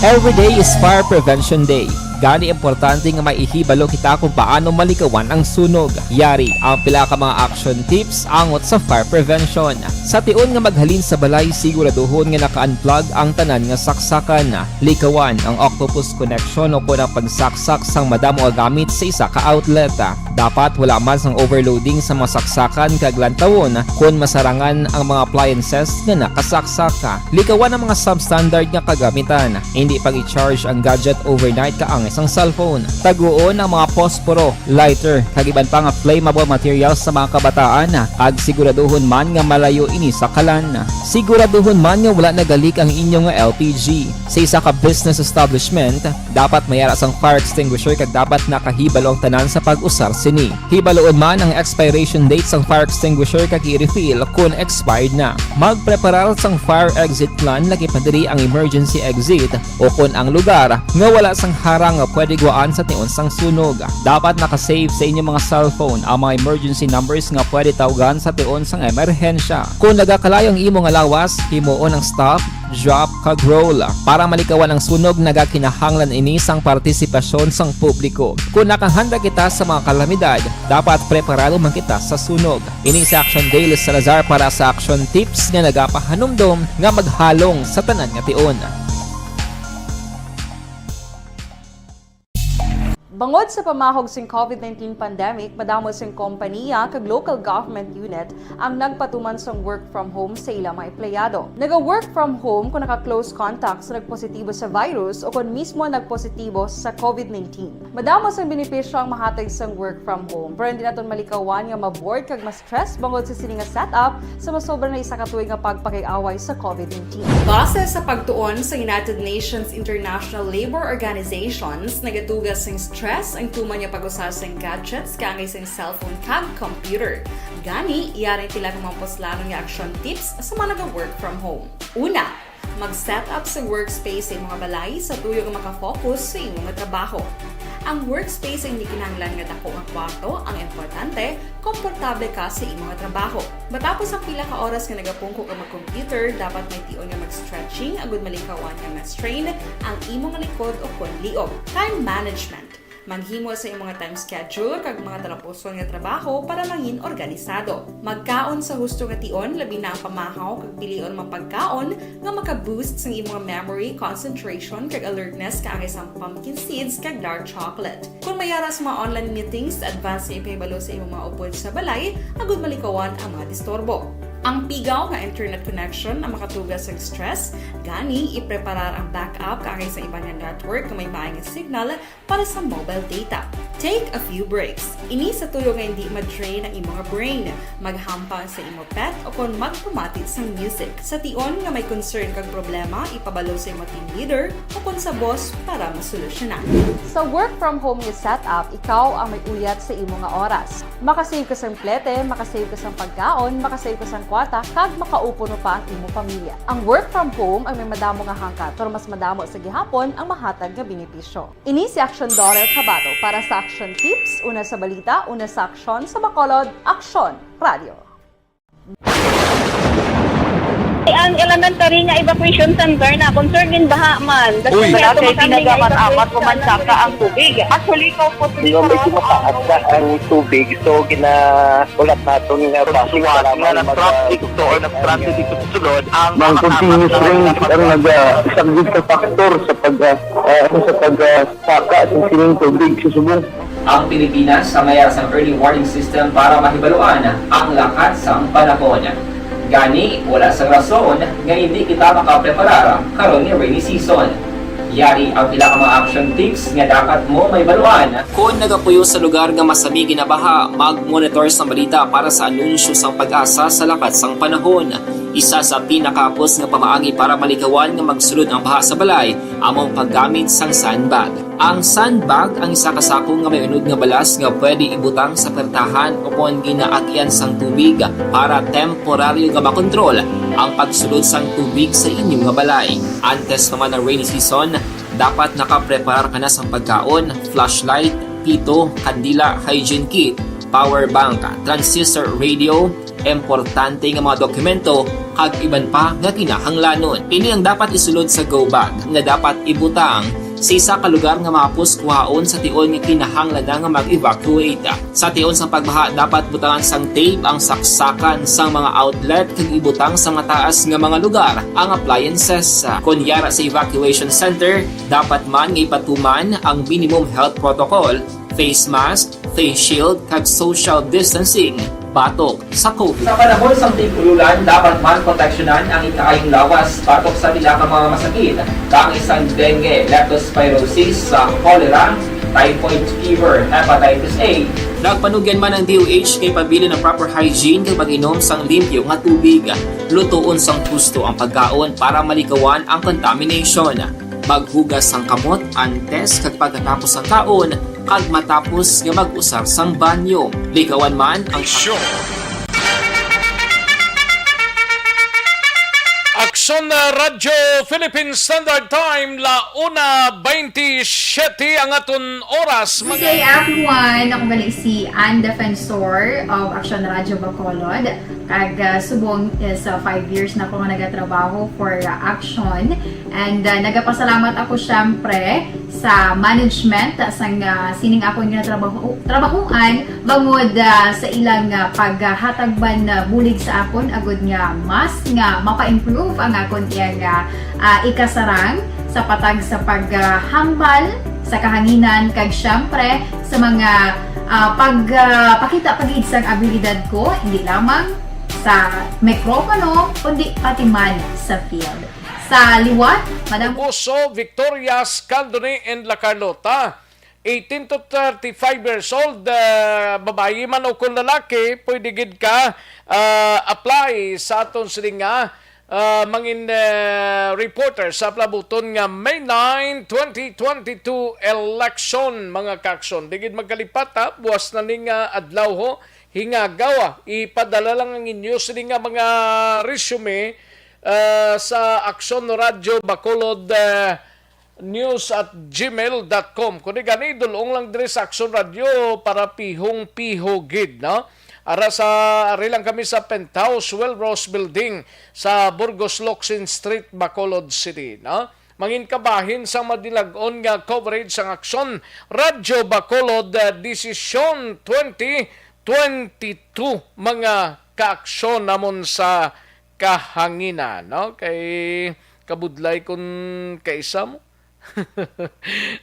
Every day is Fire Prevention Day. Gani, importante nga may ihibalo kita kung paano malikawan ang sunog. Yari ang pila ka mga action tips angot sa fire prevention. Sa tion nga maghalin sa balay, siguraduhon nga naka-unplug ang tanan nga saksakan. Likawan ang octopus connection o kon ang pagsaksak sang madamo nga gamit sa isa ka outlet. Dapat wala man sang overloading sa mga saksakan kag lantawon kon masarangan ang mga appliances nga nakasaksak. Likawan ang mga substandard nga kagamitan. Hindi pag-i-charge ang gadget overnight kaangay sang cellphone. Taguon ang mga posporo, lighter, kag iban pa nga flammable materials sa mga kabataan, kag siguraduhon man nga malayo ini sa kalan. Siguraduhon man nga wala nagalik ang inyo nga L P G. Sa isa ka business establishment, dapat may ara sang fire extinguisher kag dapat nakahibalo ang tanan sa pag-usar sini. Hibaloon man ang expiration date sang fire extinguisher kag i-refill kon expired na. Magpreparar sang fire exit plan, lakip na diri ang emergency exit o kon ang lugar nga wala sang harang nga pwede gwaan sa tion sang sunog. Dapat naka-save sa inyo mga cellphone ang mga emergency numbers nga pwede tawgan sa tion sang emerhensya. Kon nagakalayo ang imo nga lawas, himuon ang stop, drop, kag roll. Para malikawan ang sunog, nagakinahanglan ini sang partisipasyon sang publiko. Kon nakahanda kita sa mga kalamidad, dapat preparado man kita sa sunog. Ini si Action Dale Salazar para sa Action Tips nga nagapahanumdom nga maghalong sa tanan nga tion. Bangod sa pamahog sing COVID nineteen pandemic, madamo sing kompaniya kag local government unit ang nagpatuman sang work from home sa ila mga empleyado. Naga-work from home kung naka-close contact sa nagpositibo sa virus o kon mismo nagpositibo sa COVID nineteen. Madamo sang benepisyo ang mahatag sang work from home, pero hindi naton malikawan nga ma-bored kag ma-stress bangod sa sini nga setup sa masobra na isa ka tuig nga pagpakig-away sa COVID nineteen. Base sa pagtuon sa United Nations International Labor Organizations, nagatuga sing stress ang tuman nga pag-usa sing gadgets kaangay sing cellphone kag computer. Gani, yari ang pila ka mga puslanon nga action tips sa mga naga-work from home. Una, mag-set up sa workspace sa imong balay sa tuyo nga makafocus sa imong trabaho. Ang workspace ay hindi kinahanglan nga dako nga kwarto, ang importante, komportable ka sa imong trabaho. Matapos ang pila ka oras nga nagapungko ka mag-computer, dapat may tion nga mag-stretching agud malikawan nga ma-strain ang imong likod o kon liog. Time management. Maghimo sa imong time schedule kag mga talapuson nga trabaho para mangin organisado. Magkaon sa husto nga tion, labi na ang pamahaw kag pilion mga pagkaon nga maka-boost sang imong memory, concentration, kag alertness kaangay sang pumpkin seeds kag dark chocolate. Kon may ara sa mga online meetings, advance nga ipahibalo sa imong mga upod sa balay agud malikawan ang mga disturbo. Ang pigaw nga internet connection ang makatuga sang stress, gani ipreparar ang backup kaangay sa iban nga network nga may maayo nga signal para sa mobile data. Take a few breaks. Ini sa tuyo nga hindi ma-drain ang imo nga brain. Maghampang sa imo pet o kon magpamati sang music. Sa tion nga may concern kag problema, ipabalo sa imo team leader o kon sa boss para masolusyonan. Sa work from home nga setup, ikaw ang may uyat sa imo nga oras. Makasave ka sang plete, makasave ka sang pagkaon, makasave ka sang kwarta, kag makaupuno pa ang imo pamilya. Ang work from home ang may madamo nga hangkat, pero mas madamo sa gihapon ang mahatag nga benepisyo. Ini si Aksyon Dorel Cabato para sa Aksyon Tips, una sa balita, una sa aksyon, sa Bacolod, Aksyon Radio. Ang elementary nga evacuation center na concern din baha man. Uy, wala kay tinaga man amat ko man saka ang tubig. Actually, ko po. Di ba may kumataas na ang tubig, so gina-, ulat naton nga basi nga nag-traffic to or nag-transit dito sa sulod ang mga continuous rain ang naga-, isa gid ka factor sa pag, ah, ah, ano, sa pag, ah, saka sa sining tubig sa subong. Ang Pilipinas sa mayara sang early warning system para mahibaluan ang lakat sang panahon. Gani, wala sang rason nga hindi kita makapreparar karon nga rainy season. Yari ang pila ka mga action tips nga dapat mo mahibaluan. Kon nagapuyo sa lugar nga masami ginabaha, mag-monitor sang balita para sa anunsyo sang PAGASA sa lakat sang panahon. Isa sa pinakahapos nga pamaagi para malikawan nga magsulod ang baha sa balay amo ang paggamit sang sandbag. Ang sandbag ang isa ka sako nga may unod nga balas nga pwede ibutang sa pertahan o kon ginaagyan sang tubig para temporaryo nga makontrol ang pagsulod sang tubig sa inyo nga balay. Antes pa man ang rainy season, dapat nakapreparar ka na sang pagkaon, flashlight, pito, kandila, hygiene kit, power bank, transistor radio, importante nga mga dokumento, kag iban pa nga kinahanglanon. Ini ang dapat isulod sa go bag nga dapat ibutang sa isa ka lugar nga mahapos kuhaon sa tion nga kinahanglan na nga mag-evacuate. Sa tion sang pagbaha, dapat butangan sang tape ang saksakan sang mga outlet kag ibutang sa mataas nga mga lugar ang appliances. Kon yara sa evacuation center, dapat man nga ipatuman ang minimum health protocol, face mask, face shield, kag social distancing batok sa COVID. Sa panahon sang tig-ululan, dapat man proteksyonan ang ikaayong lawas batok sa pila ka mga masakit, kaangay sang dengue, leptospirosis, sa cholera, typhoid fever, hepatitis A. Nagpanugyan man ang D O H nga ipabilin ang proper hygiene kag pag-inom sang limpyo nga tubig. Lutoon sang husto ang pagkaon para malikawan ang contamination. Maghugas sang kamot antes kag pagkatapos sang kaon kag matapos nga mag-usar sang banyo. Likawan man ang Show. Aksyon na Radyo Philippine Standard Time, la una veintisiete ang aton oras. Good day, everyone. Ako gali si Ann Defensor of Aksyon Radyo Bacolod. Kag, ah, subong is, ah, five years na ako nga nagatrabaho for, ah, Aksyon. And, ah, nagapasalamat ako, syempre, sa management, ah, sang, ah, sining akon nga trabaho, trabahuan, bangod, ah, sa ilang, ah, paghatag man, ah, bulig sa akon, agud nga mas nga mapa-improve ang akon iyang, ah, ah, ikasarang sa patag sa paghambal sa kahanginan, kag, syempre, sa mga, ah, pag, ah, pakita pa gid sang abilidad ko, hindi lamang sa mikropono, kundi pati man sa field. Sa liwat, Madam Puso Victorias Caldoni and La Carlota, eighteen to thirty-five years old, ah, babayi man o kon lalaki, pwede gid ka, ah, apply sa aton sini nga, ah, mangin, ah, reporter sa palabuton nga May nine, twenty twenty-two election, mga kaaksyon. Di gid magkalipat, ha, buwas na ning, ah, adlaw, ho. Hingagaw, ah. Ipadala lang ang inyo sini nga mga resume, ah, sa Aksyon Radyo Bacolod, ah, news at gmail dot com. Kundi gani, dulong lang diri sa Aksyon Radyo para pihong-piho gid, no? Ara sa, ari lang kami sa Penthouse Welrose Building sa Burgos Locsin Street, Bacolod City, no? Mangin kabahin sang madilag-on nga coverage sang Aksyon Radyo Bacolod, ah, Desisyon twenty twenty-two, mga kaaksyon namon sa kahanginan, no? Kay kabudlay kun kaisa mo.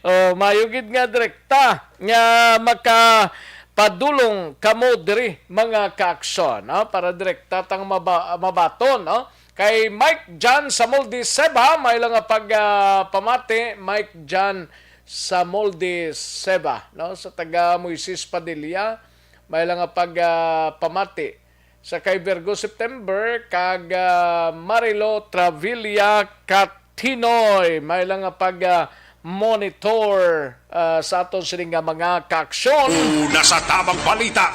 Oh, mayo gid nga direkta nga makapadulong kamo diri, mga kaaksyon, no? Para direkta tang maba-, mabaton, no? Kay Mike John Samoldi Seba, may lang nga pag, ah, pamati, Mike John Samoldi Seba, no? Sa taga Moises Padilla, may lang nga pag, ah, pamati. Sa kay Virgo September, kag, ah, Marilo Travilla Catinoy, may lang nga pag, ah, monitor, ah, sa aton sini nga mga kaaksyon. Una sa tabang balita,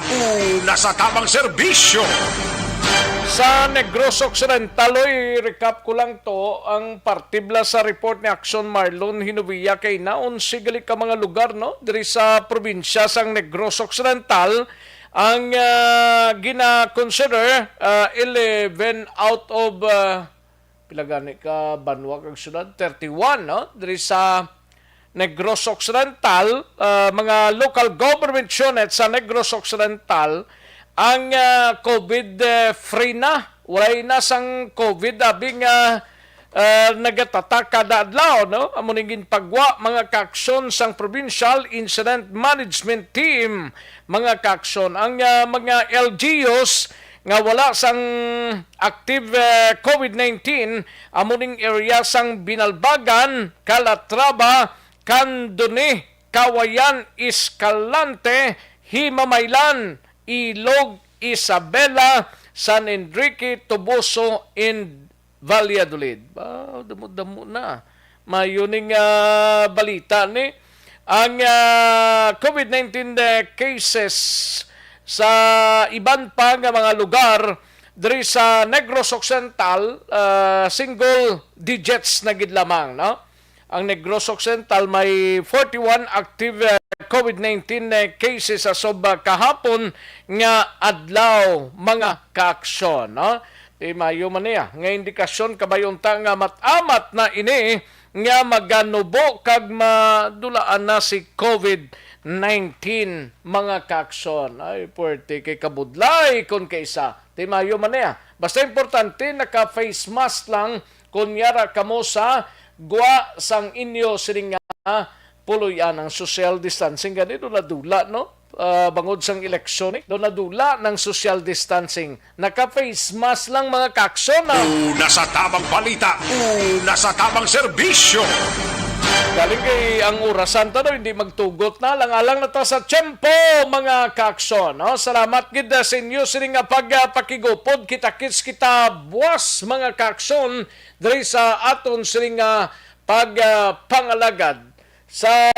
una sa tabang serbisyo. Sa Negros Occidental, oy, recap ko lang to, ang partibla sa report ni Aksyon Marlon Hinovia kay naon sigali ka mga lugar, no, diri sa probinsya sang Negros Occidental ang, ah, gina-consider, ah, eleven out of, ah, pila gani ka banwa kag syudad? Thirty-one, no? Diri sa Negros Occidental, ah, mga local government unit sa Negros Occidental, ang, ah, COVID, eh, free na. Walay na sang COVID, abi nga, ah, nagatatak kada adlaw, no? Amo ning ginpagwa, mga kaaksyon sang Provincial Incident Management Team, mga kaaksyon. Ang, ah, mga L G Us nga wala sang active, eh, COVID nineteen, amo ning area sang Binalbagan, Calatrava, Candoni, Cauayan, Escalante, Himamaylan, Ilog, Isabela, San Enrique, Toboso, and Valladolid. Ba, damo-damo na. Mayo ning, ah, balita ni. Ang, ah, COVID nineteen, eh, cases sa iban pa nga mga lugar diri sa Negros Occidental, ah, single digits na gid lamang, no? Ang Negros Occidental may forty-one active, eh, COVID nineteen, eh, cases as of, ah, kahapon nga adlaw, mga kaaksyon, no? Di mayo man niya nga indikasyon, kabay unta nga mat-amat na ini nga maganubo kag madulaan na si COVID nineteen, mga kaaksyon. Ay, puwerte kay kabudlay kon kaisa. Di mayo man niya. Basta importante, naka-face mask lang kon yara kamo sa gwa sang inyo sining nga puloy-an. Ang social distancing gani dula-dula, no? Ah, bangod sang eleksyon, eh, dula-dula ng social distancing. Naka-face mask lang, mga kaaksyon, ah. Una sa tabang balita, una sa tabang serbisyo. Galing kay ang orasan ta, no, hindi magtugot na. Lang-alang na ta sa tiyempo, mga kaaksyon, no? Salamat gid, ah, sa inyo sini nga pag, ah, pakigupod. Kita-kits kita buwas, mga kaaksyon, diri sa aton sini nga pag, ah, pangalagad sa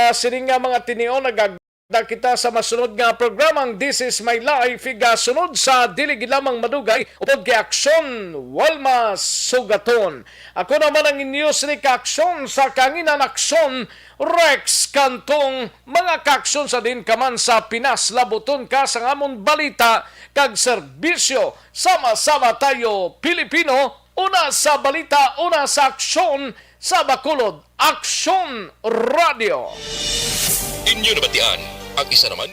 sini nga mga tinion. Nagag- Da kita sa masunod nga programang This Is My Life, igasunod sa dili gid lamang madugay upod kay Aksyon Walma Sugaton. Ako naman ang inyo sini ka aksyon sa kanginan, Aksyon Rex Cantong. Mga kaaksyon, sa din ka man sa Pinas, labuton ka sang amon balita kag serbisyo. Sama-sama tayo, Pilipino, una sa balita, una sa aksyon, sa Bacolod, Aksyon Radio. Inyo nabatian ang isa naman